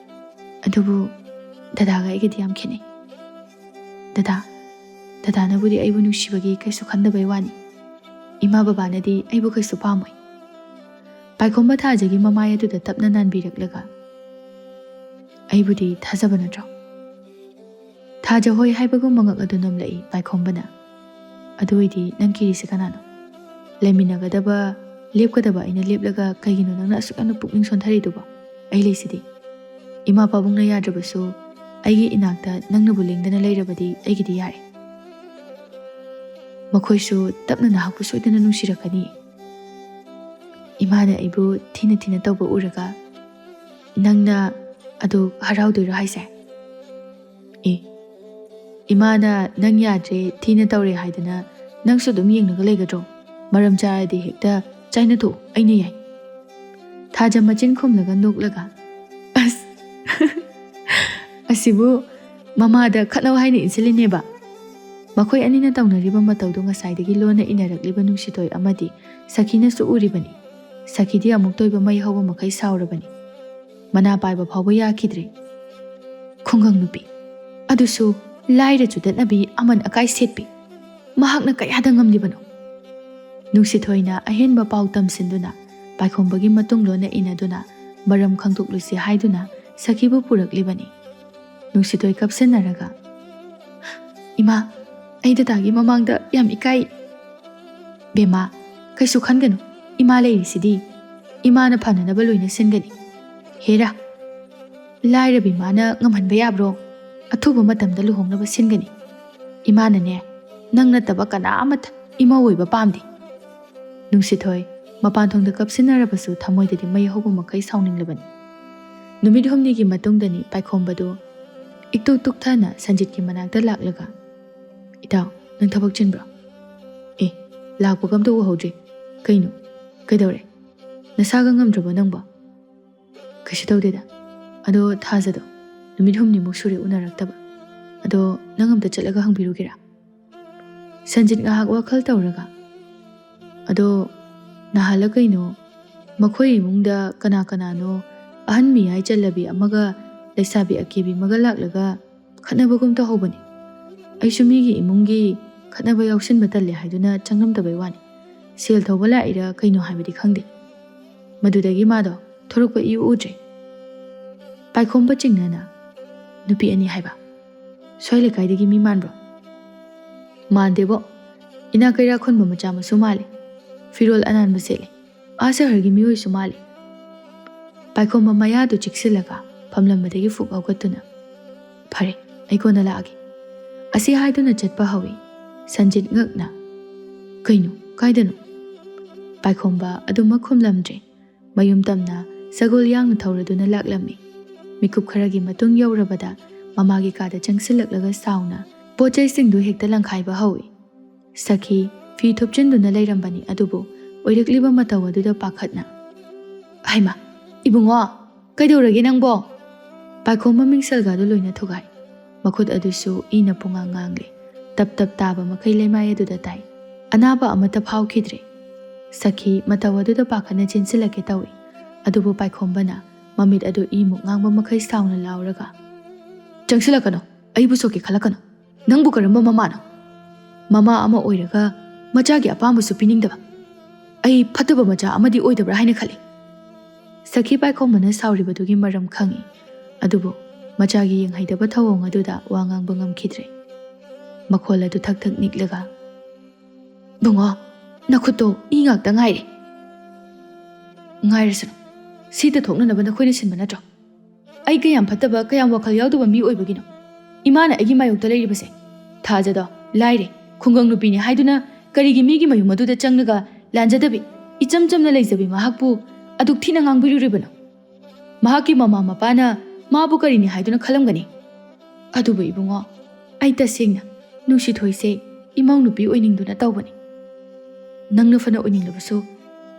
"ꯑꯗꯨꯕꯨ ꯗꯗꯥꯒ ꯑꯩꯒꯗꯤ ꯌꯥꯝ ꯈꯦꯠꯅꯩ꯫ ꯗꯗꯥ, ꯗꯗꯥꯅꯕꯨꯗꯤ ꯑꯩꯕꯨ ꯅꯨꯡꯁꯤꯕꯒꯤ ꯀꯩꯁꯨ ꯈꯟꯗꯕꯩ ꯋꯥꯅꯤ꯫ ꯏꯃꯥ ꯕꯕꯥꯅꯗꯤ ꯑꯩꯕꯨ ꯀꯩꯁꯨ ꯄꯥꯝꯃꯣꯏ꯫" ꯄꯥꯏꯈꯣꯝꯕ ꯊꯥꯖꯒꯤ ꯃꯃꯥꯏ ꯑꯗꯨꯗ ꯇꯞꯅ ꯅꯥꯟꯕꯤꯔꯛꯂꯒ, "ꯑꯩꯕꯨꯗꯤ ꯊꯥꯖꯕ ꯅꯠꯇ꯭ꯔꯣ?" ꯊꯥꯖ ꯍꯣꯏ ꯍꯥꯏꯕꯒꯨꯝ ꯃꯉꯛ ꯑꯗꯨ ꯅꯝꯂꯛꯏ ꯄꯥꯏꯈꯣꯝꯕꯅ꯫ "ꯑꯗꯨ ꯑꯣꯏꯗꯤ ꯅꯪ ꯀꯤꯔꯤꯁꯤ ꯀꯅꯥꯅꯣ? ꯂꯩꯃꯤꯟꯅꯒꯗꯕ, ꯂꯦꯞꯀꯗꯕ ꯑꯩꯅ ꯂꯦꯞꯂꯒ ꯀꯩꯒꯤꯅꯣ ꯅꯪꯅ ꯑꯁꯨꯛ ꯌꯥꯝꯅ ꯄꯨꯛꯅꯤꯡ ꯁꯣꯟꯊꯔꯤꯗꯨꯕꯣ? ꯑꯩ ꯂꯩꯁꯤꯗꯤ꯫ ꯏꯃꯥ ꯄꯥꯕꯨꯡꯅ ꯌꯥꯗ꯭ꯔꯕꯁꯨ ꯑꯩꯒꯤ ꯏꯅꯥꯛꯇ ꯅꯪꯅꯕꯨ ꯂꯦꯡꯗꯅ ꯂꯩꯔꯕꯗꯤ ꯑꯩꯒꯤꯗꯤ ꯌꯥꯔꯦ꯫ ꯃꯈꯣꯏꯁꯨ ꯇꯞꯅ ꯅꯍꯥꯛꯄꯨ ꯁꯣꯏꯗꯅ ꯅꯨꯡꯁꯤꯔꯛꯀꯅꯤ꯫ ꯏꯃꯥꯅ ꯑꯩꯕꯨ ꯊꯤꯅ ꯊꯤꯅ ꯇꯧꯕ ꯎꯔꯒ ꯅꯪꯅ ꯑꯗꯨ ꯍꯔꯥꯎꯗꯣꯏꯔꯣ ꯍꯥꯏꯁꯦ?" "ꯑꯦ, ꯏꯃꯥꯅ ꯅꯪ ꯌꯥꯗ꯭ꯔꯦ, ꯊꯤꯅ ꯇꯧꯔꯦ ꯍꯥꯏꯗꯅ ꯅꯪꯁꯨ ꯑꯗꯨꯝ ꯌꯦꯡꯂꯒ ꯂꯩꯒꯗ꯭ꯔꯣ? ꯃꯔꯝ ꯆꯥꯔꯗꯤ ꯍꯦꯛꯇ ꯆꯥꯏꯅꯊꯣꯛꯎ, ꯑꯩꯅ ꯌꯥꯏ꯫" ꯊꯥꯖ ꯃꯆꯤꯟ ꯈꯨꯝꯂꯒ ꯅꯣꯛꯂꯒ, "ꯑꯁ, ꯑꯁꯤꯕꯨ ꯃꯃꯥꯗ ꯈꯠꯅꯧ ꯍꯥꯏꯅ ꯏꯟꯁꯤꯜꯂꯤꯅꯦꯕ꯫" ꯃꯈꯣꯏ ꯑꯅꯤꯅ ꯇꯧꯅꯔꯤꯕ ꯃꯇꯧꯗꯨ ꯉꯁꯥꯏꯗꯒꯤ ꯂꯣꯟꯅ ꯏꯟꯅꯔꯛꯂꯤꯕ ꯅꯨꯡꯁꯤꯊꯣꯏ ꯑꯃꯗꯤ ꯁꯈꯤꯅꯁꯨ ꯎꯔꯤꯕꯅꯤ꯫ ꯁꯈꯤꯗꯤ ꯑꯃꯨꯛꯇ ꯑꯣꯏꯕ ꯃꯩ ꯍꯧꯕ ꯃꯈꯩ ꯁꯥꯎꯔꯕꯅꯤ꯫ ꯃꯅꯥ ꯄꯥꯏꯕ ꯐꯥꯎꯕ ꯌꯥꯈꯤꯗ꯭ꯔꯦ꯫ "ꯈꯨꯡꯒꯪ ꯅꯨꯄꯤ, ꯑꯗꯨꯁꯨ ꯂꯥꯏꯔ ꯆꯨꯗꯠꯅꯕꯤ, ꯑꯃꯟ ꯑꯀꯥꯏ ꯁꯦꯠꯄꯤ, ꯃꯍꯥꯛꯅ ꯀꯌꯥꯗ ꯉꯝꯂꯤꯕꯅꯣ?" ꯅꯨꯡꯁꯤꯊꯣꯏꯅ ꯑꯍꯦꯟꯕ ꯄꯥꯎ ꯇꯝꯁꯤꯟꯗꯨꯅ ꯄꯥꯏꯈꯣꯝꯕꯒꯤ ꯃꯇꯨꯡ ꯂꯣꯟꯅ ꯏꯟꯅꯗꯨꯅ ꯃꯔꯝ ꯈꯪꯗꯣꯛꯂꯨꯁꯤ ꯍꯥꯏꯗꯨꯅ ꯁꯈꯤꯕꯨ ꯄꯨꯔꯛꯂꯤꯕꯅꯤ꯫ ꯅꯨꯡꯁꯤꯊꯣꯏ ꯀꯞꯁꯤꯟꯅꯔꯒ, "ꯏꯃꯥ, ꯑꯩ ꯗꯗꯥꯒꯤ ꯃꯃꯥꯡꯗ ꯌꯥꯝ ꯏꯀꯥꯏ꯫" "ꯕꯦꯝꯃ, ꯀꯩꯁꯨ ꯈꯟꯒꯅꯨ, ꯏꯃꯥ ꯂꯩꯔꯤꯁꯤꯗꯤ꯫ ꯏꯃꯥꯅ ꯐꯅꯅꯕ ꯂꯣꯏꯅ ꯁꯤꯟꯒꯅꯤ꯫ ꯍꯦꯔꯥ, ꯂꯥꯏꯔꯕꯤ ꯃꯥꯅ ꯉꯝꯍꯟꯕ ꯌꯥꯕ꯭ꯔꯣ? ꯑꯊꯨꯕ ꯃꯇꯝꯗ ꯂꯨꯍꯣꯡꯅꯕ ꯁꯤꯟꯒꯅꯤ꯫ ꯏꯃꯥꯅꯅꯦ, ꯅꯪ ꯅꯠꯇꯕ ꯀꯅꯥ ꯑꯃꯠꯇ ꯏꯃꯧ ꯑꯣꯏꯕ ꯄꯥꯝꯗꯦ꯫" ꯅꯨꯡꯁꯤꯊꯣꯏ ꯃꯄꯥꯟ ꯊꯣꯡꯗ ꯀꯞꯁꯤꯟꯅꯔꯕꯁꯨ ꯊꯃꯣꯏꯗꯗꯤ ꯃꯩ ꯍꯧꯕ ꯃꯈꯩ ꯁꯥꯎꯅꯤꯡꯂꯕꯅꯤ꯫ ꯅꯨꯃꯤꯠ ꯍꯨꯝꯅꯤꯒꯤ ꯃꯇꯨꯡꯗꯅꯤ ꯄꯥꯏꯈꯣꯝꯕꯗꯨ ꯏꯛꯇꯨꯛ ꯇꯨꯛꯊꯅ ꯁꯟꯖꯤꯠꯀꯤ ꯃꯅꯥꯛꯇ ꯂꯥꯛꯂꯒ, "ꯏꯇꯥꯎ, ꯅꯪ ꯊꯕꯛ ꯆꯤꯟꯕ꯭ꯔꯣ?" "ꯑꯦ, ꯂꯥꯛꯄꯒ ꯑꯝꯇ ꯎꯍꯧꯗ꯭ꯔꯤ꯫ ꯀꯩꯅꯣ? ꯀꯩꯗꯧꯔꯦ? ꯅꯁꯥꯒ ꯉꯝꯗ꯭ꯔꯕꯣ ꯅꯪꯕꯣ?" "ꯀꯩꯁꯨ ꯇꯧꯗꯦꯗ꯫ ꯑꯗꯣ ꯊꯥꯖꯗꯣ ꯅꯨꯃꯤꯠ ꯍꯨꯝꯅꯤꯃꯨꯛ ꯁꯨꯔꯦ ꯎꯅꯔꯛꯇꯕ꯫ ꯑꯗꯣ ꯅꯪ ꯑꯝꯇ ꯆꯠꯂꯒ ꯍꯪꯕꯤꯔꯨꯒꯦꯔꯥ? ꯁꯟꯖꯤꯠ ꯉꯥꯏꯍꯥꯛ ꯋꯥꯈꯜ ꯇꯧꯔꯒ, "ꯑꯗꯣ ꯅꯍꯥꯟꯂ ꯀꯩꯅꯣ ꯃꯈꯣꯏ ꯏꯃꯨꯡꯗ ꯀꯅꯥ ꯀꯅꯥꯅꯣ ꯑꯍꯟ ꯃꯤꯌꯥꯏ ꯆꯜꯂꯕꯤ ꯑꯃꯒ ꯂꯩꯁꯥꯕꯤ ꯑꯀꯦꯕꯤ ꯑꯃꯒ ꯂꯥꯛꯂꯒ ꯈꯠꯅꯕꯒꯨꯝ ꯇꯧꯍꯧꯕꯅꯤ꯫ ꯑꯩꯁꯨ ꯃꯤꯒꯤ ꯏꯃꯨꯡꯒꯤ ꯈꯠꯅꯕ ꯌꯥꯎꯁꯤꯟꯕ ꯇꯜꯂꯦ ꯍꯥꯏꯗꯨꯅ ꯆꯪꯂꯝꯗꯕꯩ ꯋꯥꯅꯤ꯫ ꯁꯦꯜ ꯊꯧꯕ ꯂꯥꯛꯏꯔꯥ ꯀꯩꯅꯣ ꯍꯥꯏꯕꯗꯤ ꯈꯪꯗꯦ꯫ ꯃꯗꯨꯗꯒꯤ ꯃꯥꯗꯣ ꯊꯣꯔꯛꯄ ꯏꯎ ꯎꯗ꯭ꯔꯦ꯫" ꯄꯥꯏꯈꯣꯝꯕ ꯆꯤꯡꯅꯅ, "ꯅꯨꯄꯤ ꯑꯅꯤ ꯍꯥꯏꯕ? ꯁ꯭ꯋꯥꯏ ꯂꯩꯀꯥꯏꯗꯒꯤ ꯃꯤ ꯃꯥꯟꯕ꯭ꯔꯣ?" "ꯃꯥꯟꯗꯦꯕꯣ꯫ ꯏꯅꯥꯛ ꯀꯩꯔꯥꯛ ꯈꯨꯟꯕ ꯃꯆꯥ ꯃꯁꯨ ꯃꯥꯜꯂꯤ꯫ ꯐꯤꯔꯣꯜ ꯑꯅꯥꯟꯕ ꯁꯦꯠꯂꯤ꯫ ꯑꯥ ꯁꯍꯔꯒꯤ ꯃꯤꯑꯣꯏꯁꯨ ꯃꯥꯜꯂꯤ꯫" ꯄꯥꯏꯈꯣꯝꯕ ꯃꯌꯥꯗꯨ ꯆꯤꯛꯁꯤꯜꯂꯒ ꯐꯝꯂꯝꯕꯗꯒꯤ ꯐꯨꯛ ꯍꯧꯒꯠꯇꯨꯅ, "ꯐꯔꯦ, ꯑꯩ ꯀꯣꯟꯅ ꯂꯥꯛꯑꯒꯦ꯫" ꯑꯁꯤ ꯍꯥꯏꯗꯨꯅ ꯆꯠꯄ ꯍꯧꯏ꯫ ꯁꯟꯖꯤꯠ ꯉꯛꯅ, "ꯀꯩꯅꯣ? ꯀꯥꯏꯗꯅꯣ?" ꯄꯥꯏꯈꯣꯝꯕ ꯑꯗꯨꯃꯛ ꯈꯨꯝꯂꯝꯗ꯭ꯔꯦ꯫ ꯃꯌꯨꯝ ꯇꯝꯅ ꯁꯒꯣꯜ ꯌꯥꯡꯅ ꯊꯧꯔꯗꯨꯅ ꯂꯥꯛꯂꯝꯃꯤ꯫ ꯃꯤꯀꯨꯞ ꯈꯔꯒꯤ ꯃꯇꯨꯡ ꯌꯧꯔꯕꯗ ꯃꯃꯥꯒꯤ ꯀꯥꯗ ꯆꯪꯁꯤꯜꯂꯛꯂꯒ ꯁꯥꯎꯅ ꯄꯣꯠ ꯆꯩꯁꯤꯡꯗꯨ ꯍꯦꯛꯇ ꯂꯪꯈꯥꯏꯕ ꯍꯧꯏ꯫ ꯁꯈꯤ ꯐꯤ ꯊꯨꯞꯆꯤꯟꯗꯨꯅ ꯂꯩꯔꯝꯕꯅꯤ, ꯑꯗꯨꯕꯨ ꯑꯣꯏꯔꯛꯂꯤꯕ ꯃꯇꯧ ꯑꯗꯨꯗ ꯄꯥꯈꯠꯅ, "ꯍꯩꯃꯥ, ꯏꯕꯨꯡꯉꯣ, ꯀꯩꯗꯧꯔꯒꯦ ꯅꯪꯕꯣ?" ꯄꯥꯏꯈꯣꯝꯕ ꯃꯤꯡꯁꯦꯜꯒꯗꯨ ꯂꯣꯏꯅ ꯊꯨꯒꯥꯏ꯫ ꯃꯈꯨꯠ ꯑꯗꯨꯁꯨ ꯏꯅ ꯄꯨꯡꯉꯥꯡ ꯉꯥꯡꯂꯦ꯫ ꯇꯞ ꯇꯞ ꯇꯥꯕ ꯃꯈꯩ ꯂꯩꯃꯥꯏ ꯑꯗꯨꯗ ꯇꯥꯏ꯫ ꯑꯅꯥꯕ ꯑꯃꯠꯇ ꯐꯥꯎꯈꯤꯗ꯭ꯔꯦ꯫ ꯁꯈꯤ ꯃꯇꯧ ꯑꯗꯨꯗ ꯄꯥꯈꯠꯅ ꯆꯦꯟꯁꯤꯜꯂꯛꯀꯦ ꯇꯧꯏ, ꯑꯗꯨꯕꯨ ꯄꯥꯏꯈꯣꯝꯕꯅ ꯃꯃꯤꯠ ꯑꯗꯨ ꯏꯃꯨꯛ ꯉꯥꯡꯕ ꯃꯈꯩ ꯁꯥꯎꯅ ꯂꯥꯎꯔꯒ, "ꯆꯪꯁꯤꯜꯂꯛꯀꯅꯨ, ꯑꯩꯕꯨ ꯁꯣꯛꯀꯦ ꯈꯜꯂꯛꯀꯅꯨ꯫ ꯅꯪꯕꯨ ꯀꯔꯝꯕ ꯃꯃꯥꯅꯣ? ꯃꯃꯥ ꯑꯃ ꯑꯣꯏꯔꯒ ꯃꯆꯥꯒꯤ ꯑꯄꯥꯝꯕꯁꯨ ꯄꯤꯅꯤꯡꯗꯕ꯫ ꯑꯩ ꯐꯠꯇꯕ ꯃꯆꯥ ꯑꯃꯗꯤ ꯑꯣꯏꯗꯕ꯭ꯔꯥ ꯍꯥꯏꯅ ꯈꯜꯂꯤ꯫" ꯁꯈꯤ ꯄꯥꯏꯈꯣꯝꯕꯅ ꯁꯥꯎꯔꯤꯕꯗꯨꯒꯤ ꯃꯔꯝ ꯈꯪꯏ, ꯑꯗꯨꯕꯨ ꯃꯆꯥꯒꯤ ꯌꯦꯡꯍꯩꯗꯕ ꯊꯧꯑꯣꯡ ꯑꯗꯨꯗ ꯋꯥ ꯉꯥꯡꯕ ꯉꯝꯈꯤꯗ꯭ꯔꯦ꯫ ꯃꯈꯣꯜ ꯑꯗꯨ ꯊꯛ ꯊꯛ ꯅꯤꯛꯂꯒ, "ꯏꯕꯨꯡꯉꯣ, ꯅꯈꯨꯠꯇꯣ ꯏ ꯉꯥꯛꯇ ꯉꯥꯏꯔꯦ꯫" "ꯉꯥꯏꯔꯁꯅꯨ, ꯁꯤꯗ ꯊꯣꯛꯅꯅꯕ ꯅꯈꯣꯏꯅ ꯁꯤꯟꯕ ꯅꯠꯇ꯭ꯔꯣ? ꯑꯩ ꯀꯌꯥꯝ ꯐꯠꯇꯕ, ꯀꯌꯥꯝ ꯋꯥꯈꯜ ꯌꯥꯎꯗꯕ ꯃꯤ ꯑꯣꯏꯕꯒꯤꯅꯣ? ꯏꯃꯥꯅ ꯑꯩꯒꯤ ꯃꯥꯌꯣꯛꯇ ꯂꯩꯔꯤꯕꯁꯦ꯫ ꯊꯥꯖꯗꯣ ꯂꯥꯏꯔꯦ, ꯈꯨꯡꯒꯪ ꯅꯨꯄꯤꯅꯤ ꯍꯥꯏꯗꯨꯅ ꯀꯔꯤꯒꯤ ꯃꯤꯒꯤ ꯃꯌꯨꯝ ꯑꯗꯨꯗ ꯆꯪꯂꯒ ꯂꯥꯟꯖꯗꯕꯤ, ꯏꯆꯝ ꯆꯝꯅ ꯂꯩꯖꯕꯤ ꯃꯍꯥꯛꯄꯨ ꯑꯗꯨꯛ ꯊꯤꯅ ꯉꯥꯡꯕꯤꯔꯨꯔꯤꯕꯅꯣ? ꯃꯍꯥꯛꯀꯤ ꯃꯃꯥ ꯃꯄꯥꯅ ꯃꯥꯕꯨ ꯀꯔꯤꯅꯤ ꯍꯥꯏꯗꯨꯅ ꯈꯜꯂꯝꯒꯅꯤ? ꯑꯗꯨꯕꯨ ꯏꯕꯨꯡꯉꯣ, ꯑꯩ ꯇꯁꯦꯡꯅ ꯅꯨꯡꯁꯤꯊꯣꯏꯁꯦ ꯏꯃꯧ ꯅꯨꯄꯤ ꯑꯣꯏꯅꯤꯡꯗꯨꯅ ꯇꯧꯕꯅꯤ꯫ ꯅꯪꯅ ꯐꯅ ꯑꯣꯏꯅꯤꯡꯂꯕꯁꯨ,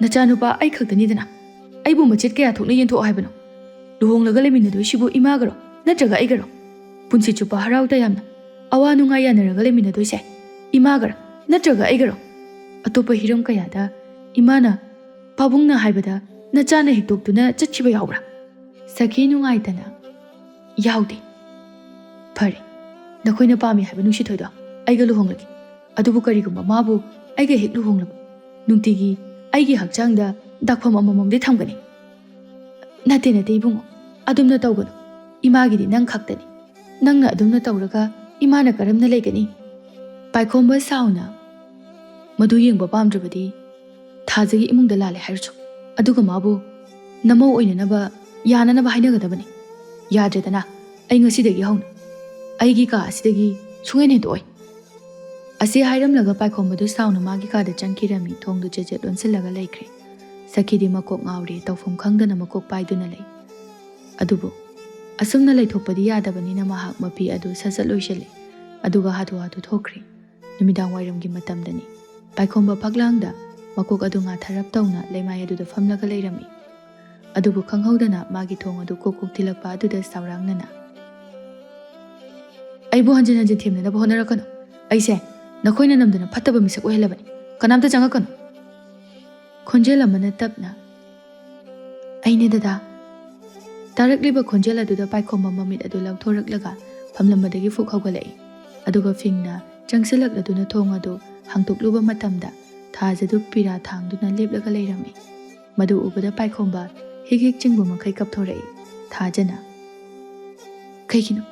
ꯅꯆꯥꯅꯨꯄꯥ ꯑꯩ ꯈꯛꯇꯅꯤꯗꯅ꯫ ꯑꯩꯕꯨ ꯃꯆꯦꯠ ꯀꯌꯥ ꯊꯣꯛꯅ ꯌꯦꯟꯊꯣꯛꯑꯣ ꯍꯥꯏꯕꯅꯣ? ꯂꯨꯍꯣꯡꯂꯒ ꯂꯩꯃꯤꯟꯅꯗꯣꯏꯁꯤꯕꯨ ꯏꯃꯥꯒꯔꯣ, ꯅꯠꯇ꯭ꯔꯒ ꯑꯩꯒꯔꯣ? ꯄꯨꯟꯁꯤ ꯆꯨꯞꯄ ꯍꯔꯥꯎ ꯇꯌꯥꯝꯅ ꯑꯋꯥ ꯅꯨꯡꯉꯥꯏ ꯌꯥꯅꯔꯒ ꯂꯩꯃꯤꯟꯅꯗꯣꯏꯁꯦ ꯏꯃꯥꯒꯔ ꯅꯠꯇ꯭ꯔꯒ ꯑꯩꯒꯔꯣ? ꯑꯇꯣꯞꯄ ꯍꯤꯔꯝ ꯀꯌꯥꯗ ꯏꯃꯥꯅ ꯄꯥꯕꯨꯡꯅ ꯍꯥꯏꯕꯗ ꯅꯆꯥꯅ ꯍꯦꯛꯇꯣꯛꯇꯨꯅ ꯆꯠꯈꯤꯕ ꯌꯥꯎꯕ꯭ꯔꯥ? ꯁꯈꯤ ꯅꯨꯡꯉꯥꯏꯇꯅ, "ꯌꯥꯎꯗꯦ꯫" "ꯐꯔꯦ, ꯅꯈꯣꯏꯅ ꯄꯥꯝꯃꯤ ꯍꯥꯏꯕ ꯅꯨꯡꯁꯤꯊꯣꯏꯗꯣ ꯑꯩꯒ ꯂꯨꯍꯣꯡꯂꯒꯦ꯫ ꯑꯗꯨꯕꯨ ꯀꯔꯤꯒꯨꯝꯕ ꯃꯥꯕꯨ ꯑꯩꯒ ꯍꯦꯛ ꯂꯨꯍꯣꯡꯂꯕ ꯅꯨꯡꯇꯤꯒꯤ ꯑꯩꯒꯤ ꯍꯛꯆꯥꯡꯗ ꯗꯥꯛꯐꯝ ꯑꯃꯃꯝꯗꯤ ꯊꯝꯒꯅꯤ꯫" "ꯅꯠꯇꯦ, ꯅꯠꯇꯦ ꯏꯕꯨꯡꯉꯣ, ꯑꯗꯨꯝꯅ ꯇꯧꯒꯅꯨ꯫ ꯏꯃꯥꯒꯤꯗꯤ ꯅꯪ ꯈꯛꯇꯅꯤ꯫ ꯅꯪꯅ ꯑꯗꯨꯝꯅ ꯇꯧꯔꯒ ꯏꯃꯥꯅ ꯀꯔꯝꯅ ꯂꯩꯒꯅꯤ?" ꯄꯥꯏꯈꯣꯝꯕ ꯁꯥꯎꯅ, "ꯃꯗꯨ ꯌꯦꯡꯕ ꯄꯥꯝꯗ꯭ꯔꯕꯗꯤ ꯊꯥꯖꯒꯤ ꯏꯃꯨꯡꯗ ꯂꯥꯜꯂꯦ ꯍꯥꯏꯔꯨꯆꯣ꯫ ꯑꯗꯨꯒ ꯃꯥꯕꯨ ꯅꯃꯧ ꯑꯣꯏꯅꯅꯕ ꯌꯥꯅꯅꯕ ꯍꯥꯏꯅꯒꯗꯕꯅꯤ꯫ ꯌꯥꯗ꯭ꯔꯦꯗꯅ, ꯑꯩ ꯉꯁꯤꯗꯒꯤ ꯍꯧꯅ ꯑꯩꯒꯤ ꯀꯥ ꯑꯁꯤꯗꯒꯤ ꯁꯨꯡꯍꯦꯟ ꯍꯦꯟꯗꯣꯛꯑꯣꯏ꯫" ꯑꯁꯤ ꯍꯥꯏꯔꯝꯂꯒ ꯄꯥꯏꯈꯣꯝꯕꯗꯨ ꯁꯥꯎꯅ ꯃꯥꯒꯤ ꯀꯥꯗ ꯆꯪꯈꯤꯔꯝꯃꯤ꯫ ꯊꯣꯡꯗꯨ ꯆꯦꯠ ꯆꯦꯠ ꯂꯣꯟꯁꯤꯜꯂꯒ ꯂꯩꯈ꯭ꯔꯦ꯫ ꯁꯈꯤꯗꯤ ꯃꯀꯣꯛ ꯉꯥꯎꯔꯦ, ꯇꯧꯐꯝ ꯈꯪꯗꯅ ꯃꯀꯣꯛ ꯄꯥꯏꯗꯨꯅ ꯂꯩ꯫ ꯑꯗꯨꯕꯨ ꯑꯁꯨꯝꯅ ꯂꯩꯊꯣꯛꯄꯗꯤ ꯌꯥꯗꯕꯅꯤꯅ ꯃꯍꯥꯛ ꯃꯐꯤ ꯑꯗꯨ ꯁꯠ ꯁꯠ ꯂꯣꯏꯁꯤꯜꯂꯦ꯫ ꯑꯗꯨꯒ ꯍꯥꯊꯨ ꯍꯥꯊꯨ ꯊꯣꯛꯈ꯭ꯔꯦ꯫ ꯅꯨꯃꯤꯗꯥꯡ ꯋꯥꯏꯔꯝꯒꯤ ꯃꯇꯝꯗꯅꯤ꯫ ꯄꯥꯏꯈꯣꯝꯕ ꯐꯛꯂꯥꯡꯗ ꯃꯀꯣꯛ ꯑꯗꯨ ꯉꯥꯊꯔꯞ ꯇꯧꯅ ꯂꯩꯃꯥꯏ ꯑꯗꯨꯗ ꯐꯝꯂꯒ ꯂꯩꯔꯝꯃꯤ꯫ ꯑꯗꯨꯕꯨ ꯈꯪꯍꯧꯗꯅ ꯃꯥꯒꯤ ꯊꯣꯡ ꯑꯗꯨ ꯀꯣꯛ ꯀꯣꯛ ꯊꯤꯜꯂꯛꯄ ꯑꯗꯨꯗ ꯁꯥꯎꯔꯥꯡꯅꯅ, "ꯑꯩꯕꯨ ꯍꯟꯖꯤꯟ ꯍꯟꯖꯤꯟ ꯊꯦꯝꯅꯅꯕ ꯍꯣꯠꯅꯔꯛꯀꯅꯨ꯫ ꯑꯩꯁꯦ ꯅꯈꯣꯏꯅ ꯅꯝꯗꯅ ꯐꯠꯇꯕ ꯃꯤꯁꯛ ꯑꯣꯏꯍꯜꯂꯕꯅꯤ꯫ ꯀꯅꯥꯝꯇ ꯆꯪꯉꯛꯀꯅꯨ꯫" ꯈꯣꯟꯖꯦꯜ ꯑꯃꯅ ꯇꯞꯅ, "ꯑꯩꯅꯦ ꯗꯗꯥ꯫" ꯇꯥꯔꯛꯂꯤꯕ ꯈꯣꯟꯖꯦꯜ ꯑꯗꯨꯗ ꯄꯥꯏꯈꯣꯝꯕ ꯃꯃꯤꯠ ꯑꯗꯨ ꯂꯥꯎꯊꯣꯔꯛꯂꯒ ꯐꯝꯂꯝꯕꯗꯒꯤ ꯐꯨꯛ ꯍꯧꯒꯠꯂꯛꯏ꯫ ꯑꯗꯨꯒ ꯐꯤꯡꯅ ꯆꯪꯁꯤꯜꯂꯛꯂꯗꯨꯅ ꯊꯣꯡ ꯑꯗꯨ ꯍꯥꯡꯗꯣꯛꯂꯨꯕ ꯃꯇꯝꯗ ꯊꯥꯖꯗꯨ ꯄꯤꯔꯥ ꯊꯥꯡꯗꯨꯅ ꯂꯦꯞꯂꯒ ꯂꯩꯔꯝꯃꯤ꯫ ꯃꯗꯨ ꯎꯕꯗ ꯄꯥꯏꯈꯣꯝꯕ ꯍꯤꯛ ꯍꯤꯛ ꯆꯤꯡꯕ ꯃꯈꯩ ꯀꯞꯊꯣꯔꯛꯏ꯫ ꯊꯥꯖꯅ, "ꯀꯩꯒꯤꯅꯣ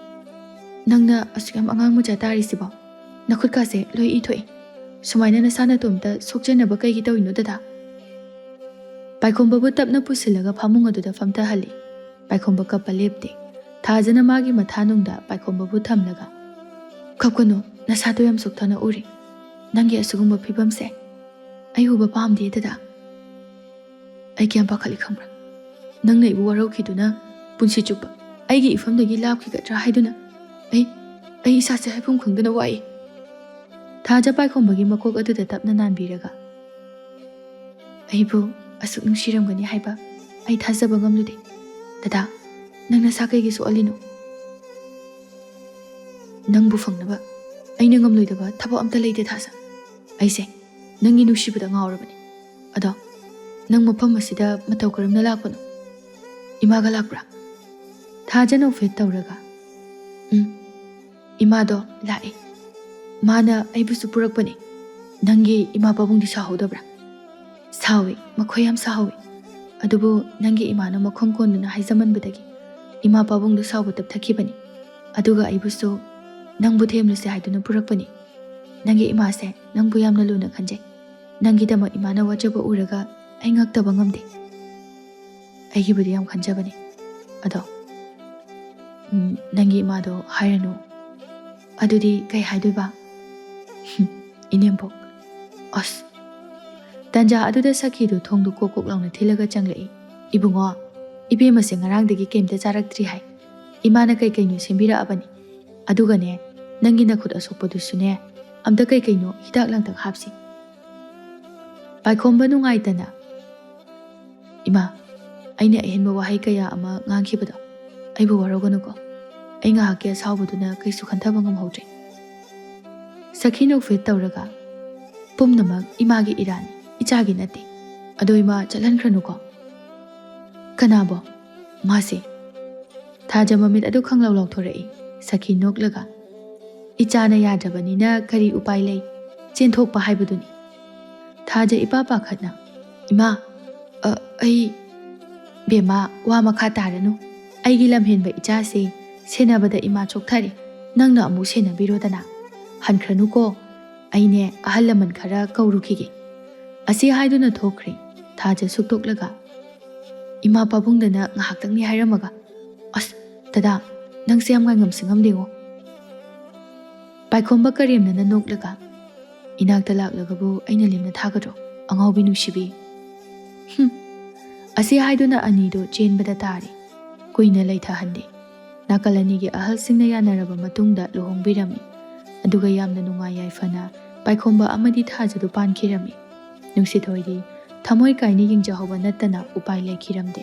ꯅꯪꯅ ꯑꯁꯨꯛ ꯌꯥꯝ ꯑꯉꯥꯡ ꯃꯆꯥ ꯇꯥꯔꯤꯁꯤꯕꯣ? ꯅꯈꯨꯠꯀꯥꯁꯦ ꯂꯣꯏ ꯏ ꯊꯣꯛꯏ꯫ ꯁꯨꯃꯥꯏꯅ ꯅꯁꯥ ꯅꯇꯣꯝꯇ ꯁꯣꯛꯆꯅꯕ ꯀꯩꯒꯤ ꯇꯧꯔꯤꯅꯣ ꯗꯗꯥ?" ꯄꯥꯏꯈꯣꯝꯕꯕꯨ ꯇꯞꯅ ꯄꯨꯁꯤꯜꯂꯒ ꯐꯃꯨꯡ ꯑꯗꯨꯗ ꯐꯝꯊꯍꯜꯂꯤ꯫ ꯄꯥꯏꯈꯣꯝꯕ ꯀꯞꯄ ꯂꯦꯞꯇꯦ꯫ ꯊꯥꯖꯅ ꯃꯥꯒꯤ ꯃꯊꯥꯅꯨꯡꯗ ꯄꯥꯏꯈꯣꯝꯕꯕꯨ ꯊꯝꯂꯒ, "ꯀꯞꯀꯅꯨ, ꯅꯁꯥꯗꯣ ꯌꯥꯝ ꯁꯣꯛꯊꯅ ꯎꯔꯤ꯫ ꯅꯪꯒꯤ ꯑꯁꯤꯒꯨꯝꯕ ꯐꯤꯕꯝꯁꯦ ꯑꯩ ꯎꯕ ꯄꯥꯝꯗꯦ ꯗꯗꯥ꯫ ꯑꯩ ꯀꯌꯥꯝ ꯄꯥꯈꯠꯂꯤ ꯈꯪꯕ꯭ꯔꯥ? ꯅꯪꯅ ꯑꯩꯕꯨ ꯋꯥꯔꯧꯈꯤꯗꯨꯅ ꯄꯨꯟꯁꯤ ꯆꯨꯞꯄ ꯑꯩꯒꯤ ꯏꯐꯝꯗꯒꯤ ꯂꯥꯞꯈꯤꯒꯗ꯭ꯔꯥ ꯍꯥꯏꯗꯨꯅ ꯑꯩ, ꯑꯩ ꯏꯁꯥꯁꯦ ꯍꯥꯏꯐꯝ ꯈꯪꯗꯅ ꯋꯥꯏ꯫" ꯊꯥꯖ ꯄꯥꯏꯈꯣꯝꯕꯒꯤ ꯃꯀꯣꯛ ꯑꯗꯨꯗ ꯇꯞꯅ ꯅꯥꯟꯕꯤꯔꯒ, "ꯑꯩꯕꯨ ꯑꯁꯨꯛ ꯅꯨꯡꯁꯤꯔꯝꯒꯅꯤ ꯍꯥꯏꯕ ꯑꯩ ꯊꯥꯖꯕ ꯉꯝꯂꯨꯗꯦ꯫ ꯗꯗꯥ, ꯅꯪ ꯅꯁꯥ ꯀꯩꯒꯤ ꯁꯣꯛꯍꯜꯂꯤꯅꯣ?" ꯅꯪꯕꯨ ꯐꯪꯅꯕ ꯑꯩꯅ ꯉꯝꯂꯣꯏꯗꯕ ꯊꯕꯛ ꯑꯝꯇ ꯂꯩꯇꯦ, ꯊꯥꯖ꯫ ꯑꯩꯁꯦ ꯅꯪꯒꯤ ꯅꯨꯡꯁꯤꯕꯗ ꯉꯥꯎꯔꯕꯅꯤ꯫ ꯑꯗꯣ ꯅꯪ ꯃꯐꯝ ꯑꯁꯤꯗ ꯃꯇꯧ ꯀꯔꯝꯅ ꯂꯥꯛꯄꯅꯣ? ꯏꯃꯥꯒ ꯂꯥꯛꯄ꯭ꯔꯥ? ꯊꯥꯖ ꯅꯣꯛꯐꯦꯠ ꯇꯧꯔꯒ, "ꯎꯝ, ꯏꯃꯥꯗꯣ ꯂꯥꯛꯑꯦ꯫ ꯃꯥꯅ ꯑꯩꯕꯨꯁꯨ ꯄꯨꯔꯛꯄꯅꯦ꯫ ꯅꯪꯒꯤ ꯏꯃꯥ ꯄꯥꯕꯨꯡꯗꯤ ꯁꯥꯎꯍꯧꯗꯕ꯭ꯔꯥ?" "ꯁꯥꯎꯏ, ꯃꯈꯣꯏ ꯌꯥꯝ ꯁꯥꯎꯏ꯫ ꯑꯗꯨꯕꯨ ꯅꯪꯒꯤ ꯏꯃꯥꯅ ꯃꯈꯣꯡ ꯀꯣꯟꯗꯨꯅ ꯍꯥꯏꯖꯃꯟꯕꯗꯒꯤ ꯏꯃꯥ ꯄꯥꯕꯨꯡꯗꯣ ꯁꯥꯎꯕ ꯇꯞꯊꯈꯤꯕꯅꯤ꯫ ꯑꯗꯨꯒ ꯑꯩꯕꯨꯁꯨ ꯅꯪꯕꯨ ꯊꯦꯝꯂꯨꯁꯦ ꯍꯥꯏꯗꯨꯅ ꯄꯨꯔꯛꯄꯅꯤ꯫ ꯅꯪꯒꯤ ꯏꯃꯥꯁꯦ ꯅꯪꯕꯨ ꯌꯥꯝꯅ ꯂꯨꯅ ꯈꯟꯖꯩ꯫ ꯅꯪꯒꯤꯗꯃꯛ ꯏꯃꯥꯅ ꯋꯥꯖꯕ ꯎꯔꯒ ꯑꯩ ꯉꯛꯇꯕ ꯉꯝꯗꯦ꯫ ꯑꯩꯒꯤꯕꯨꯗꯤ ꯌꯥꯝ ꯈꯟꯖꯕꯅꯦ꯫ ꯑꯗꯣ, ꯎꯝ, ꯅꯪꯒꯤ ꯏꯃꯥꯗꯣ ꯍꯥꯏꯔꯅꯨ꯫ ꯑꯗꯨꯗꯤ ꯀꯩ ꯍꯥꯏꯗꯣꯏꯕ?" "ꯍꯨꯝ, ꯏꯅꯦꯝꯕꯣꯛ, ꯑꯁ!" ꯇꯟꯖꯥ ꯑꯗꯨꯗ ꯁꯈꯤꯗꯨ ꯊꯣꯡꯗꯨ ꯀꯣꯛ ꯀꯣꯛ ꯂꯥꯎꯅ ꯊꯤꯜꯂꯒ ꯆꯪꯂꯛꯏ꯫ "ꯏꯕꯨꯡꯉꯣ, ꯏꯕꯦꯝꯃꯁꯦ ꯉꯔꯥꯡꯗꯒꯤ ꯀꯩꯝꯇ ꯆꯥꯔꯛꯇ꯭ꯔꯤ ꯍꯥꯏ꯫ ꯏꯃꯥꯅ ꯀꯩ ꯀꯩꯅꯣ ꯁꯦꯝꯕꯤꯔꯛꯑꯕꯅꯤ꯫ ꯑꯗꯨꯒꯅꯦ, ꯅꯪꯒꯤ ꯅꯈꯨꯠ ꯑꯁꯣꯛꯄꯗꯨꯁꯨꯅꯦ, ꯑꯝꯇ ꯀꯩ ꯀꯩꯅꯣ ꯍꯤꯗꯥꯛ ꯂꯥꯡꯊꯛ ꯍꯥꯞꯁꯤ꯫" ꯄꯥꯏꯈꯣꯝꯕ ꯅꯨꯡꯉꯥꯏꯇꯅ, "ꯏꯃꯥ, ꯑꯩꯅ ꯑꯍꯦꯟꯕ ꯋꯥꯍꯩ ꯀꯌꯥ ꯑꯃ ꯉꯥꯡꯈꯤꯕꯗꯣ ꯑꯩꯕꯨ ꯋꯥꯔꯧꯒꯅꯨꯀꯣ꯫ ꯑꯩ ꯉꯥꯏꯍꯥꯛꯀꯤ ꯑꯁꯥꯎꯕꯗꯨꯅ ꯀꯩꯁꯨ ꯈꯟꯊꯕ ꯉꯝꯍꯧꯗ꯭ꯔꯦ꯫" ꯁꯈꯤ ꯅꯣꯛꯐꯦꯠ ꯇꯧꯔꯒ, "ꯄꯨꯝꯅꯃꯛ ꯏꯃꯥꯒꯤ ꯏꯔꯥꯟꯅꯤ, ꯏꯆꯥꯒꯤ ꯅꯠꯇꯦ꯫ ꯑꯗꯣ ꯏꯃꯥ ꯆꯠꯍꯟꯈ꯭ꯔꯅꯨꯀꯣ꯫" "ꯀꯅꯥꯕꯣ? ꯃꯥꯁꯦ?" ꯊꯥꯖ ꯃꯃꯤꯠ ꯑꯗꯨ ꯈꯪꯂꯥꯎ ꯂꯥꯎꯊꯣꯔꯛꯏ꯫ ꯁꯈꯤ ꯅꯣꯛꯂꯒ, "ꯏꯆꯥꯅ ꯌꯥꯗ꯭ꯔꯕꯅꯤꯅ ꯀꯔꯤ ꯎꯄꯥꯏ ꯂꯩ? ꯆꯦꯟꯊꯣꯛꯄ ꯍꯥꯏꯕꯗꯨꯅꯤ꯫" ꯊꯥꯖ ꯏꯄꯥ ꯄꯥꯈꯠꯅ, "ꯏꯃꯥ, ꯑ, ꯑꯩ..." "ꯕꯦꯝꯃ, ꯋꯥ ꯃꯈꯥ ꯇꯥꯔꯅꯨ꯫ ꯑꯩꯒꯤ ꯂꯝꯍꯦꯟꯕ ꯏꯆꯥꯁꯦ ꯁꯦꯟꯅꯕꯗ ꯏꯃꯥ ꯆꯣꯛꯊꯔꯦ꯫ ꯅꯪꯅ ꯑꯃꯨꯛ ꯁꯦꯟꯅꯕꯤꯔꯣꯗꯅ꯫ ꯍꯟꯈ꯭ꯔꯅꯨꯀꯣ꯫ ꯑꯩꯅꯦ ꯑꯍꯜ ꯂꯃꯟ ꯈꯔ ꯀꯧꯔꯨꯈꯤꯒꯦ꯫" ꯑꯁꯤ ꯍꯥꯏꯗꯨꯅ ꯊꯣꯛꯈ꯭ꯔꯦ꯫ ꯊꯥꯖ ꯁꯨꯛꯇꯣꯛꯂꯒ, "ꯏꯃꯥ ꯄꯥꯕꯨꯡꯗꯅ ꯉꯥꯏꯍꯥꯛꯇꯪꯅꯤ ꯍꯥꯏꯔꯝꯃꯒ꯫ ꯑꯁ, ꯗꯗꯥ, ꯅꯪꯁꯦ ꯌꯥꯝ ꯉꯥꯏꯉꯝꯁꯤꯡꯉꯝꯗꯦꯉꯣ꯫" ꯄꯥꯏꯈꯣꯝꯕ ꯀꯔꯦꯝꯅꯅ ꯅꯣꯛꯂꯒ, "ꯏꯅꯥꯛꯇ ꯂꯥꯛꯂꯒꯕꯨ ꯑꯩꯅ ꯂꯦꯝꯅ ꯊꯥꯒꯗ꯭ꯔꯣ, ꯑꯉꯥꯎꯕꯤ ꯅꯨꯡꯁꯤꯕꯤ?" ꯍꯨꯝ꯫ ꯑꯁꯤ ꯍꯥꯏꯗꯨꯅ ꯑꯅꯤꯗꯣ ꯆꯦꯟꯕꯗ ꯇꯥꯔꯦ꯫ ꯀꯨꯏꯅ ꯂꯩꯊꯍꯟꯗꯦ꯫ ꯅꯥꯀꯜ ꯑꯅꯤꯒꯤ ꯑꯍꯜꯁꯤꯡꯅ ꯌꯥꯅꯔꯕ ꯃꯇꯨꯡꯗ ꯂꯨꯍꯣꯡꯕꯤꯔꯝꯃꯤ꯫ ꯑꯗꯨꯒ ꯌꯥꯝꯅ ꯅꯨꯡꯉꯥꯏ ꯌꯥꯏꯐꯅ ꯄꯥꯏꯈꯣꯝꯕ ꯑꯃꯗꯤ ꯊꯥꯖꯗꯨ ꯄꯥꯟꯈꯤꯔꯝꯃꯤ꯫ ꯅꯨꯡꯁꯤꯊꯣꯏꯗꯤ ꯊꯃꯣꯏ ꯀꯥꯏꯅ ꯌꯦꯡꯖꯍꯧꯕ ꯅꯠꯇꯅ ꯎꯄꯥꯏ ꯂꯩꯈꯤꯔꯝꯗꯦ꯫